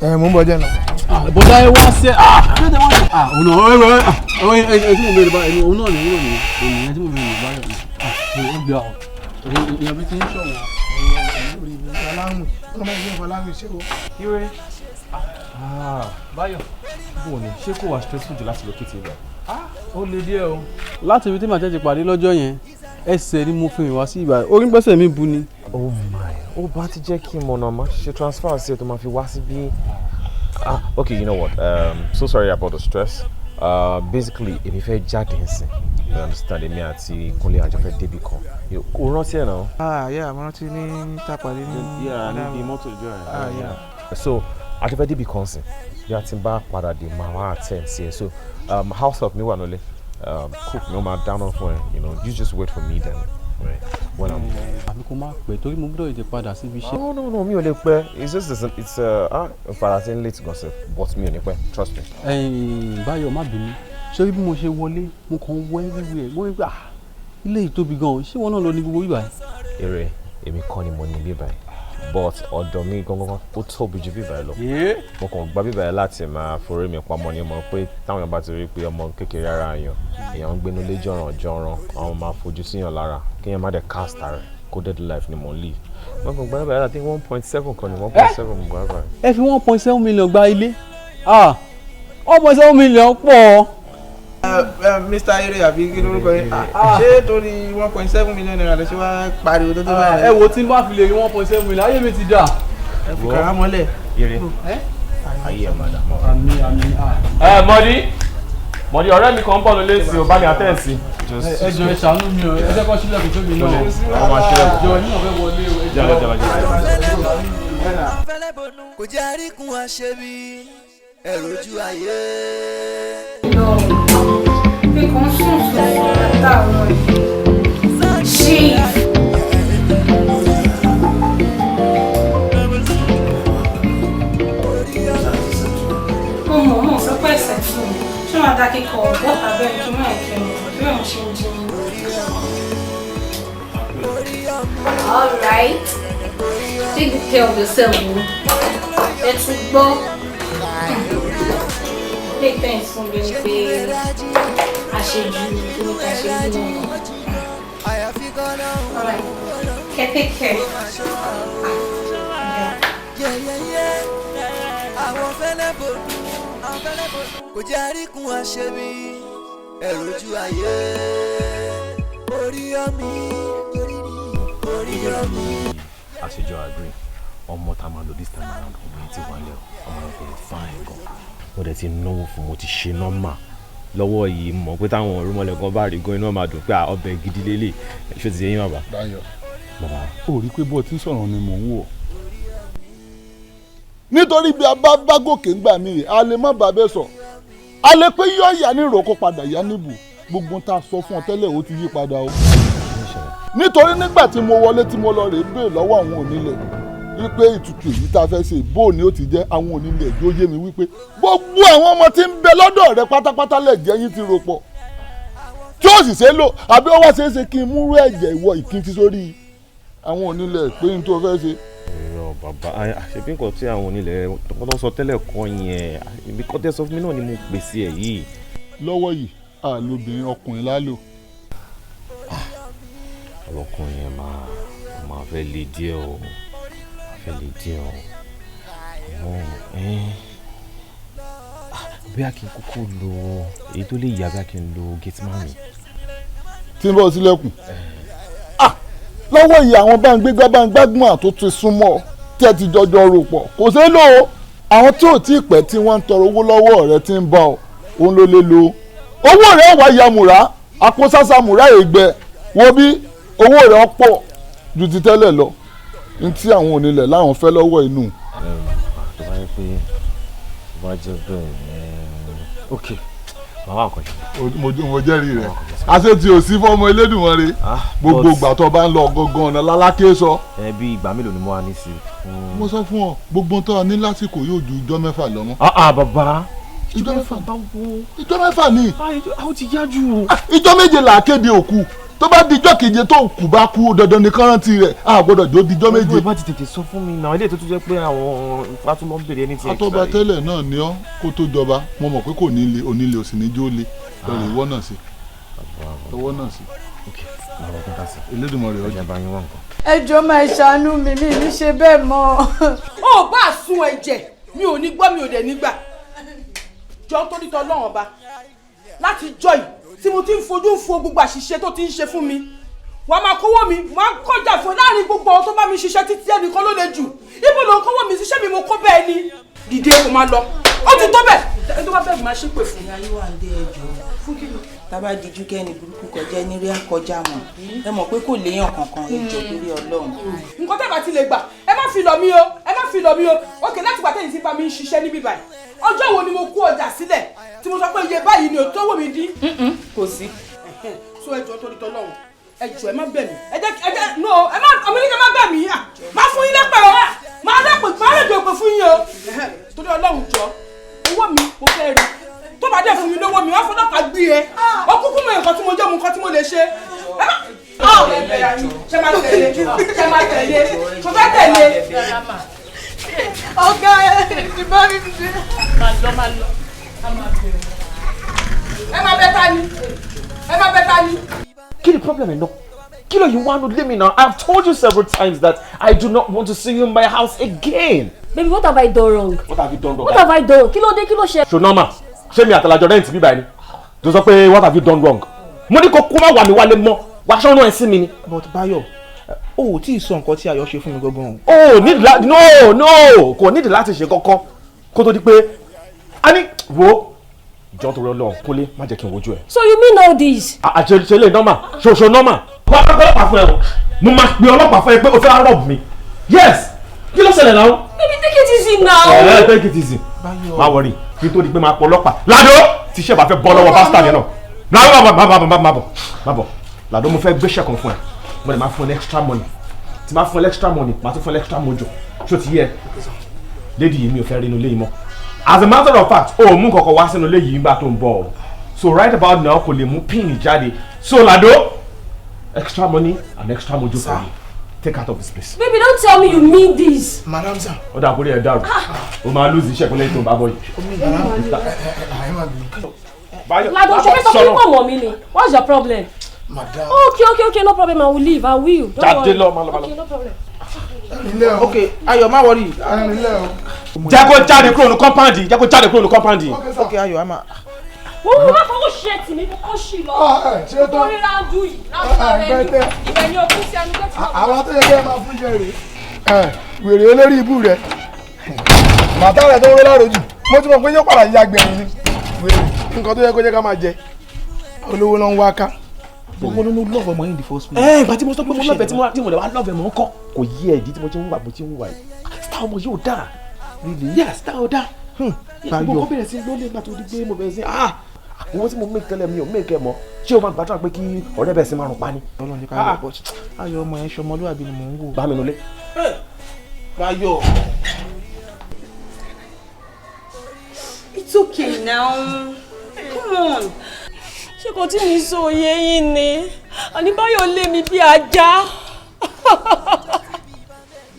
ẹ, mò ń bọ̀, jẹ́ lọ. Bọ̀dá ẹ wá sẹ́ òun náà ẹ ẹ ẹ tí mo bèrè báyìí òun náà ni òun náà ni òun ẹ tí mo bèrè báyìí ẹ gbé ọ èèyàn bí ti ń ṣọ̀wọ́n. Ire. Báyọ̀. Bó ni ṣé kò wá stressful jù láti locate ibà? Ó le díẹ̀ o. Láti ibi tí màá tẹ́tí pàdé lọ́jọ́ yẹn, ẹsẹ̀ ni mo fi rìn wá sí ibà. Orí pẹ́sẹ̀ mi bu ni. Oh my, ó bá ti jẹ́ kí n mọ̀nà máa ṣe transfer sí ẹ tó máa fi wá síbí. Ah, okay, you know what? So sorry about the stress. Basically, èmi fẹ́ jáde nsìn. You understand? Èmi àti Kúnlé àjọ fẹ́ débi kan. O rántí ẹ̀ náà? Ah, yeah, mo rántí ní tápàdé ní. Yeah, níbi mọ́tò ìjọ ẹ̀. Ah, yeah. So, àjọ fẹ́ débi kan sìn. Bí a ti bá padà dé, màá wá attend sí ẹ. So, house help mi wà nílé. Cook mi ó máa dáná fún ẹ. You know, you just wait for me then. Right. When I'm. Àbí kò má pẹ́ torí mo gbọ́dọ̀ tètè padà síbi iṣẹ́. No, no, no, mi ò lè pẹ́. It's just it's ìfarasí late gan sef, but mi ò ní pẹ́, trust me. Báyọ̀ má bínú. Ṣé bí mo ṣe wọlé, mo kàn wọ everywhere. Mo rí pé ilé yìí tóbi gan-an, ṣé wọn náà lọ ní gbogbo ibà yìí? Eré, èmi kọ́ ni mo ní bíbá yìí, but ọ̀dọ̀ mi gangan ó tóbi ju bíbá yìí lọ. Mo kàn gba bíbá yìí láti máa forí mi pamọ́ ni mo pé táwọn èèyàn bá ti rí pé ọmọ kékeré ara yàn, èèyàn ń gbénú lé jọ̀ràn jọ̀ràn, àwọn máa fojú síyàn lára, kéèyàn má dẹ̀ cast ara ẹ̀, coded life ni mo ń live. Mo kàn gba bíbá yìí láti 1.7 kan ní 1.7 mo gba bíbá yìí. Ẹ fi 1.7 million gba ilé. 1.7 million pọ̀. Mr. Ire àbí kí lórúkọ yẹn, ṣé torí 1.7 million naira lè ṣe wá pariwo tó tó báyìí? Ẹ wo tí n bá fi lè rí 1.7 million, ayé mi ti dà. Ẹ fi kàrá mọ́lẹ̀. Ire, ayé ẹ̀ máa dà. Àmín àmín. Ẹ Mọ́dí, Mọ́dí ọ̀rẹ́ mi kan ń bọ̀ lólé sí o, bá mi attend sí. Ẹ jọ̀ọ́ ẹ ṣàánú mi o, ẹ jẹ́ kó sílẹ̀kùn fún mi náà. Wọ́n máa ṣílẹ̀kùn. Jọ̀ọ́ ẹ̀yin náà fẹ́ wọlé o. Jalo jalo jalo. Kò jẹ́ àríkún àṣebí ẹ̀rọ ojú ayé. Nǹkan sùn sùn látàárọ̀ yìí. Chief. Mo mọ̀ mọ̀ sọ pé ẹsẹ̀ tù mí. Ṣé máa da kíkọ ọ̀gbọ́n tàbí ẹni tó máa kí ọmọ bí òun ṣe ń jí mi? All right. Take good care of yourself o. Ẹ ti gbọ́. Ilé ìtẹ́ ìsún bí ni pé àṣejù tó ní ká ṣe ní ọ̀nà. All right. Kẹ́ take care. Àwọn fẹ́lẹ́ bòdú, kò jẹ́ àríkún àṣebí ẹ̀rọ ojú ayé. Orí ọmí, orí ọmí. Àṣejọ agree, ọmọ tá a máa lò this time around, ọmọ yẹn ti wà lẹ́ o, ọmọ yẹn kò fine gan. Mo dẹ̀ ti náwó fún, mo ti ṣe nọ́mà lọ́wọ́ yìí, mọ̀ pé táwọn orúmọlẹ̀ kan bá rí gan inú máa dùn pé ọbẹ̀ gidi lélẹ̀. Ṣé ti yé yín bàbá? Dayọ̀, bàbá. Ó rí pé bó ti ń sọ̀rọ̀ ni mò ń wò. Nítorí bí a bá bá gòkè ńgbà mí, a lè má bàa bẹ́ẹ̀ sọ. A lè pé yóò yá ní ìrókò padà yá níbù. Gbogbo tá a sọ fún ọ tẹ́lẹ̀ ó ti yí padà o. Nítorí nígbà tí mo wọlé tí mo lọ rèé béè lọ́wọ́ àwọn onílẹ̀ wípé ìtùtù èyí tá a fẹ́ ṣe bó ni ó ti jẹ́, àwọn onílẹ̀ yóò yé mi wípé gbogbo àwọn ọmọ tí ń bẹ lọ́dọ̀ rẹ pátápátá lẹ̀ jẹ́ yín ti rò pọ̀ tí ó sì ṣe lò, àbí ó wá ṣeé ṣe kí n múrú ẹ̀jẹ̀ ìwọ ìkíntí sórí àwọn onílẹ̀ pé n tó fẹ́ ṣe. Irọ́ bàbá, àṣebí nǹkan tí àwọn onílẹ̀ tó sọ tẹ́lẹ̀ kan yẹn, ibi kọ́ tẹ́ sọ fún mi náà ni mo pèsè ẹ̀ yìí. Lọ́wọ́ yìí àlòbìnrin ọkùnrin lálò. Ọlọ́kùnrin yẹn máa fẹ́ le díẹ̀ o, fẹ́ le díẹ̀ o. Àmọ́ bí a kì í kúkú lo èyí tó lè yá, bí a kì í lo gateman mi. Tí ń bọ̀ sílẹ̀kùn lọ́wọ́ yìí, àwọn bá ń gbágbọ́n àtó ti súnmọ́ tí ẹ ti jọjọ rò pọ̀ kò ṣeé lò ó. Àwọn tí ò tí ì pẹ́ tí wọ́n ń tọrọ owó lọ́wọ́ rẹ tí ń bọ̀ ọ́, òun ló lè lo owó rẹ̀ wá ya mùrá àpò sásà mùrá ègbẹ wo bí owó rẹ̀ pọ̀ ju ti tẹ́lẹ̀ lọ ní tí àwọn onílẹ̀ láwọn fẹ́ lọ́wọ́ inú. Tó bá yẹ pé tó bá jẹ́ bẹ́ẹ̀, ok, màá wà nǹkan ṣe. Mo jẹ́rìí rẹ̀ àṣé tí o sí fọ́mọ Elédùmarè gbogbo ìgbà tó bá ń lọ gangan ọ̀nà lálákè sọ. Ẹ bí ìgbà mélòó ni mo wá ní sí. Mo sọ fún ọ, gbogbo tó ní lásìkò yóò ju ijọ́ mẹ́fà lọ mọ́. Bàbá, ijọ́ mẹ́fà báwo? Ijọ́ mẹ́fà ni. Ó ti yá jù. Ijọ́ méje là á kéde òkú. Tó bá dijọ́ keje tó kù bá kú, dandan ni kán rántí rẹ̀, a gbọ́dọ̀ jó dijọ́ méje. Ẹ bá ti tètè sọ fún mi náà, ilé tó tún jẹ́ pé àwọn ipa tó lọ ń bèrè ẹni tí. Atọ́ba tẹ́lẹ̀ náà ni ọ́ kó tó jọba, mo mọ̀ pé kò ní le, onílé ò sì ní jó le. Lọ́rọ̀ ìwọ náà sí, ìwọ náà sí. Elédùmarè ọjà. Ẹ jọ̀ọ́ máa ṣàánú mi, mi ní ṣe bẹ́ẹ̀ mọ́. Ó bá sun ẹ̀jẹ̀, mi ò ní gbọ́, mi ò dẹ̀ nígbà. Jọ torí tọlọ́run ọba, láti jọ yìí tí mo ti ń fojú ń fo gbogbo àṣìṣe tó ti ń ṣe fún mi, wàá máa kówó mi, wàá kọjá fún láàrin gbogbo àwọn tó bá mi ṣiṣẹ́ títí ẹnìkan ló le jù. Ibo ló ń kówó mi ṣiṣẹ́ mi, mo kó bẹ́ẹ̀ ni. Dìde kó máa lọ, ó ti tó bẹ́ẹ̀. Ẹni tó bá bẹ́ẹ̀ máa ṣépè fún. Ìyá yóò wà ń dé ẹjọ́ fún kí ni. Tábà díjú kẹ́ni burúkú kọjá ní rí àkọjá mọ̀, ẹ mọ̀ pé kò léèyàn kankan, ẹjọ́ torí Ọlọ́run. Nǹkan tẹ́ bá ti lè gbà, ẹ má fi lọ̀ mí o, ẹ má fi lọ̀ mí o. Òkè láti gbà tẹ́yìn sí bá mi ń ṣiṣẹ́ níbí báyìí, ọjọ́ wo ni mo kó ọjà sílẹ̀ tí mo sọ pé iye báyìí ni ò tó wò mí dín? Kò sí. So ẹjọ́ torí tọlọ́run, ẹjọ́ ẹ má bẹ̀ mí, ẹ jẹ́ ẹ jẹ́ no, ẹ má ọmọ ní ká má bẹ̀ mí, má fún yín lẹ́pẹ̀ o, má lẹ́pẹ̀ má lẹ́jọ́ pé fún yín o. Torí Ọlọ́run jọ, owó mi mo fẹ́ rí. Tó bá dẹ̀ fún mi lówó mi, wọ́n fọlọ́pàá gbé ẹ. Ó kúkú mọ nǹkan tí mo jẹ́, mu nǹkan tí mo lè ṣe. Ṣé máa tẹ̀lé? Ṣé máa tẹ̀lé? Ṣé fẹ́ tẹ̀lé? Ọ̀gá ẹ̀ ti bá mi ṣe. Máa lọ, máa lọ, a máa bẹ̀rẹ̀. Ẹ máa bẹ ta ni? Ẹ máa bẹ ta ni? Kí ni problem ẹ̀ náà? Kí ló yìí wá nu lé mi náà? I've told you several times that I do not want to see you in my house again. Baby, what have I done wrong? What have you done wrong? What have I done? Kí ló dé, kí ló ṣe? Ṣo normal? Ṣé mi àtàlàjọ rent bíbá ẹni? Tó sọ pé what have you done wrong? Mo ní kó kó má wà mí wálé mọ́, wàá ṣọ́nà ẹ̀ sí mi ni. But Báyọ̀, o ò tí ì sọ nǹkan tí Ayọ̀ ṣe fún mi gangan o. Oh, need la no no, kò nídìí láti ṣe kankan kó tó di pé a ní wo jọ́ torí Ọlọ́run, Kúnlé, má jẹ́ kí n wojú ẹ̀. So you mean all this? Àṣẹ lè normal, ṣoṣo normal. Wọ́n á pẹ́ ọlọ́pàá fún ẹ o, mo máa pe ọlọ́pàá fún ẹ pé o fẹ́ rob mi. Yes, kí ló ṣẹlẹ̀ náà? Baby, take it easy now. Ẹ take it easy. Má worry, kí n tó di pé máa pọ ọlọ́pàá. Ládó, tíṣẹ́ bá fẹ́ bọ́ lọ́wọ́ bastard yẹn náà. Ládó, má bọ̀, má bọ̀, má bọ̀. Ládó, mo fẹ́ gbéṣẹ́ kan fún ẹ. Mo lè máa fún ẹ extra money. Tí máa fún ẹ extra money, máa tún fún ẹ extra mojo. Ṣó ti yẹ? Lady yìí mi ò fẹ́ rí inú ilé yìí mọ́. As a matter of fact, o mú kankan wá sínú ilé yìí nígbà tó ń bọ̀ o. So right about now, kò lè mú pin jáde. So Lado, extra money and extra mojo for you. Take out of this place. Baby, don't tell me you mean this. Madam sir. Ó dà kórè ẹ̀ dàrú. O máa lose iṣẹ́ ìpínlẹ̀ tó ń bá bọ̀ yìí. Lado, ṣe fẹ́ sọ fún pọ̀ mọ́ mi ni. What's your problem? Madam. Okay, no problem. I will leave. I will. Don't Jáde worry. lọ, má lọ, má lọ. Okay, no problem. Ok, Ayọ̀, má worry. Jẹ́ kó jáde kúrò ní compound yìí, jẹ́ kó jáde kúrò ní compound yìí. Ok, Ayọ̀, a máa. Wọ́n má fọwọ́ ṣe tì mí kó ṣì lọ. Ṣé ó tán? Orí ráńdù yìí, ráńdù rẹ̀ ni. Ibẹ̀ ni okùn sí ẹnu gẹ́tì. Àwọn tó yẹ kí ẹ máa fún jẹ rèé. Wèrè olórí ibú rẹ, bàtà rẹ tó ń ró láròjù, mo ti mọ̀ pé yóò padà ya gbẹ̀yìn ni. Wèrè, nǹkan tó yẹ kó jẹ́ ká máa jẹ, olówó ló ń wá ká. Gbogbo ló ló love ọmọ yìí in the first place. Ẹ ìgbà tí mo sọ pé mo love ẹ, tí mo lè wá love ẹ mọ̀ ń kọ́. Kò yí ẹ ìdí tí mo ti ń wà bó ti ń wà yìí. Star ọmọ yóò dáa. Really? Yes, star ò dáa. Báyọ̀. Mo kọ́ bẹ̀rẹ̀ sí lólè nígbà tó di pé mo bẹ̀rẹ̀ sí ah owó tí mo make tẹ́lẹ̀ mi ò make ẹ mọ́. Ṣé o máa gbàdúrà pé kí ọ̀rẹ́ bẹ̀rẹ̀ sí márùn pa ni? Ọlọ́run ní ká yọ bọ́. Ayọ̀ ọmọ yẹn ṣọmọlúwàbí ni mò ń wò. Bá mi nulẹ̀. Báyọ̀. It's okay now. Come on. Ṣé kò tí mi sọ òye yín ni? Àní Báyọ̀ lé mi bí ajá.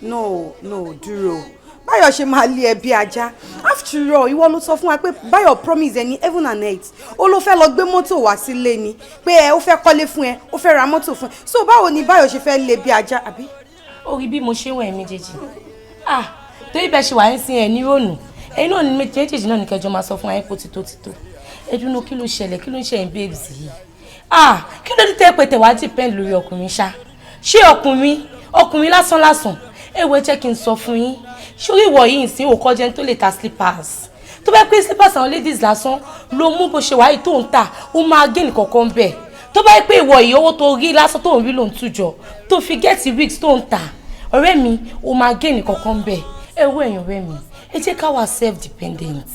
No, no, dúró. Báyọ̀ ṣe máa lé ẹ bí ajá. After all, ìwọ ló sọ fún wa pé Báyọ̀ promise ẹ ní heaven and earth. Ó ló fẹ́ lọ gbé mọ́tò wá sílé ni. Pé ẹ ó fẹ́ kọ́lé fún ẹ, ó fẹ́ ra mọ́tò fún ẹ. So báwo ni Báyọ̀ ṣe fẹ́ lé bí ajá, àbí? Ó rí bí mo ṣe ń wẹ̀ méjèèjì. Ah, torí bẹ́ẹ̀ ṣe wà ń sin ẹ̀ ní rònú. Ẹ̀yin náà ní méjèèjì náà ní kẹjọ máa sọ fún ayé pé tító tító. Ẹ dúró, kí ló ṣẹlẹ̀, kí ló ń ṣe ẹ̀yin babes yìí? Ah, kí ló dé tẹ́ pé tẹ̀wá depend lórí ọkùnrin ṣá? Ṣé ọkùnrin, ọkùnrin lásán lásán? Ẹ wo, ẹ jẹ́ kí n sọ fún yín. Ṣórí ìwọ yìí ń sin òkọ́ jẹun tó lè ta slippers. Tó bá pé slippers àwọn ladies lásán ló mú bó ṣe wáyé tó ń tà, ó máa gé nìkọ̀ọ̀kan bẹ̀. Tó bá pé ìwọ yìí owó tó rí lásán tó ń rí ló ń tújọ, tó fi get wigs tó ń tà, ọ̀rẹ́ mi, ó máa gé nìkọ̀ọ̀kan bẹ̀. Ẹ wo ẹ̀yin ọ̀rẹ́ mi, ẹ jẹ́ ká wà self dependent,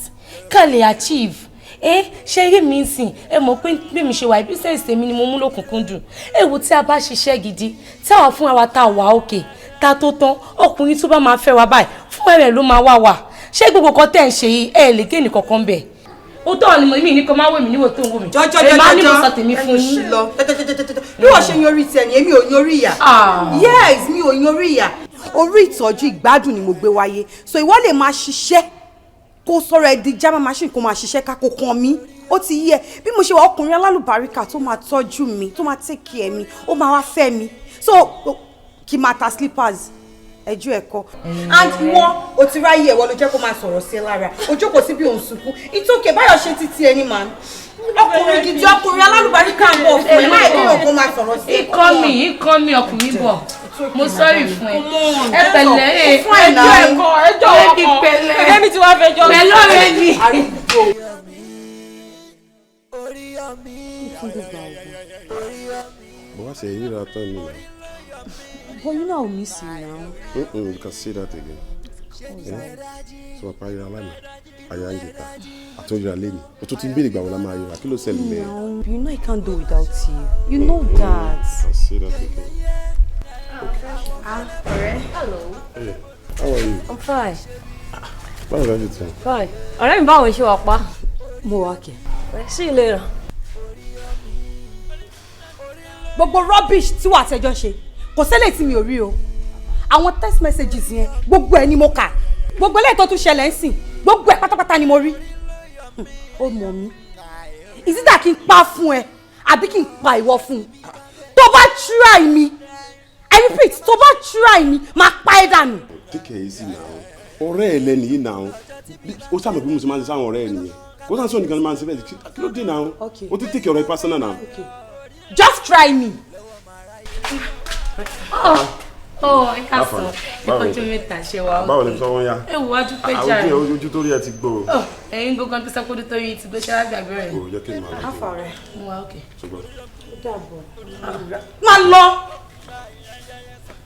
ká lè achieve. Ẹ ṣe eré mi ń sìn, ẹ mọ̀ pé bí mi ṣe wà, business tèmi ni mo mú lókùnkúndùn. Ẹ wo, tí a bá ṣiṣẹ́ gidi, tí àwa fúnra wa tá a wà òkè ta tó tán, ọkùnrin tó bá máa fẹ́ wa báyìí fún ẹ̀rẹ̀ ló máa wá wà. Ṣé gbogbo kan tẹ̀ ń ṣe yìí, ẹ lè gé nìkankan bẹ̀. Ó Ó tọ́ ni mi ní kó má wò mí níwò tó ń wò mí. Jọjọ Èmi á ní mo jọjọ sọ tèmi fún yín. lọ bí wọ́n ṣe yan orí tiẹ̀ ni èmi ò yan orí ìyà. Yes, mi ò yan orí ìyà. Orí ìtọ́jú ìgbádùn ni mo gbé wáyé, so ìwọ lè máa ṣiṣẹ́ kó sọ̀rọ̀ ẹ di jámá machine, kó máa ṣiṣẹ́ ká kó kan mi. Ó ti yẹ bí mo ṣe wà, ọkùnrin alálùbáríkà tó máa tọ́jú mi, tó máa take care mi, ó máa wá fẹ́ mi, so kí n máa ta slippers ẹjọ́ ẹ̀kọ́. And ìwọ o ti ráyè, ẹ̀wọ́ ló jẹ́ kó máa sọ̀rọ̀ sí ẹ lára, o jókòó sí bí òun sunkún. It's okay, Báyọ̀ ṣe títí ẹni màá ọkùnrin gidi, ọkùnrin alálùbáríkà ń bọ̀ fún ẹ, máa ìdíyàn kó máa sọ̀rọ̀ sí ẹ. Ikọ́ mi ọkùnrin bọ̀, mo sọ́rí fún ẹ. Ẹ pẹ̀lẹ́ ẹ. Fún ẹ náà. Ẹjọ́ ẹ̀kọ́, ẹjọ́ Baby, ọkàn. pẹ̀lẹ́. Ẹ̀mí tí wàá fẹjọ́ sùn. Pẹ̀lú ọ̀rẹ́ mi. But what's a year tán ni? But you know I miss you now. Mm-mm, you can say that again. Eh? So wàá parí lánàá, àyà ń jẹta, àtúnyìnrà lẹ́nu. O tún ti ń béèrè ìgbà wo la máa yọra, kí ló ṣẹlẹ̀ mẹ́rin? No, you know I can't do without you. You know that. You can say that again. Ah, ọ̀rẹ́. Hello. Hey, how are you? I'm fine. Báwo la ṣe tún? Fine. Ọ̀rẹ́ mi, báwo ṣe wà pa? Mo wà kẹ́. Sí ilé rẹ̀. Gbogbo rubbish tí wàá tẹjọ́ ṣe, kò sẹ́lẹ̀ tí mi ò rí o. Àwọn text messages yẹn, gbogbo ẹ̀ ni mo kà. Gbogbo eléyìí tó tún ṣẹlẹ̀ ń sìn, gbogbo ẹ̀ pátápátá ni mo rí. Ó mọ̀ mí. Ìsídà kí n pa fún ẹ, àbí kí n pa ìwọ fún un. Tó bá try mi, I repeat, tó bá try mi, máa pa ẹ́ dànù. Take it easy now. Ọ̀rẹ́ ẹ lẹ́nu yìí now. Ó sábà bí mo ṣe máa ń ṣe sáwọn ọ̀rẹ́ ẹ nìyẹn. Kó sáà sọ nìkan ni máa ń ṣe bẹ́ẹ̀. Kí ló dé now? Okay. O ti take ọ̀rẹ́ personal now. Okay. Just try me. Oh, ẹ ká sọ, ẹ kọjú mẹ́ta ṣe wa. Báwo ni sọ wọ́n yá? Ẹ wò wá, dúpẹ́ jàre. Àwọn ojú tó rí ẹ ti gbó. Oh, ẹ̀yin gbogbo tó sọ pé ojú tó rí ti gbé ṣe wá gbàgbé rẹ̀. O jẹ́ kí n máa lọ. Afa rẹ̀. Mo wà okay. Ṣùgbọ́n. Má lọ.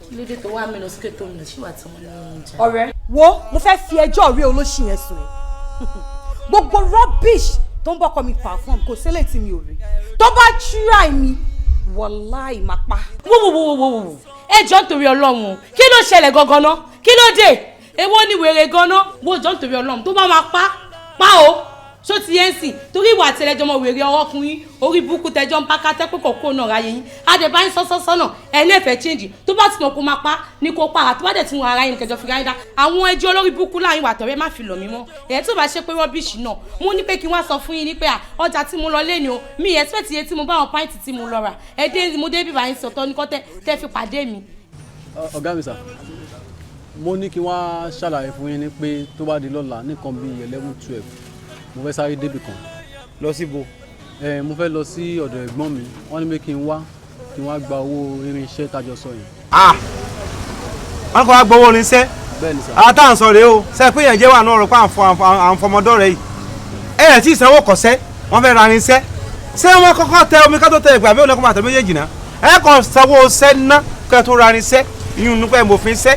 Kí ló dé tó wá mi lọ sókè tó mi lọ síwà tí wọ́n ní oúnjẹ? Ọ̀rẹ́, wo, mo fẹ́ fi ẹjọ́ rí olóṣì yẹn sùn ẹ́. Gbogbo rubbish tó ń bọ́kọ mi perform, kò sílẹ̀ tí mi ò rí. Tó bá try mi, wàláì máa pa. Wo wo wo wo wo, ẹ jọ̀ọ́ nítorí Ọlọ́run o, kí ló ṣẹlẹ̀ gangan ná? Kí ló dé? Èwo ni wèrè gan-an? Wo, jọ̀ọ́ nítorí Ọlọ́run, tó bá máa pa pa o, ṣó ti yẹn sìn? Torí ìwà àtẹlẹjọ ọmọ wèrè ọwọ́kùnrin orí burúkú tẹjọ ń bá ká tẹ́ pé kò kó náà ráyè yín, àdèbá yín sọ́sọ́sọ́ náà ẹ̀ ní ẹ̀fẹ̀ change. Tó bá ti mọ̀ kó máa pa ní kó pa, àti bá dẹ̀ ti wọn ara yín kẹjọ fi ráyé dá àwọn ẹjọ́ olórí burúkú láàrin ìwà tọ̀rẹ́, má fi lọ̀ mí mọ́ ẹ̀. Tó bá ṣe pé rubbish náà, mo ní pé kí wọ́n sọ fún yín ní pé à ọjà tí mo lọ lé ni o, mi expect iye tí mo bá àwọn pint tí mo lọ rà. Ẹ dé, mo dé bíbá yín sọ̀tọ̀ ní kọ́ tẹ́ fi pàdé mi. Ọ̀gá mi sà, mo ní kí wọ́n á ṣàlàyé fún yín ní pé tó bá di lọ́la nìkan bíi 11, 12, mo fẹ́ sáré débì kan. Lọ síbo? Ẹ mo fẹ́ lọ sí ọ̀dọ̀ ẹ̀gbọ́n mi, wọ́n ní pé kí n wá, kí n wá gba owó irinṣẹ́ tájọ sọ yẹn. Ah, wọ́n kọ́ wá gbowó irinṣẹ́? Bẹ́ẹ̀ ni sà. Àwọn táà ń sọ rèé o, ṣe pé èèyàn jẹ́ wà náà rò pé à ń fọmọdọ́ rẹ yìí, ẹ ẹ̀ tí ìsanwó kọ̀ṣẹ́, wọ́n fẹ́ ra irinṣẹ́. Ṣé wọ́n kọ́kọ́ tẹ omi ká tó tẹ ìgbà bí òun kọ́ máa tẹ méjèèjì náà? Ẹ kàn sanwó ṣẹ́ ná kẹ́ tó ra irinṣẹ́ ìyún nípa ẹ̀ mọ̀fin ṣẹ́.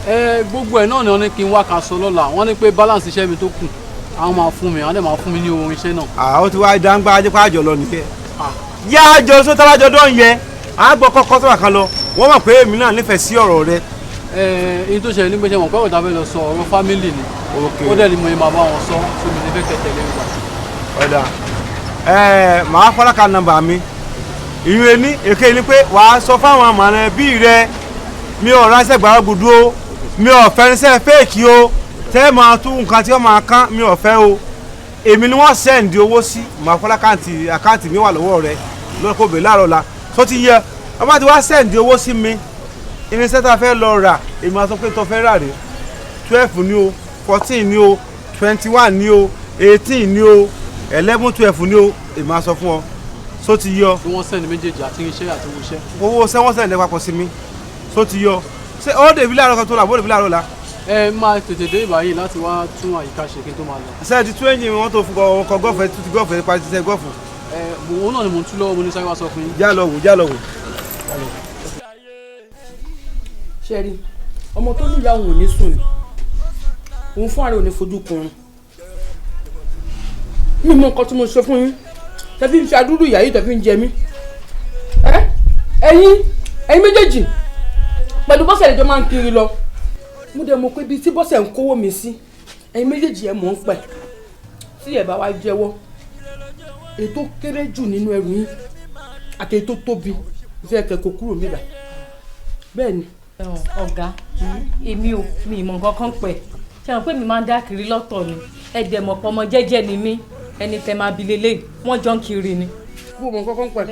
Ẹ gbogbo ẹ̀ náà ni wọ́n ní kí n wá ká sọ lọ́la. Wọ́n ní pé balance iṣẹ́ mi tó kù, àwọn máa fún mi, àwọn dẹ̀ máa fún mi ní owó irinṣẹ́ náà. Àwọn tí wàá dáńgbá ajẹ́pá àjọ lọ nìyẹn, yá àjọ sótálájọ dán yẹ àgbọ̀ kọ́kọ́ tó wà kan lọ, wọ́n mọ̀ pé èmi náà nífẹ̀ẹ́ sí ọ̀rọ̀ rẹ. Ẹ ẹ tó ṣẹlẹ̀ ní pé ṣe mọ̀ pé ọ̀tá fẹ́ lọ sọ ọ̀rọ̀ family ni, ó dẹ̀ ni mo máa bá wọn sọ, tó mi ní fẹ́ kẹ́ tẹ̀lé gbà. Ọ̀dà ẹ, màá fọlákà nọ́mbà mi ìyún ení èké ni pé wàá sọ fáwọn mọ̀lẹ́bí rẹ, mi ò ránṣẹ́ gbàrọ́gùdù o, mi ò fẹ́ránṣẹ́ fake o, tẹ́ máa tún nǹkan tí wọ́n máa kán, mi ò fẹ́ o. Èmi ni wọ́n send owó sí, màá fọlá àkáǹtì mi wà lọ́wọ́ rẹ lọ́kọ̀ bèèrè láàárọ̀ la tó ti yẹ. Wọ́n bá ti wá send owó sí mi, irinṣẹ́ tá a fẹ́ lọ rà, èmi máa sọ pé tó fẹ́ rà rè 12 ni o, 14 ni o, 21 ni o, 18 ni o, 11, 12 ni o, èmi máa sọ fún ọ só ti yọ. Bí wọ́n send méjèèjì, àti irinṣẹ́ àti owó iṣẹ́. Owó iṣẹ́ wọ́n send papọ̀ sí mi, só ti yọ. Ṣé ó dèbí láàárọ̀ kan tó là bó dèbí láàárọ̀ la? Ẹ máa tètè dé ìbáyìí láti wá tún àyíká ṣe kí n tó máa lọ. Ṣé ti tún ẹ́ńjìn wọn tó fún ọkọ̀ gọ́ọ̀fù ẹ tún ti gọ́ọ̀fù ẹ parí ti ṣe gọ́ọ̀fù? Ẹ òun náà ni mò ń tú lọ́wọ́, mo ní sáré wá sọ fún yín. Já lọ wò, já lọ wò. Ṣe rí ọmọ tó níyà òun ò ní sùn ni òun fún ààrẹ ò ní fojú kun mi mọ nǹkan tí mo ṣe fún yín tẹ̀fí ń fi adúrú ìyá yìí tẹ̀fí ń jẹ mí. Ẹ̀yin méjèèjì pẹ̀lú bọ́sẹ̀ lẹ́jọ́ máa ń kiri lọ, mo dẹ̀ mọ̀ pé ibi tí bọ́sẹ̀ ń kówó mi sí, ẹ̀yin méjèèjì ẹ̀ mọ̀ ń pẹ̀ tí ẹ̀ bá wá jẹ́wọ́. Èyí tó kéré jù nínú ẹrù yín àti èyí tó tóbi fẹ́ kẹ́kọ̀ọ́ kúrò níbà. Bẹ́ẹ̀ ni. Ọ̀gá, èmi ò mi ìmọ̀ nǹkan kan pẹ̀. Ṣé àwọn pé mi máa ń dá kiri lọ́tọ̀ ni? Ẹ dẹ̀ mọ̀ pé ọmọ jẹ́jẹ́ ni mí. Ẹni tẹ máa bi lélẹ̀, wọ́n jọ ń kiri ni. Bó mọ nǹkan kan pẹ̀.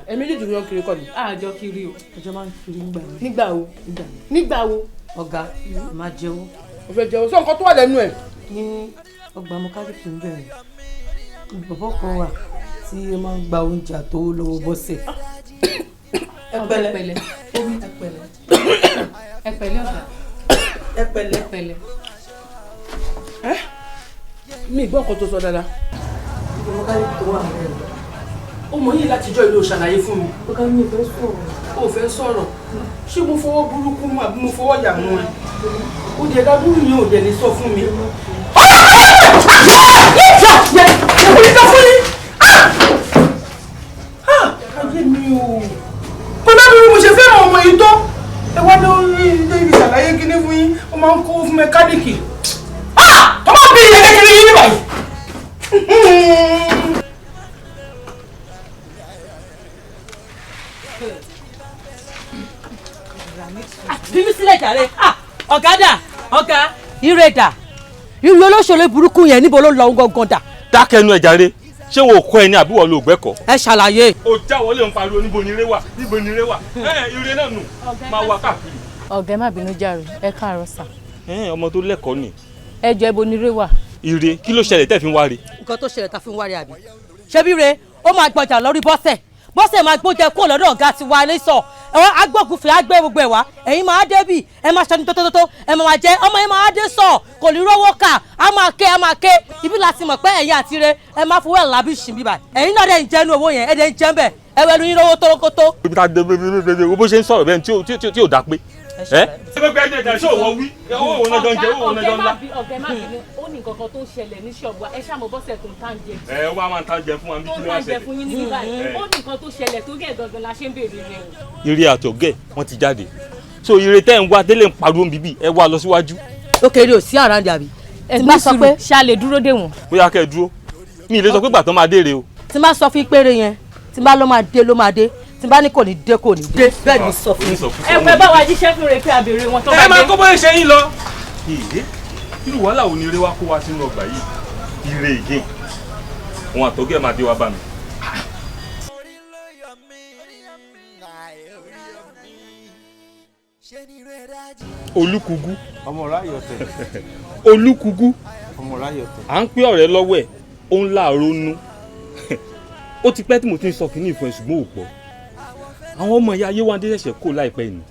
Ẹ̀mí méjèèjì ló ń kiri kọ́ ni. Àjọ kiri o. Ọjọ́ máa ń kiri nígbà wo. Nígbà wo? Nígbà wo? Ọ̀gá, máa jẹ́wọ́. O fẹ́ jẹ́wọ́ sọ nǹkan tó wà lẹ́nu ẹ̀. Ní ọgbà mọkálíkì ń bẹ̀rẹ̀, bàbá kan wà tí ó máa ń gba oúnjẹ àtowó lọ́wọ́ Bọ́sẹ̀. Ẹ pẹ̀lẹ́. Ẹ pẹ̀lẹ́. Ẹ pẹ̀lẹ́ ọ̀gá. Ẹ pẹ̀lẹ́. Ẹ pẹ̀lẹ́. Mi gbọ́ nǹkan tó sọ dáadáa. Ọgbà mọkálíkì tó wà bẹ̀rẹ̀. Ó mọ yìí látijọ́ ìlú ṣàlàyé fún mi. Ọ̀gá mi ò fẹ́ sọ̀rọ̀. O fẹ́ sọ̀rọ̀. Ṣé mo fọwọ́ burúkú mú àbí mo fọwọ́ yà mú ẹ? Ó dẹ̀ dádúró yẹn ò dẹ̀ lè sọ fún mi. Ayé mi o. Kó dábìrì mo ṣe fẹ́ràn ọmọ yìí tó. Ẹ wá lórí ilé ìṣàlàyé kíní fún yín. Ó máa ń kó fún mẹkáníìkì. Tó máa bí iye kékeré yín báyìí. Fi mí sílẹ̀ jàre. Ọ̀gá dà, ọ̀gá, ire dà. Irú olóṣèlú burúkú yẹn níbo ló lọ gangan dà? Dákẹ́ ẹnu ẹ̀ jàre, ṣé wo kọ́ ẹ ní àbí wọ́n lo ògbẹ́kọ̀? Ẹ ṣàlàyé. O já wọlé ń pariwo níbo ni ire wà, níbo ni ire wà, ẹ ire náà nù, máa wá káàkiri. Ọ̀gá ẹ má bínú jàre, ẹ káàárọ̀ sà. Ọmọ tó lẹ́kọ̀ọ́ ni. Ẹ jọ ibo ni ire wà. Ire kí ló ṣẹlẹ̀ tẹ́ fi ń wá re? Nǹkan tó ṣẹlẹ̀ ta fi ń wá re àbí? Ṣebí re, ó máa gbọjà lórí Bọ́sẹ̀. Bọ́sẹ̀ máa gbóúnjẹ kúrò lọ́dọ̀ ọ̀gá ti wa ilé sọ. Ẹ̀wọ̀n agbógunfẹ̀ á gbé gbogbo ẹ̀ wá. Ẹ̀yin máa débì, ẹ máa ṣẹni tótótótó, ẹ máa jẹ, ọmọ yẹn máa dé sọ, kò ní rówó kà, á máa ké, á máa ké. Ibi láti mọ̀ pé ẹ̀yin àti ire, ẹ máa fowó ẹ̀ lábí ṣì bíbà. Ẹ̀yin náà dẹ̀ ń jẹ́nu owó yẹn, ẹ dẹ̀ ń jẹ́ bẹ̀, ẹ wẹ̀nu yín lówó tórókótó. Ibi tá a dé bó ṣe ń sọ̀rọ̀ bẹ́ẹ̀ tí ò dá pé. Ẹ gbẹgbẹ ẹjẹ ìjà ṣé òwò wí owó òun náà jọ ń jẹ owó òun náà jọ ń lá. Ọ̀gá ẹ má bínú, ó ní nǹkan kan tó ń ṣẹlẹ̀ ní ṣọ́ọ̀bù wa, ẹ ṣàmọ̀ Bọ́sẹ̀ tó ń tán jẹ. Ẹ wá máa ń tán jẹ fún wa bí Tó kí ń ló wá tán jẹ ṣẹlẹ̀. fún yín níbí báyìí. Ó ní nǹkan tó ṣẹlẹ̀ tó gẹ̀ gangan la ṣe ń béèrè rẹ̀ o. Ire àtọ̀gẹ̀ wọ́n ti jáde. So ire tẹ́ ń wá délé ń pariwo bíbí ẹ wá lọ síwájú. Ó kéré ò sí àràǹdì àbí. Ẹ ní sùúrù, ṣá lè dúró dè wọ́n. Bóyá kẹ́ ẹ dúró. Mi ì lè sọ pé gbàtàn máa dé rè o. Tí n bá sọ fún péré yẹn, tí n bá ló máa dé ló máa dé, tí n bá ní kò ní dé kò ní dé. Bẹ́ẹ̀ ni mo sọ fún yín. Ẹ pẹ́ bá wa jíṣẹ́ fún rẹ̀ pé a béèrè wọn tó bá dé. Ẹ máa kó bóyá ṣe yín lọ. Ìyé irú wàhálà wo ni ire wa kó wa sínú ọgbà yìí? Ire again. Òun àtọ̀gẹ̀ máa dé wá bá mi. Olúkúgú. Ọmọ ọ̀rá ayọ̀tẹ̀. Olúkúgú. Ọmọ ọ̀rá ayọ̀tẹ̀. À ń pé ọ̀rẹ́ lọ́wọ́ ẹ̀, ó ń láàárọ̀ nú. Ó ti pẹ́ tí mo ti ń sọ kínní ìfún ẹ̀ ṣùgbọ́n ò gbọ́. Àwọn ọmọ ìyá Yéwándé ṣẹ̀ṣẹ̀ kó láìpẹ́ yìí.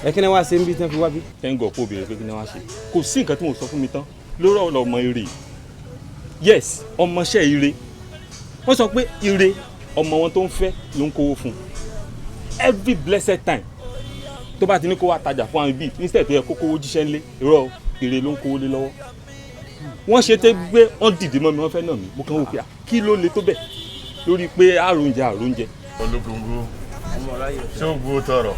Ẹ kí ni wàá ṣe ń bí tí wọ́n fi wá bí? Tẹ́ńgọ̀ kó béèrè pé kí ni wàá ṣe. Kò sí nǹkan tí mo sọ fún mi tán lórí ọ̀rọ̀ ọmọ ire. Yes, ọmọọṣẹ́ ire. Wọ́n sọ pé ire ọmọ wọn tó ń fẹ́ ló ń kówó fún un. Every blessed time tó bá ti ní kó wá tajà fún àwọn ibi instead tó yẹ kó kówó jíṣẹ́ ńlé irọ́ ire ló ń kówó lé lọ́wọ́. Wọ́n ṣe tẹ́ gbé wọ́n dìde mọ́ mi wọ́n fẹ́ nà mí. Mo kàn wò pé kí ló le tó bẹ̀ lórí pé àròúnjẹ àròúnjẹ. Olúkúngú ṣé o gbó tọrọ.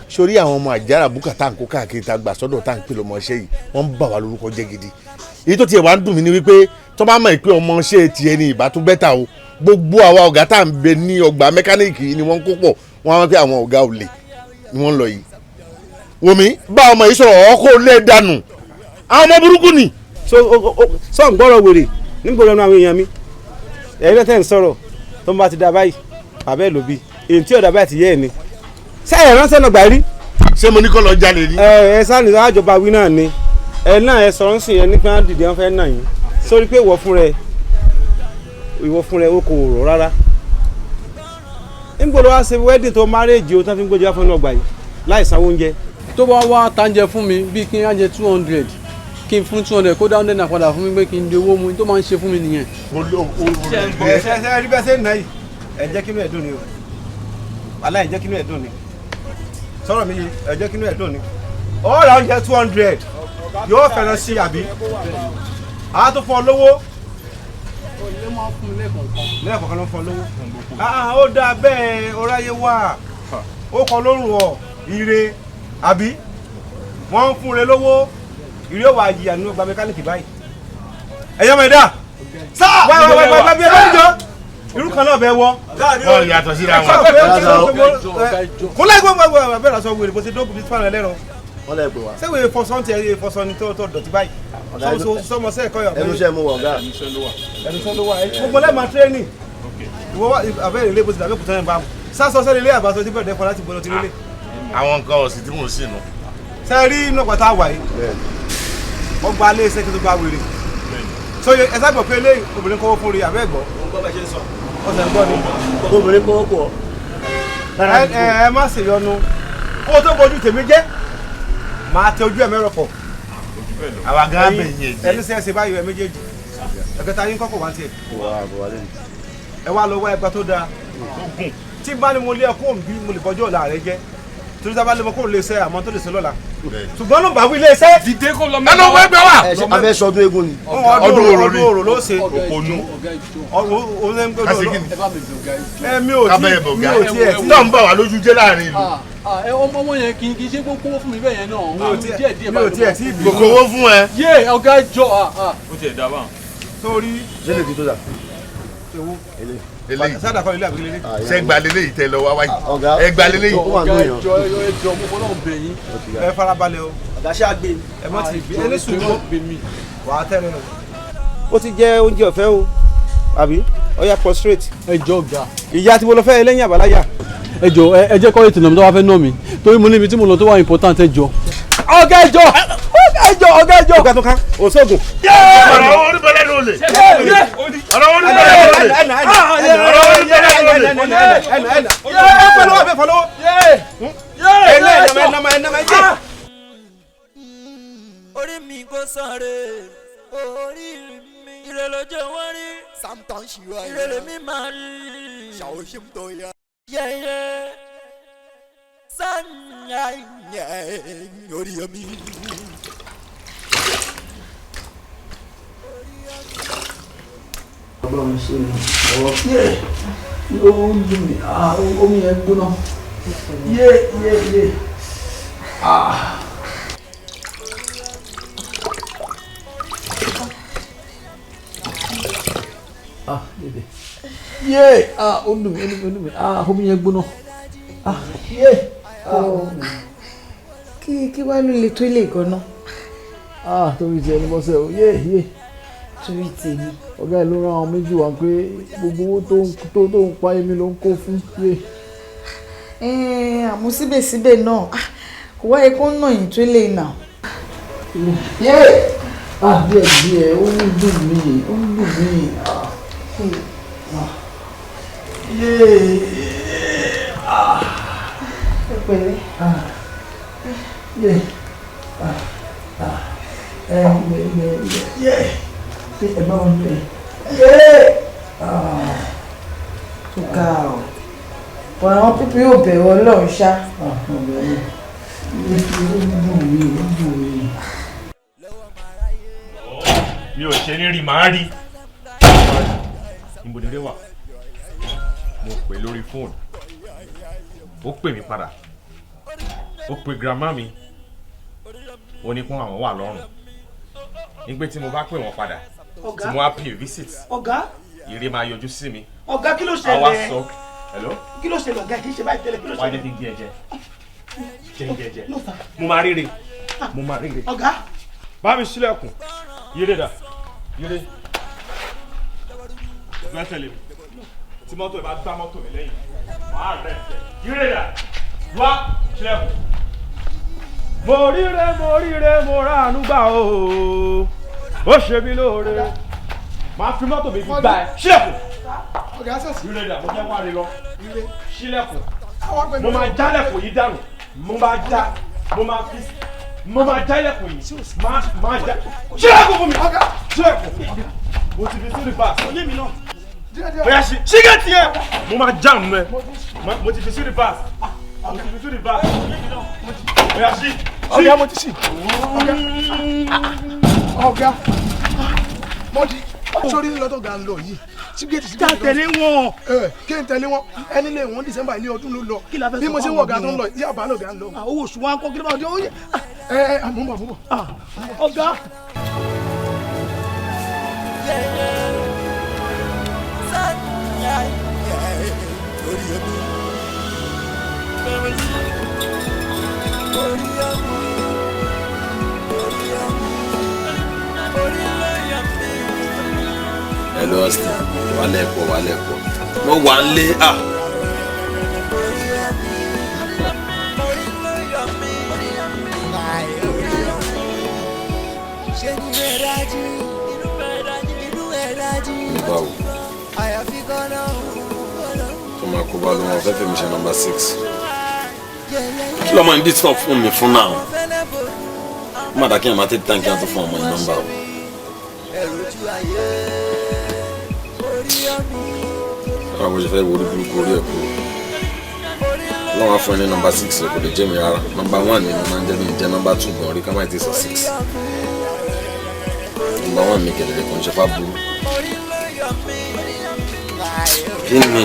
Sórí àwọn ọmọ àjàrà búkà tá à ń kó káàkiri tá a gbà sọ́dọ̀ tá à ń pè lọ́mọṣẹ́ yìí wọ́n ń bà wá lórúkọ jẹ́ gidi. Èyí tó tiẹ̀ wá ń dùn mí ni wípé tó bá mọ̀ pé ọmọṣẹ́ tiẹ̀ ni ìbá tún bẹ́tà o. Gbogbo àwa ọ̀gá tá à ń bẹ ní ọgbà mẹkáníìkì yìí ni wọ́n ń kó pọ̀ wọ́n á wá pé àwọn ọ̀gá olè ni wọ́n ń lọ yìí. Wòmí bá ọmọ yìí sọ̀rọ̀ ọkọ̀ lé dànù àwọn ọmọ burúkú ni. Sọ ń gbọ́rọ̀ wèrè nígboro ẹnu àwọn èèyàn mi ẹ̀yin náà tẹ̀ ń sọ̀rọ̀ tó ń bá ti da báyìí bàbá ẹ̀ ló bí èyí tí ọ̀dà báyìí ti yé ẹ̀ ni. Ṣé ẹ̀ ránṣẹ́ náà gbà rí? Ṣé mo ní kó lọ jalè ni? Ẹ ẹ sáà ní àjọba wí náà ni ẹ náà ẹ sọ̀rọ̀ ń sìn ẹ nípa dìde wọn fẹ́ nà yín sórí pé ìwọ fún rẹ o kò rọ̀ rárá. Nígboro wá ṣe wedding tó marriage o tán fi ń gbójú wá fún ọgbà yìí láì sanwó oúnjẹ. Tó bá wá tánjẹ fún mi bíi kí n á jẹ 200 kí n fún 200 kó dá 100 náà padà fún mi pé kí n di owó mu tó máa ń ṣe fún mi nìyẹn. Ṣe ṣe rí bẹ́ẹ̀ ṣe ń nà yìí ẹ jẹ́ kínú ẹ̀ dùn ni o wàhálà ẹ jẹ́ kínú ẹ̀ dùn ni sọ̀rọ̀ mi yìí ẹ jẹ́ kínú ẹ̀ dùn ni ó ra oúnjẹ 200 yóò fẹ́ràn sí àbí a tó fún ọ lówó lẹ́ẹ̀kọ̀ọ̀kan ló ń fún ọ lówó ó dáa bẹ́ẹ̀ oráyé wà ó kọ lórùn ọ ire àbí wọ́n ń fún re lówó ire ó wà jìyà nínú ọgbà mẹkáníìkì báyìí ẹ̀yọ́ mọ̀ ẹ̀dá wá wá wá wá bí ẹ bá ń jọ Irú kan náà bẹ wọ. Wọ́n yàtọ̀ síra wọn. Kó láì gbọ́ gbọ́ abẹ́rẹ́ aṣọ wèrè bó ṣe dógùn bí fáwọn ẹlẹ́rọ. Wọ́n lè pè wá. Ṣé wèrè fọṣọ ti ẹ fọṣọ ni tó dọ̀tí báyìí? Sọmọṣẹ́ ẹ̀kọ́ yọ̀. Ẹnu iṣẹ́ mo wọ̀ ọ̀gá. Ẹnu iṣẹ́ ló wà. Gbogbo lẹ́ẹ̀ máa tírénì. Ìwọ wá abẹ́rẹ́ ilé bó ti dàbí òkúta yẹn bá mu. Sásọ sẹ́ni ilé àbáṣọ tí bẹ̀rẹ̀ fọ láti bọ́lọ́ ti rí lé. Àwọn nǹkan ọ̀sìn tí mò ń sìn nù. Ṣé rí inú ọ̀pá tá a wà yìí? Wọ́n gba ilé iṣẹ́ kí tó gba wèrè. So ẹ sábà pé ilé obìnrin kọ́wọ́ fún rí àbẹ́ ẹ̀gbọ́. Ọ̀sẹ̀ ń gbọ́ ni. Obìnrin kọ́wọ́ pọ̀. Ẹ má ṣe yọnu. Kó o tó bójú tèmi jẹ́, màá tẹ ojú ẹ̀ mẹ́rọ̀ pọ̀. Àwa gan bẹ̀ yín ẹ̀jẹ̀. Ẹni sẹ́ ṣe báyìí ẹ méjèèjì. Ẹ̀kẹta yín kọ́kọ́ wá ń tiẹ̀. Ẹ wá lọ wá ẹgbà tó dáa. Tí bá ní mo lé ẹkún òǹbí mo lè bọ́jọ́ ọ̀la rẹ jẹ́. Torí sábà lè mọ kó lè ṣe àmọ́ tó lè ṣe lọ́la. Ṣùgbọ́n ló ń bá wí ilé iṣẹ́. Dìde kó lọ mẹ́ta. Ẹnu ọgbẹ́ gbẹ wà. Abẹ́ sọdún eégún ni. Ọdún orò ni. Ọdún orò ló ṣe. Òpònú. Mi ò tí ẹ tí. Tó ń bọ̀ wá lójú jẹ́ láàrin ìlú. Ọmọ yẹn kì í ṣe kó kówó fún mi bẹ́ẹ̀ yẹn náà. Díẹ̀ díẹ̀ Mi ò tiẹ̀ tí ì bí. Kò kówó fún ẹ. Yé ọ̀gá ìjọ. Ó tiẹ̀ dá báwọn. Sórí. Ṣé lè ti tó dà? Eléyìí. Sádà kọ́ ilé àbí ilé. Ṣé gba leléyìí tẹ lọ wá wáyé? Ẹ gba leléyìí. Ọ̀gá ìjọ ẹjọ mo fọlọ́ bẹ̀ yín. Ẹ farabalẹ̀ o. Ọ̀gá ṣé àgbè ni. Ẹ má ti gbé ẹni sùúrù. Wà á tẹ́lẹ̀ nù. Ó ti jẹ oúnjẹ ọ̀fẹ́ o, àbí? Ó yá prostrate. Ẹ jọ ọ̀gá. Ìyá tí mo lọ fẹ́ ẹlẹ́yìn àbáláyà. Ẹ jọ ẹ jẹ́ kọ́ ètò ìnàmú tó wá fẹ́ nà mí torí mo níbi tí mo lọ tó wà important ẹ jọ. Ọ̀gá ìjọ! Ọ̀gá ìjọ! Ọ̀gá ìjọ! Ọ̀gá tó ká, òṣogùn. Ọ̀rọ̀ wọn ní bẹ́lẹ̀ ló lè. Ọ̀rọ̀ wọn ní bẹ́lẹ̀ ló lè. Ọ̀rọ̀ wọn ní bẹ́lẹ̀ ló lè. Orí mi kò sọ̀rọ̀, orí mi ire lójú wọn rí, ire lèmi máa rí, yẹ́yẹ́ sanya orí mi. Ọlọ́run ṣe ọwọ́ yé ó ń dùn mí, omi yẹn gbóná yé yé yé. Dédé yé ó ń dùn mí, ó ń dùn mí, ó ń dùn mí, omi yẹn gbóná yé. Kí wàá ló lè tó ilé ìgànnà. Torí tiẹ̀ ní bọ́sẹ̀ o, yé yé. Torí tèmi. Ọ̀gá ẹ̀ ló rán àwọn méjì wá pé gbogbo owó tó ń pa èmi ló ń kó fún yé. Àmọ́ síbẹ̀síbẹ̀ náà kò wáyé kó ń nà yín tó lè nà. Yé díẹ̀ díẹ̀ ó ń dùn mí, ó ń dùn mí. Yé. Ẹ pẹ̀lẹ́. Yé. Ẹ yé. Ẹ bá wọn bẹ. Tó ga ọ bọ̀ àwọn pípé yóò bẹ̀rù Ọlọ́run ṣá. Ó dùn mí, ó dùn mí. Mi ò ṣe ní rí màá rí. Níbo ni eré wà? Mo pè lórí fóònù. Ó pè mí padà. Ó pe grandma mi. Ó ní pọ́n àwọn wà lọ́rùn. Nígbà tí mo bá pè wọ́n padà, tí mo wá pay visit, Ọ̀gá. Ire máa yọjú sí mi. Ọ̀gá kí ló Àwa ṣẹlẹ̀? sọ. Hello? Kí ló ṣẹlẹ̀ ọ̀gá? Kì í ṣe báyìí tẹ́lẹ̀, kí ló Wá jẹ́ ṣẹlẹ̀? kí n gé ẹ jẹ. Jẹ́ n gé ẹ jẹ. No sir. Mo máa ríre. Mo máa ríre. Ọ̀gá. Bá mi ṣílẹ̀kùn. Ire dà. Ire. Gbẹ́ tẹ̀lé mi. Tí mọ́tò ẹ̀ bá gbá mọ́tò mi lẹ́yìn, màá rẹ̀ tẹ̀. Ire dà. Wá ṣílẹ̀kùn. Mo ríre, mo ríre, mo ráàánú gbà o. Ó ṣe mí lóore. Màá fi mọ́tò mi fi gbá ẹ. Ṣílẹ̀kùn. Ọ̀gá sọ̀sì. Ire dà, mo fẹ́ wá rí lọ. Ṣílẹ̀kùn. Mo máa jálẹ̀kùn yìí dànù. Mo máa já. Mo máa fi. Mo máa jálẹ̀kùn yìí. Máa já. Ṣílẹ̀kùn fún mi. Ṣílẹ̀kùn. Mo ti fi sí rìvásì. Bóyá ṣí. Ṣígẹ̀tì yẹn. Mo máa já mọ́ ẹ. Mo ti fi sí rìvásì. Mo ti fi sí rìvásì. Bóyá ṣí. Ọ̀gá mo ti ṣí. Ọ̀gá mo ti sórí lọ́tọ̀ ga ń lọ yìí. Sígẹ́tì Já tẹ̀lé wọn. Kí n tẹ̀lé wọn, ẹni lé wọn December ilé ọdún ló lọ. Bí mo ṣe ń wọ ọ̀gá tó ń lọ, yá bá lọ̀gá ń lọ. Owó oṣù wa ń kọ́ kí ló máa dé oúnjẹ. Ẹ ẹ mò ń bọ̀, mò ń bọ̀. Ọ̀gá. Sanya Hello Austin, wàhálà ẹ̀pọ̀, wàhálà ẹ̀pọ̀. Mo wà ń lé à. Báwo? Tó máa kó bá ló wọn fẹ́ fẹ́mi ṣe number 6. Kí ló máa ń disturb fún mi fún náà? Má dà kí ẹ̀ máa tètè tán kí á tó fún ọmọ yìí nọ́mbà o. Báwo ṣe fẹ́ wo orí burúkú orí ẹ̀ kúrò? Lọ́wọ́ fún ẹ ní number 6 kò lè jẹ́ mi rárá. Number 1 ni mo máa ń jẹ́, mi jẹ́ number 2 gan orí ká má ti sọ 6. Number 1 mi kẹ̀lẹ́lẹ́ kò ń ṣe fá burú. Kí ni?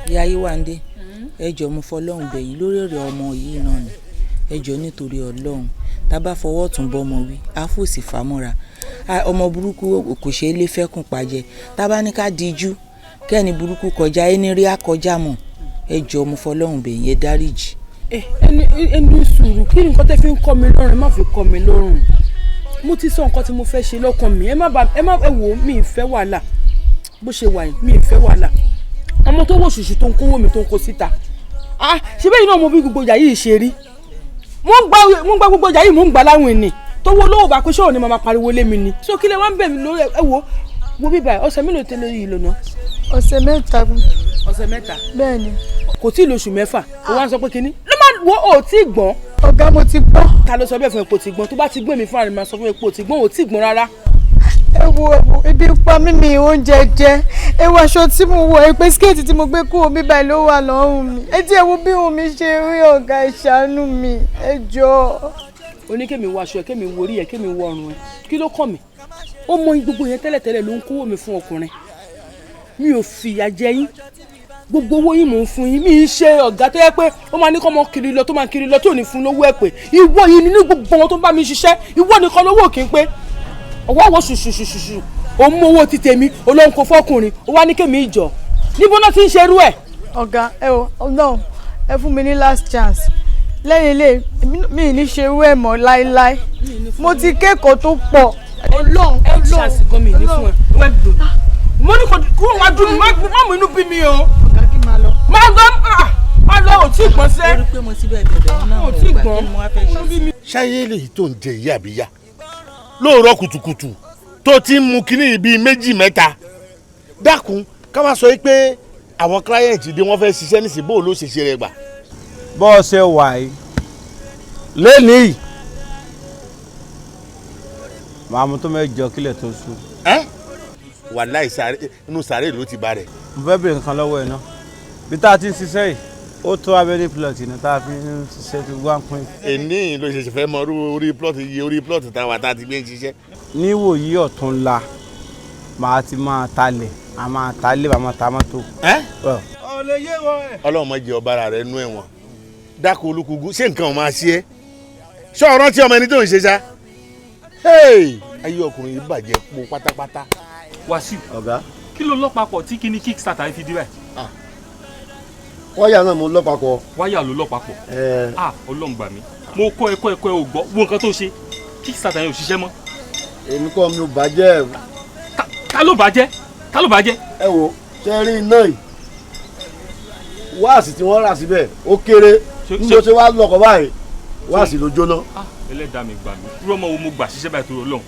Ìyá Yéwándé, ẹ jọ̀ọ́ mo fọlọ́run bẹ̀yìn lórí ọ̀rọ̀ ọmọ yìí náà ni. Ẹ jọ̀ọ́ nítorí Ọlọ́run, tá bá fọwọ́ tún bọ́mọ wí, á fòsì fàmọ́ra. Ọmọ burúkú kò ṣeé lé fẹ́kùn pàjẹ́. Tá bá ní ká dijú, kẹ́ni burúkú kọjá, ẹni rí á kọjá mọ̀. Ẹ jọ̀ọ́ mo fọlọ́run bẹ̀yìn, ẹ dáríjì. Ẹni sùúrù, kí ni nǹkan tẹ́ fi ń kọ́ mi lọ́rùn? Ẹ má fi kọ́ mi lọ́rùn. Mo ti sọ nǹkan tí mo fẹ́ ṣe lọ́kàn mi. Ẹ má ẹ wò ó, mi ì fẹ́ wàhálà. Bó ṣe wà yìí, mi ì fẹ́ wàhálà. Ọmọ tó wò ṣùṣù tó ń kówó mi tó ń kó síta. Ṣé bẹ́ẹ̀ náà mo bí gbogbo ìyá yìí ṣe rí? Mo ń gba gbogbo ìyá yìí, mo ń gbà láwìn ni. Tó wo lówó bá pé ṣé òun ni màmá pariwo lé mi ni. So kí lè wá ń bẹ̀ mí lórí ẹ wo wo bíbá ọ̀sẹ̀ mélòó tẹ́lẹ̀ yìí lónà? Ọ̀sẹ̀ mẹ́ta. Ọ̀sẹ̀ mẹ́ta. Bẹ́ẹ̀ni. Kò tí ì lóṣù mẹ́fà, ó wá ń sọ pé kinní. Ló máa wo ò tí ì gbọ́n. Ọ̀gá mo ti gbọ́n. Ta ló sọ bẹ́ẹ̀ fún epo ti gbọ́n? Tó bá ti gbọ́n mi fúnra mi máa sọ fún epo ti gbọ́n, ò tí ì gbọ́n rárá. Ẹ wo ebi ń pa mí, mi oúnjẹ jẹ. Ẹ wo aṣọ tí mo wọ̀, ẹ pé skẹ́ẹ̀tì tí mo gbé kúrò mi báyìí ló wà lọ́rùn mi. Ẹ tí ẹ wo bí òun mi ṣe rí, ọ̀gá ẹ ṣàánú mi, ẹ jọ̀ọ́. Ó ní kémi wọ aṣọ ẹ, kémi wo orí ẹ, kémi wọ ọrùn ẹ. Kí ló kàn mí? Ó mọ gbogbo yẹn tẹ́lẹ̀tẹ́lẹ̀ ló ń kówó mi fún ọkùnrin. Mi ò fìyà jẹ yín. Gbogbo owó yín mò ń fún yín. Mi ń ṣe ọ̀gá tó yẹ pé ó máa ní kọ́ mọ kiri lọ tó máa kiri lọ tó ní fún lówó ẹ̀ pé. Ìwọ yìí nínú gbogbo wọn tó ń bá mi ṣiṣẹ́, ìwọ nìkan lówó kì í pé. Ọwọ́ wo ṣùṣùṣùṣù, ó mú owó ti tèmi, olóhùn kò fọkùnrin, ó wá ní kémi ìjọ. Níbo náà ti ń ṣerú ẹ̀? Ọ̀gá ẹ wo Ọlọ́run, ẹ fún mi ní last chance. Lẹ́yìn ilé mi ní ṣerú ẹ̀ mọ́ láéláé. Mo ti kẹ́kọ̀ọ́ tó pọ̀. Ọlọ́run Ọlọ́run gan mi ní fún ẹ. Mo ní kò kúrò wájú mi, má mú inú bí mi o. Ọ̀gá kí máa lọ. Má lọ, má lọ, ò tí ì gbọ́n sẹ́. Orí pé mo ti bẹ̀rẹ̀ bẹ̀rẹ̀ wọn náà ò tí ì gbọ́n. Ṣáyé lèyí tó ń jẹ ìyá àbíyá lóòrọ̀ kùtùkùtù tó ti ń mu kínní bíi méjì mẹ́ta. Dákun, ká má sọ pé àwọn client dé wọ́n fẹ́ ṣiṣẹ́ nísìnyí, bó ló ṣe ṣe rẹ gbà. Bó o ṣe wà yìí lẹ́nìí màá mú tó mẹ́jọ kílẹ̀ tó ṣú. Wàláì inú sàárè ló ti bá rẹ̀. Mo fẹ́ bèrè nǹkan lọ́wọ́ ẹ̀ náà. Bí tá a ti ń ṣiṣẹ́ yìí, ó tó abẹ́rẹ́ plọ̀tì ní tá a fi ń ṣiṣẹ́ tó wá ń pín. Èní ló ṣẹ̀ṣẹ̀ fẹ́ mọ orí plọ̀tì iye orí plọ̀tì táwa tá a ti gbé ń ṣiṣẹ́. Níwòyí ọ̀túnla màá ti máa talẹ̀, a máa talẹ̀, màá máa ta mọ́tò. Ọlọ́run má jẹ́ ọba ara rẹ̀ nú ẹ̀wọ̀n. Dákun Olúkúgú, ṣé nǹkan ò máa ṣe é? Ṣé ọ̀rọ̀ tí ọmọ ẹni tó ń ṣe ṣá? Ayé ọkùnrin yìí bàjẹ́ po pátápátá. Wàsíù, ọ̀gá, kí ló lọ́pàpọ̀ tí kíní Kickstarter fi di báyìí? Wáyà náà mo lọ́pàpọ̀. Wáyà ló lọ́pàpọ̀. Ọlọ́run gbà mí. Mo kọ́ ẹ̀kọ́ ẹ̀kọ́ ẹ ò gbọ́, wo nǹkan tó ṣe. Kickstarter yẹn ò ṣiṣẹ́ mọ́. Èmi kọ́ mi ò bàjẹ́. Ta ló bàjẹ́? Ta ló bàjẹ́? Ẹ wo, ṣe rí iná yìí. Wáàsì tí wọ́n rà síbẹ̀ ó kéré. Ní mo ṣe wá lọkọ̀ báyìí, wáàsì ló jóná. Ẹlẹ́dàá mi gbà mí. Irú ọmọ wo mo gbà ṣiṣẹ́ báyìí torí Ọlọ́run?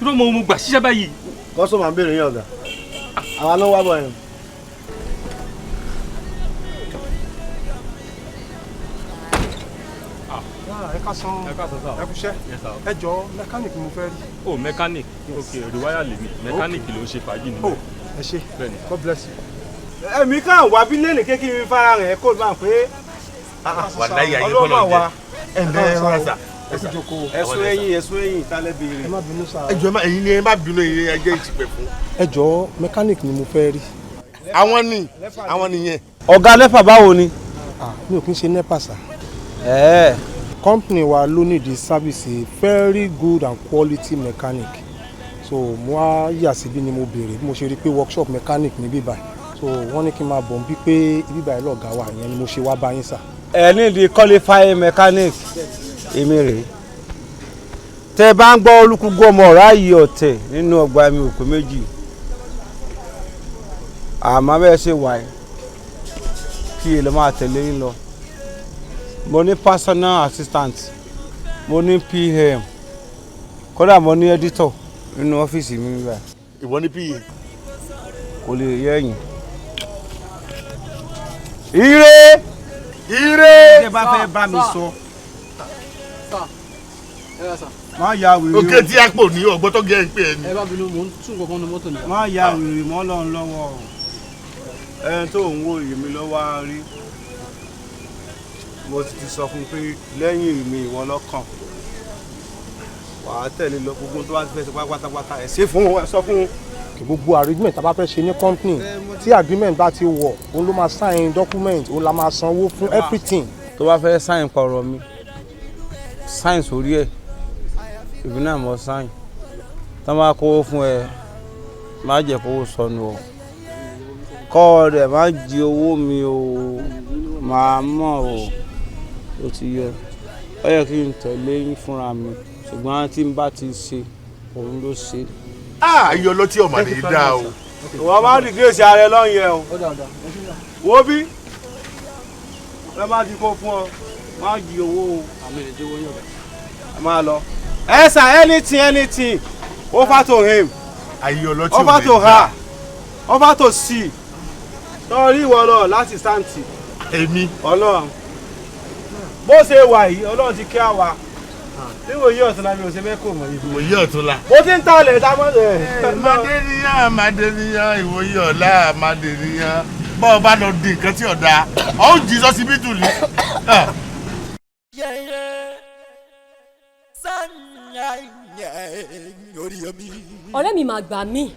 Irú ọmọ wo mo gbà ṣiṣẹ́ báyìí? Kọ́sọ̀mà ń béèrè yín ọ̀gá. Àwa ló wá bọ̀ yẹn. Ẹ káàsán, ẹ kúṣẹ́. Ẹ jọ̀ọ́, mẹkáníìkì mo fẹ́ rí. Oh, mẹkáníìkì. Ok, rìwáyà lèmi. Mẹkáníìkì ló ń ṣe fàájì nínú. Oh, ẹ ṣé. God bless you. Ẹ̀mí kan wà bí lẹ́nìí kékeré fara rẹ̀ kó máa pé. Wàláyé ayé kọ́ lọ jẹ. Ẹ ǹlẹ́ ẹ rọra sà. Ẹ̀sùn ẹ̀yìn, ẹ̀sùn ẹ̀yìn ìtàlẹ̀ béèrè. Ẹ má bínú sà. Ẹ jọ̀ọ́, ẹ̀yin ni ẹ má bínú, ẹ̀yin ẹ jẹ́ ìtìpẹ̀ fún. Ẹ jọ̀ọ́, mẹkáníìkì ni mo fẹ́ rí. Àwọn ni, àwọn nìyẹn. Ọ̀gá lẹ́fà báwo ni? Mi ò kí ń ṣe NEPA sà. Company wa ló need the service very good and quality mechanic. So mo wá yà síbí ni mo béèrè bí mo ṣe rí pé workshop mechanic ní bíbá. So wọ́n ní kí n máa bọ̀ bí pé bíbá ẹ̀ lọ́gàá wà, yẹn ni mo ṣe wá bá yín sà. Ẹ ní di qualifying mechanic èmi rèé. Tẹ bá ń gbọ́ Olúkúgú ọmọ ọ̀rá yìí ọ̀tẹ̀ nínú ọgbà mi òkú méjì. Àmọ́ bẹ́ẹ̀ ṣe wà ẹ́ kí èlò máa tẹ̀lé yín lọ. Mo ní personal assistant, mo ní PM, kódà mo ní editor nínú ọ́fíìsì mi níbẹ̀. Ìwọ ní PA? Kò lè yẹ ẹ̀yìn. Ire! Ire! Ṣé bá fẹ́ bá mi sọ? Má ya wèrè o. Òkè tí a pò ní ọgbọ́n tó gẹ́ ẹ pé ẹ ní. Ẹ bá bínú, mò ń tún nǹkan kan nu mọ́tò ni. Má ya wèrè mọ́ Ọlọ́run lọ́wọ́ o. Ẹni tó ń wo èmi lọ́wọ́ á rí. Mo ti sọ fún un pé lẹ́yìn mi ìwọ lọ́kàn. Wàá tẹ̀lé lọ gbogbo tó bá ti fẹ́ ṣe pátápátá ẹ̀ ṣe fún un, ẹ sọ fún un. Gbogbo arrangement tá a bá fẹ́ ṣe ní company, tí agreement bá ti wọ̀, òun ló máa sign document, òun la máa sanwó fún everything. Tó bá fẹ́ sign pọ̀rọ̀ mi, sign sórí ẹ̀, èmi náà mọ̀ sign. Tó máa kówó fún ẹ, má jẹ́ kówó sọnù o. Kọ́ rẹ̀ má jí owó mi o, màá mọ̀ o, ó ti yẹ. Ó yẹ kí n tẹ̀lé yín fúnra mi, ṣùgbọ́n tí n bá ti ṣe, òun ló ṣe. Ayé ọlọ́tí ọ̀mà ní í dá o. Ìwọ máa ń dìgírèsì ara ẹ lọ́yìn ẹ o. Wo bí? Ẹ má ti kó fún ọ, má jí owó o. Àmì ìdíje owó yóò bẹ̀. Ẹ máa lọ. Ẹ sà, anything, anything, over to him. Ayé ọlọ́tí Over ọ̀mà ní to í dá. her, over to she. Tọ́rí ìwọ lọ láti sáǹtì. Èmi. Ọlọ́run. Bó ṣe wà yìí, Ọlọ́run ti kí àwa. Níwòye ọ̀tún la mi ò ṣe fẹ́ kò mọ̀ yìí. Ìwòye ọ̀tún la. Mo ti ń talẹ̀ tá a mọ̀ ẹ̀. Màdéníyàn, Màdéníyàn, ìwòye ọ̀la, Màdéníyàn. Bọ́ ọ bá lọ di nǹkan tí ọ̀dà, ọ̀ ń jí sọ́sibítù ni. Ọ̀rẹ́ mi máa gbà mí.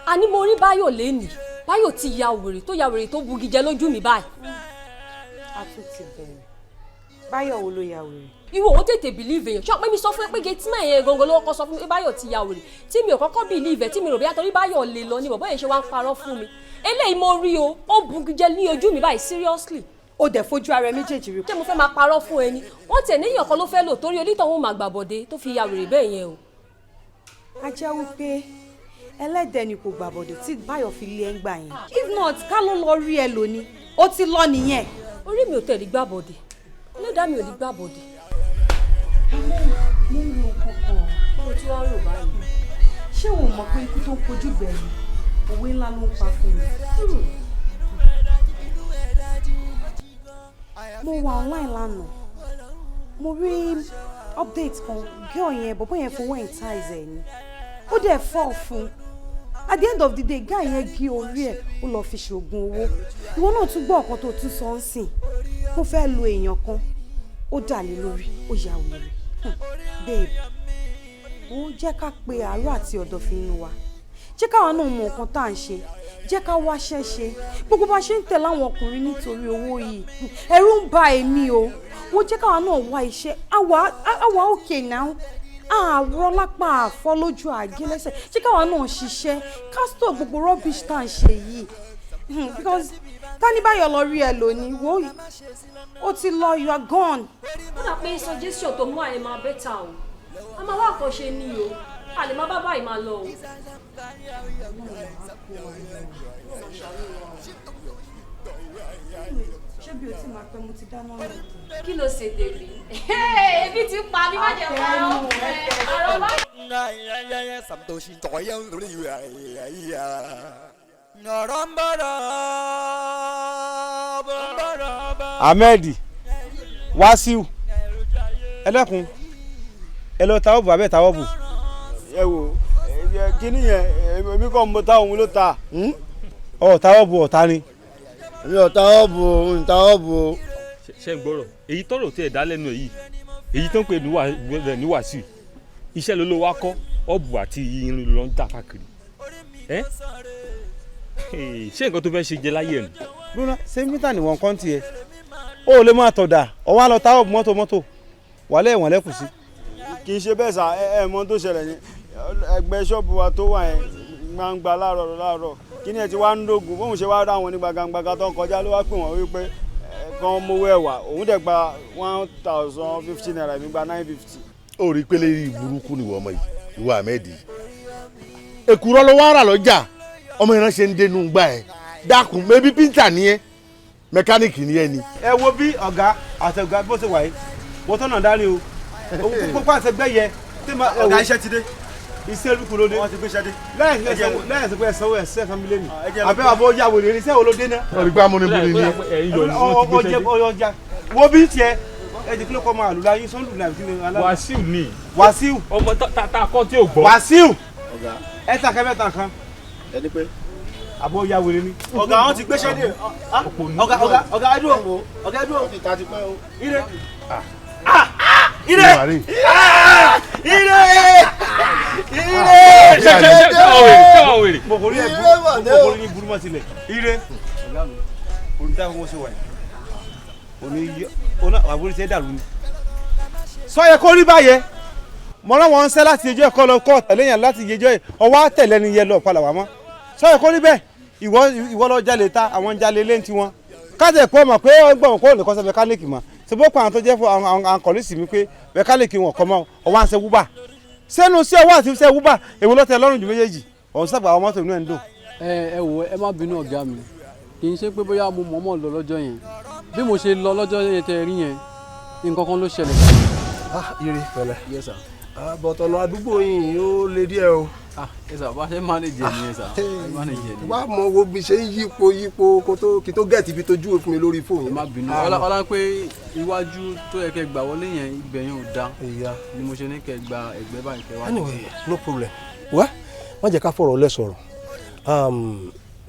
Àní mo rí Báyọ̀ lẹ́nìí. Báyọ̀ ti ya wèrè tó ya wèrè tó bugi jẹ lójú mi báyìí. A tún ti bẹ̀rẹ̀. Báyọ̀ wo ló ya wèrè? Ìwọ ò tètè believe èèyàn. Ṣé pé mi sọ fún ẹ pé gateman yẹn gangan ló kọ́kọ́ sọ fún mi pé Báyọ̀ ti ya wèrè, tí mi ò kọ́kọ́ believe ẹ̀, tí mi rò bí àtọ́rí Báyọ̀ lè lọ ni bọ̀bọ́ yẹn ṣe wá ń parọ́ fún mi. Eléyìí mo rí o, ó bugi jẹ ní ojú mi báyìí, seriously. Ó dẹ̀ fojú ara ẹ méjèèjì rí. Ṣé mo fẹ́ máa parọ́ fún ẹni? Wọ́n tẹ̀ níyàn kan ló fẹ́ lò torí onítọ̀hún máa gbàbọ̀dé tó fi ya wèrè bẹ́ẹ̀ yẹn o. A jẹ́ wípé ẹlẹ́dẹ̀ ni kò gbàbọ̀dé tí Báyọ̀ fi lé ẹ ń gbà yẹn. If not, ká ló lọ rí ẹ lónìí, ó ti lọ nìyẹn. Orí mi ò tẹ̀lé gbàbọ̀dé, ẹlẹ́dàá mi ò ní gbàbọ̀dé. Àmọ́ mo ń ro nǹkan kan. Báwo tí wàá rò báyìí? Ṣé o mọ̀ pé ikú tó ń kojú gbẹ̀yìn, òwe ńlá ló ń pa fún mi? Mo wà online lánàá, mo rí update kan, girl yẹn, bọ̀bọ̀ yẹn fowó entice ẹ̀ ni, ó dẹ̀ fall fún. At the end of the day, guy yẹn gé orí ẹ̀, ó lọ fi ṣoògùn owó. Ìwọ náà tún gbọ́ ọ̀kan tó tún sọ ń sìn, ó fẹ́ lo èèyàn kan, ó dà lé lórí, ó ya wèrè. Babe, ó jẹ́ ká pe àárọ̀ àti ọ̀dọ̀fin inú wa, jẹ́ káwa náà mọ nǹkan tá à ń ṣe, jẹ́ ká wáṣẹ́ ṣe. Gbogbo bá ṣe ń tẹ̀lé àwọn ọkùnrin nítorí owó yìí, ẹ̀rù ń bà èmi o. Wọ́n jẹ́ káwa náà wá iṣẹ́, àwa okay now, àárọ̀ lápá àfọ́ lójú àgé lẹ́sẹ̀, jẹ́ káwa náà ṣiṣẹ́, ká stop gbogbo rubbish tá à ń ṣe yìí. Because tani Báyọ̀ lọ rí ẹ lónìí, wo ó ti lọ, you are gone. Ó dà pé suggestion tó mú àyè máa bẹ́tà o, a máa wá àkànṣe ní o, a lè má bá báyìí máa lọ o. Ṣé bí o ti máa pẹ́, mo ti dáná lọ. Kí ló ṣe dèrè? Ebi ti pa mí, má jẹ́ parọ́. Àrọ̀ bá. Ahmed Wasiu, ẹ dẹ́kun, ẹ lọ tawọ́ bù abẹ́ tawọ́ bù. Ẹ wo kíní yẹn, èmi kàn mọ táwọn ló ta. Ọ tawọ́ bù ọ̀tá ni. Èmi ò tawọ́ bù o, ń tawọ́ bù o. Ṣe ń gbọ́rọ̀ èyí tọ́rọ̀ tí ẹ̀ dá lẹ́nu èyí èyí tó ń pè ní Wàsíù, iṣẹ́ ló ló wá kọ́ ọ̀bù àti irin ló ń dà káàkiri. Ẹ́ ṣé nǹkan tó fẹ́ ṣe jẹ láyé ẹ̀ nù. Lónà ṣé mítà ni wọ́n kàn tiẹ̀, ó lè máa tọ̀dà ọwọ́ á lọ tawọ́ bù mọ́tò mọ́tò wàlẹ́ ẹ̀wọ̀n lẹ́kùn sí. Kì í ṣe bẹ́ẹ̀ sà, ẹ mọ tó ṣẹlẹ̀ ní ẹgbẹ́ ṣọ́ọ̀bù wa tó wà yẹn gbangba láàárọ̀ láàárọ̀, kí ni ẹ ti wá ń dógùn bóun ṣe wá rá àwọn ní gbàgàgbàgà tó ń kọjá ló wá pè wọ́n wípé kan mówó ẹ̀wà, òun dẹ̀ gba 1050 naira, èmi gba 950. Ó rí i pé lérí burúkú ni ìwọ ọmọ yìí, ìwọ Ahmed yìí, èkùrọ́ ló wá rà lọ́jà. Ọmọ ìran ṣe ń dénú gbà ẹ. Dákun, mẹbí píńtà ni ẹ, mẹkáníìkì ni ẹ ni. Ẹ wo bí ọ̀gá àti ọ̀gá bó ṣe wà yìí, wọ́n tọ́nà dání o. Gbogbo àtẹgbẹ́ yẹ. Ọ̀gá, iṣẹ́ ti dé. Iṣẹ́ olúkú ló dé. Wọ́n ti gbé iṣẹ́ dé. Lẹ́yìn sí pé ẹ̀sánwó ẹ̀sẹ̀ kan mílíọ̀nù. Àbẹ́ àbọ̀ ya wèrè ní iṣẹ́ wo ló dé náà. Olùgbà amúnibúni ni. Ọjà wo bí tiẹ̀ ẹ jẹ́ kí ló kọ́ máa lù láyé sọ́nù làbí kí ni. Wàsíù ni. Wàsíù. Ọmọ tá a kọ́ tí ò gbọ́. Wàsíù. Ẹ ta kẹ́ mẹ́ta kan. Ẹni pé. Àbọ̀ ya wèrè ni. Ọ̀gá, wọn ti gbéṣẹ́ dé. Ọ̀gá, ọ̀gá, ọ̀gá, ẹ dúró. Ọ̀gá, ẹ dúró. Ire. Ire. Ire. Ire. Ṣé mo kò rí ẹ mo kò rí ní burúmọ tilẹ̀. Ire. Olùdáhùn wọn ṣe wà yìí. Òní ọ̀nà àbúrò ti ẹ̀ dàrú ni. Sọ yẹ kó rí báyẹn. Mo rán wọn ṣẹ́ láti ẹjọ́ ẹ̀kọ́ lọ kọ́ tẹ̀lé yẹn láti ẹjọ́ ẹ̀ ọwọ́ àtẹ̀lẹ́ ni yẹn lọ padà wá mọ́. Sọ yẹ kó rí bẹ́ẹ̀, ìwọ lọ jalè ta àwọn ń jalè lé tiwọn. Káàtì ẹ̀kọ́ mọ̀ pé ọgbọ̀n kó lè kọ́ sẹ́ mẹkáníìkì mọ̀. Ṣé bó pa àwọn tó jẹ́ fún àwọn àkọ́lẹ́sì mi pé mẹkáníìkì wọn kọ́ mọ́ ọwọ́ à ń ṣe wúbà. Sẹ́nu sí ọwọ́ àti ṣe wúbà èwo ló tẹ́ lọ́rùn ju méjèèjì? Ọ̀hún sábà àwọn mọ́tò inú ẹ̀ ń dùn. Ẹ wò, ẹ má bínú ọ̀gá mi, kì í ṣe pé bóyá mo mọ̀ọ́mọ̀ lọ lọ́jọ́ yẹn. Bí mo ṣe lọ lọ́jọ́ yẹn tẹ rí yẹn, nǹkan kan ló ṣẹlẹ̀. Ah, ire pẹ̀lẹ́. Yes sir. Bọ̀tọ̀nà àdúgbò yìí ó le díẹ̀ o. Ah, yes sir, bá ṣe manage ẹ̀ nìyẹn sir, manage ẹ̀ nìyẹn. Wá mọ wo bí ṣe ń yípo yípo kó tó kí tó gẹ̀ẹ́tì ibi tó júwe fún mi lórí fóònù yẹn. Má bínú, ọlá pé iwájú tó yẹ kẹ́ gbà wọlé yẹn, ibẹ̀ yẹn ò da ni mo ṣe ní kẹ́ gba ẹ̀gbẹ́ báyìí kẹ́ wá. Anyway, no problem. Wá má jẹ́ ká fọ̀rọ̀ lẹ́ sọ̀rọ̀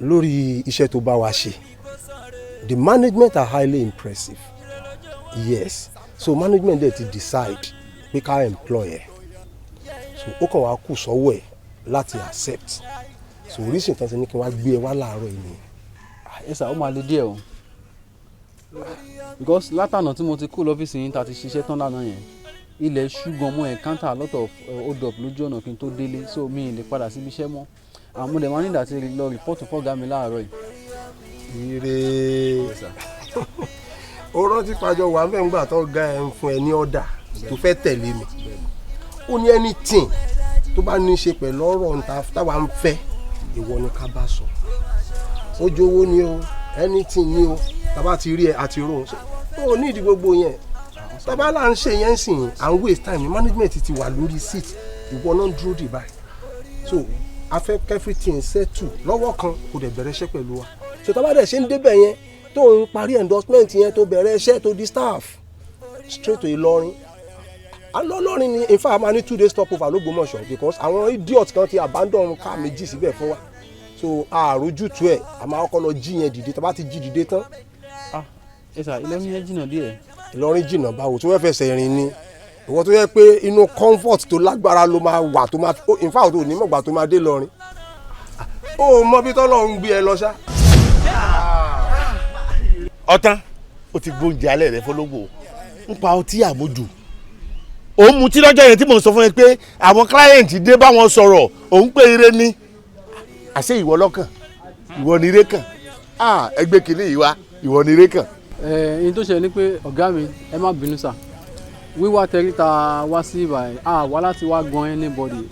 lórí iṣẹ́ tó bá wa ṣe. The management are highly impressive. Yes, so management dẹ̀ ti decide pé ká employ ẹ̀, so ó kàn wá kù sọ́wọ́ ẹ̀ láti accept. So oríṣìí tán ti ní kí wọ́n á gbé ẹ wá láàárọ̀ yìí nìyẹn. Ẹ sà, ó máa le díẹ̀ o, because látànà tí mo ti kú lọ́fíìsì yín ta ti ṣiṣẹ́ tán lánàá yẹn, ilẹ̀ ṣú gan, mo encounter a lot of hold up lójú ọ̀nà kí n tó délé, so mi ì lè padà síbi iṣẹ́ mọ́. Àwọn mo dẹ̀ máa ní ìdàtí lọ report fọ́gá mi láàárọ̀ yìí. Ire, ó rántí pàjọ wà ń bẹ̀ ńgbà tó ga ẹ̀ ń fún ẹ ní ọ̀dà tó fẹ́ tẹ̀lé mi, ó ní anything tó bá ní í ṣe pẹ̀lú ọ̀rọ̀ níta táwa ń fẹ́, ìwọ ni ká bá sọ. Ó jowó ni o, anything ni o, tàbá ti rí ẹ àti rohun ó ní ìdí gbogbo yẹn tàbá là ń ṣe yẹn sìn, à ń waste time. Management ti wà lórí seat, ìwọ náà ń dúró dè báyìí. So a fẹ́ everything settle lọ́wọ́ kan, kò dẹ̀ bẹ̀rẹ̀ iṣẹ́ pẹ̀lú wa. So tàbá dẹ̀ ṣe ń débẹ̀ yẹn tó ń parí endorsement yẹn, tó bẹ̀rẹ̀ iṣẹ́, tó di staff, straight to Ìlọrin alọ́lọ́rin ni. In fact, a máa ní 2 days stopover l'Ógbómọ̀ṣọ́ because àwọn idiot kan ti abandon car méjì síbẹ̀ fún wa, so àròjútu ẹ̀ a máa kọ́kọ́ lọ jí yẹn dìde. Tá bá ti jí dìde tán. Ah, ẹ sà, Ìlọrin yẹn jìnnà díẹ̀. Ìlọrin jìnnà báwo? Tí wọ́n fẹsẹ̀ rìn ni. Ìwọ tó yẹ pé inú comfort tó lágbára ló máa wà tó máa, in fact, ò ní mọ̀gbà tó máa dé Ìlọrin. Ó mọ bí tọ́lọ́run gbé ẹ lọ ṣá. Ọ̀tán, ó ti gbóúnjẹ alẹ́ rẹ fọlọ́gbò ń pa ọtí àmójù. Òun mutí lọ́jọ́ yẹn tí mò ń sọ fún yẹn pé àwọn client dé bá wọn sọ̀rọ̀, òun pé ire ni àṣé ìwọ lọ́kàn, ìwọ ni ire kàn. Ẹgbẹ́ kìíní yìí wá, ìwọ ni ire kàn. Ẹ ẹyin tó ṣẹlẹ̀ ni pé ọ̀gá mi, ẹ má bínú sà, wíwá tẹríta wá sí ibà ẹ̀, wá láti wá gan anybody.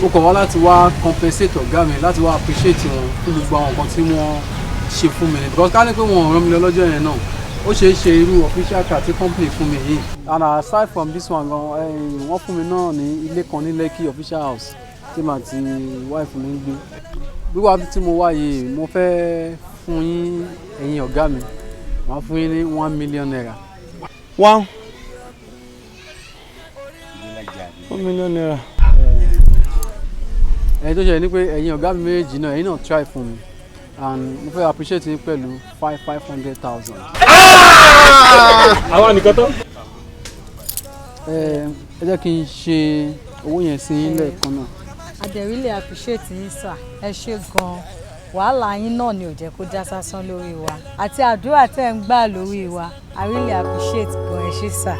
Ó kàn wá láti wá compensate ọ̀gá mi, láti wá appreciate wọn fún gbogbo àwọn nǹkan tí wọ́n ṣe fún mi, because ká ní pé wọn ò rán mi lọ lọ́jọ́ yẹn náà, ó ṣeé ṣe irú official car tí company fún mi yìí. And aside from this one gan, wọ́n fún mi náà ní ilé kan ní Lekki, official house tí màá ti wife mi ń gbé. Wíwá tí mo wá yìí, mo fẹ́ fún yín, ẹ̀yin ọ̀gá mi, màá fún yín ní ₦1 million. ₦1 million. Ẹ̀yin tó ṣẹlẹ̀ ni pé ẹ̀yin ọ̀gá mi méjì náà, ẹ̀yin náà try fún mi and mo fẹ́ appreciate yín pẹ̀lú 500,000. Àwa nìkan tán. Ẹ jẹ́ kí n ṣe owó yẹn sí yín lẹ́ẹ̀kan náà. A dẹ̀ really appreciate yín sir, ẹ ṣé gan-an. Wàhálà yín náà ni ò jẹ́ kó já sásán lórí wa àti àdúrà tẹ́ ń gbà lórí wa. I really appreciate gan, ẹ ṣé sir.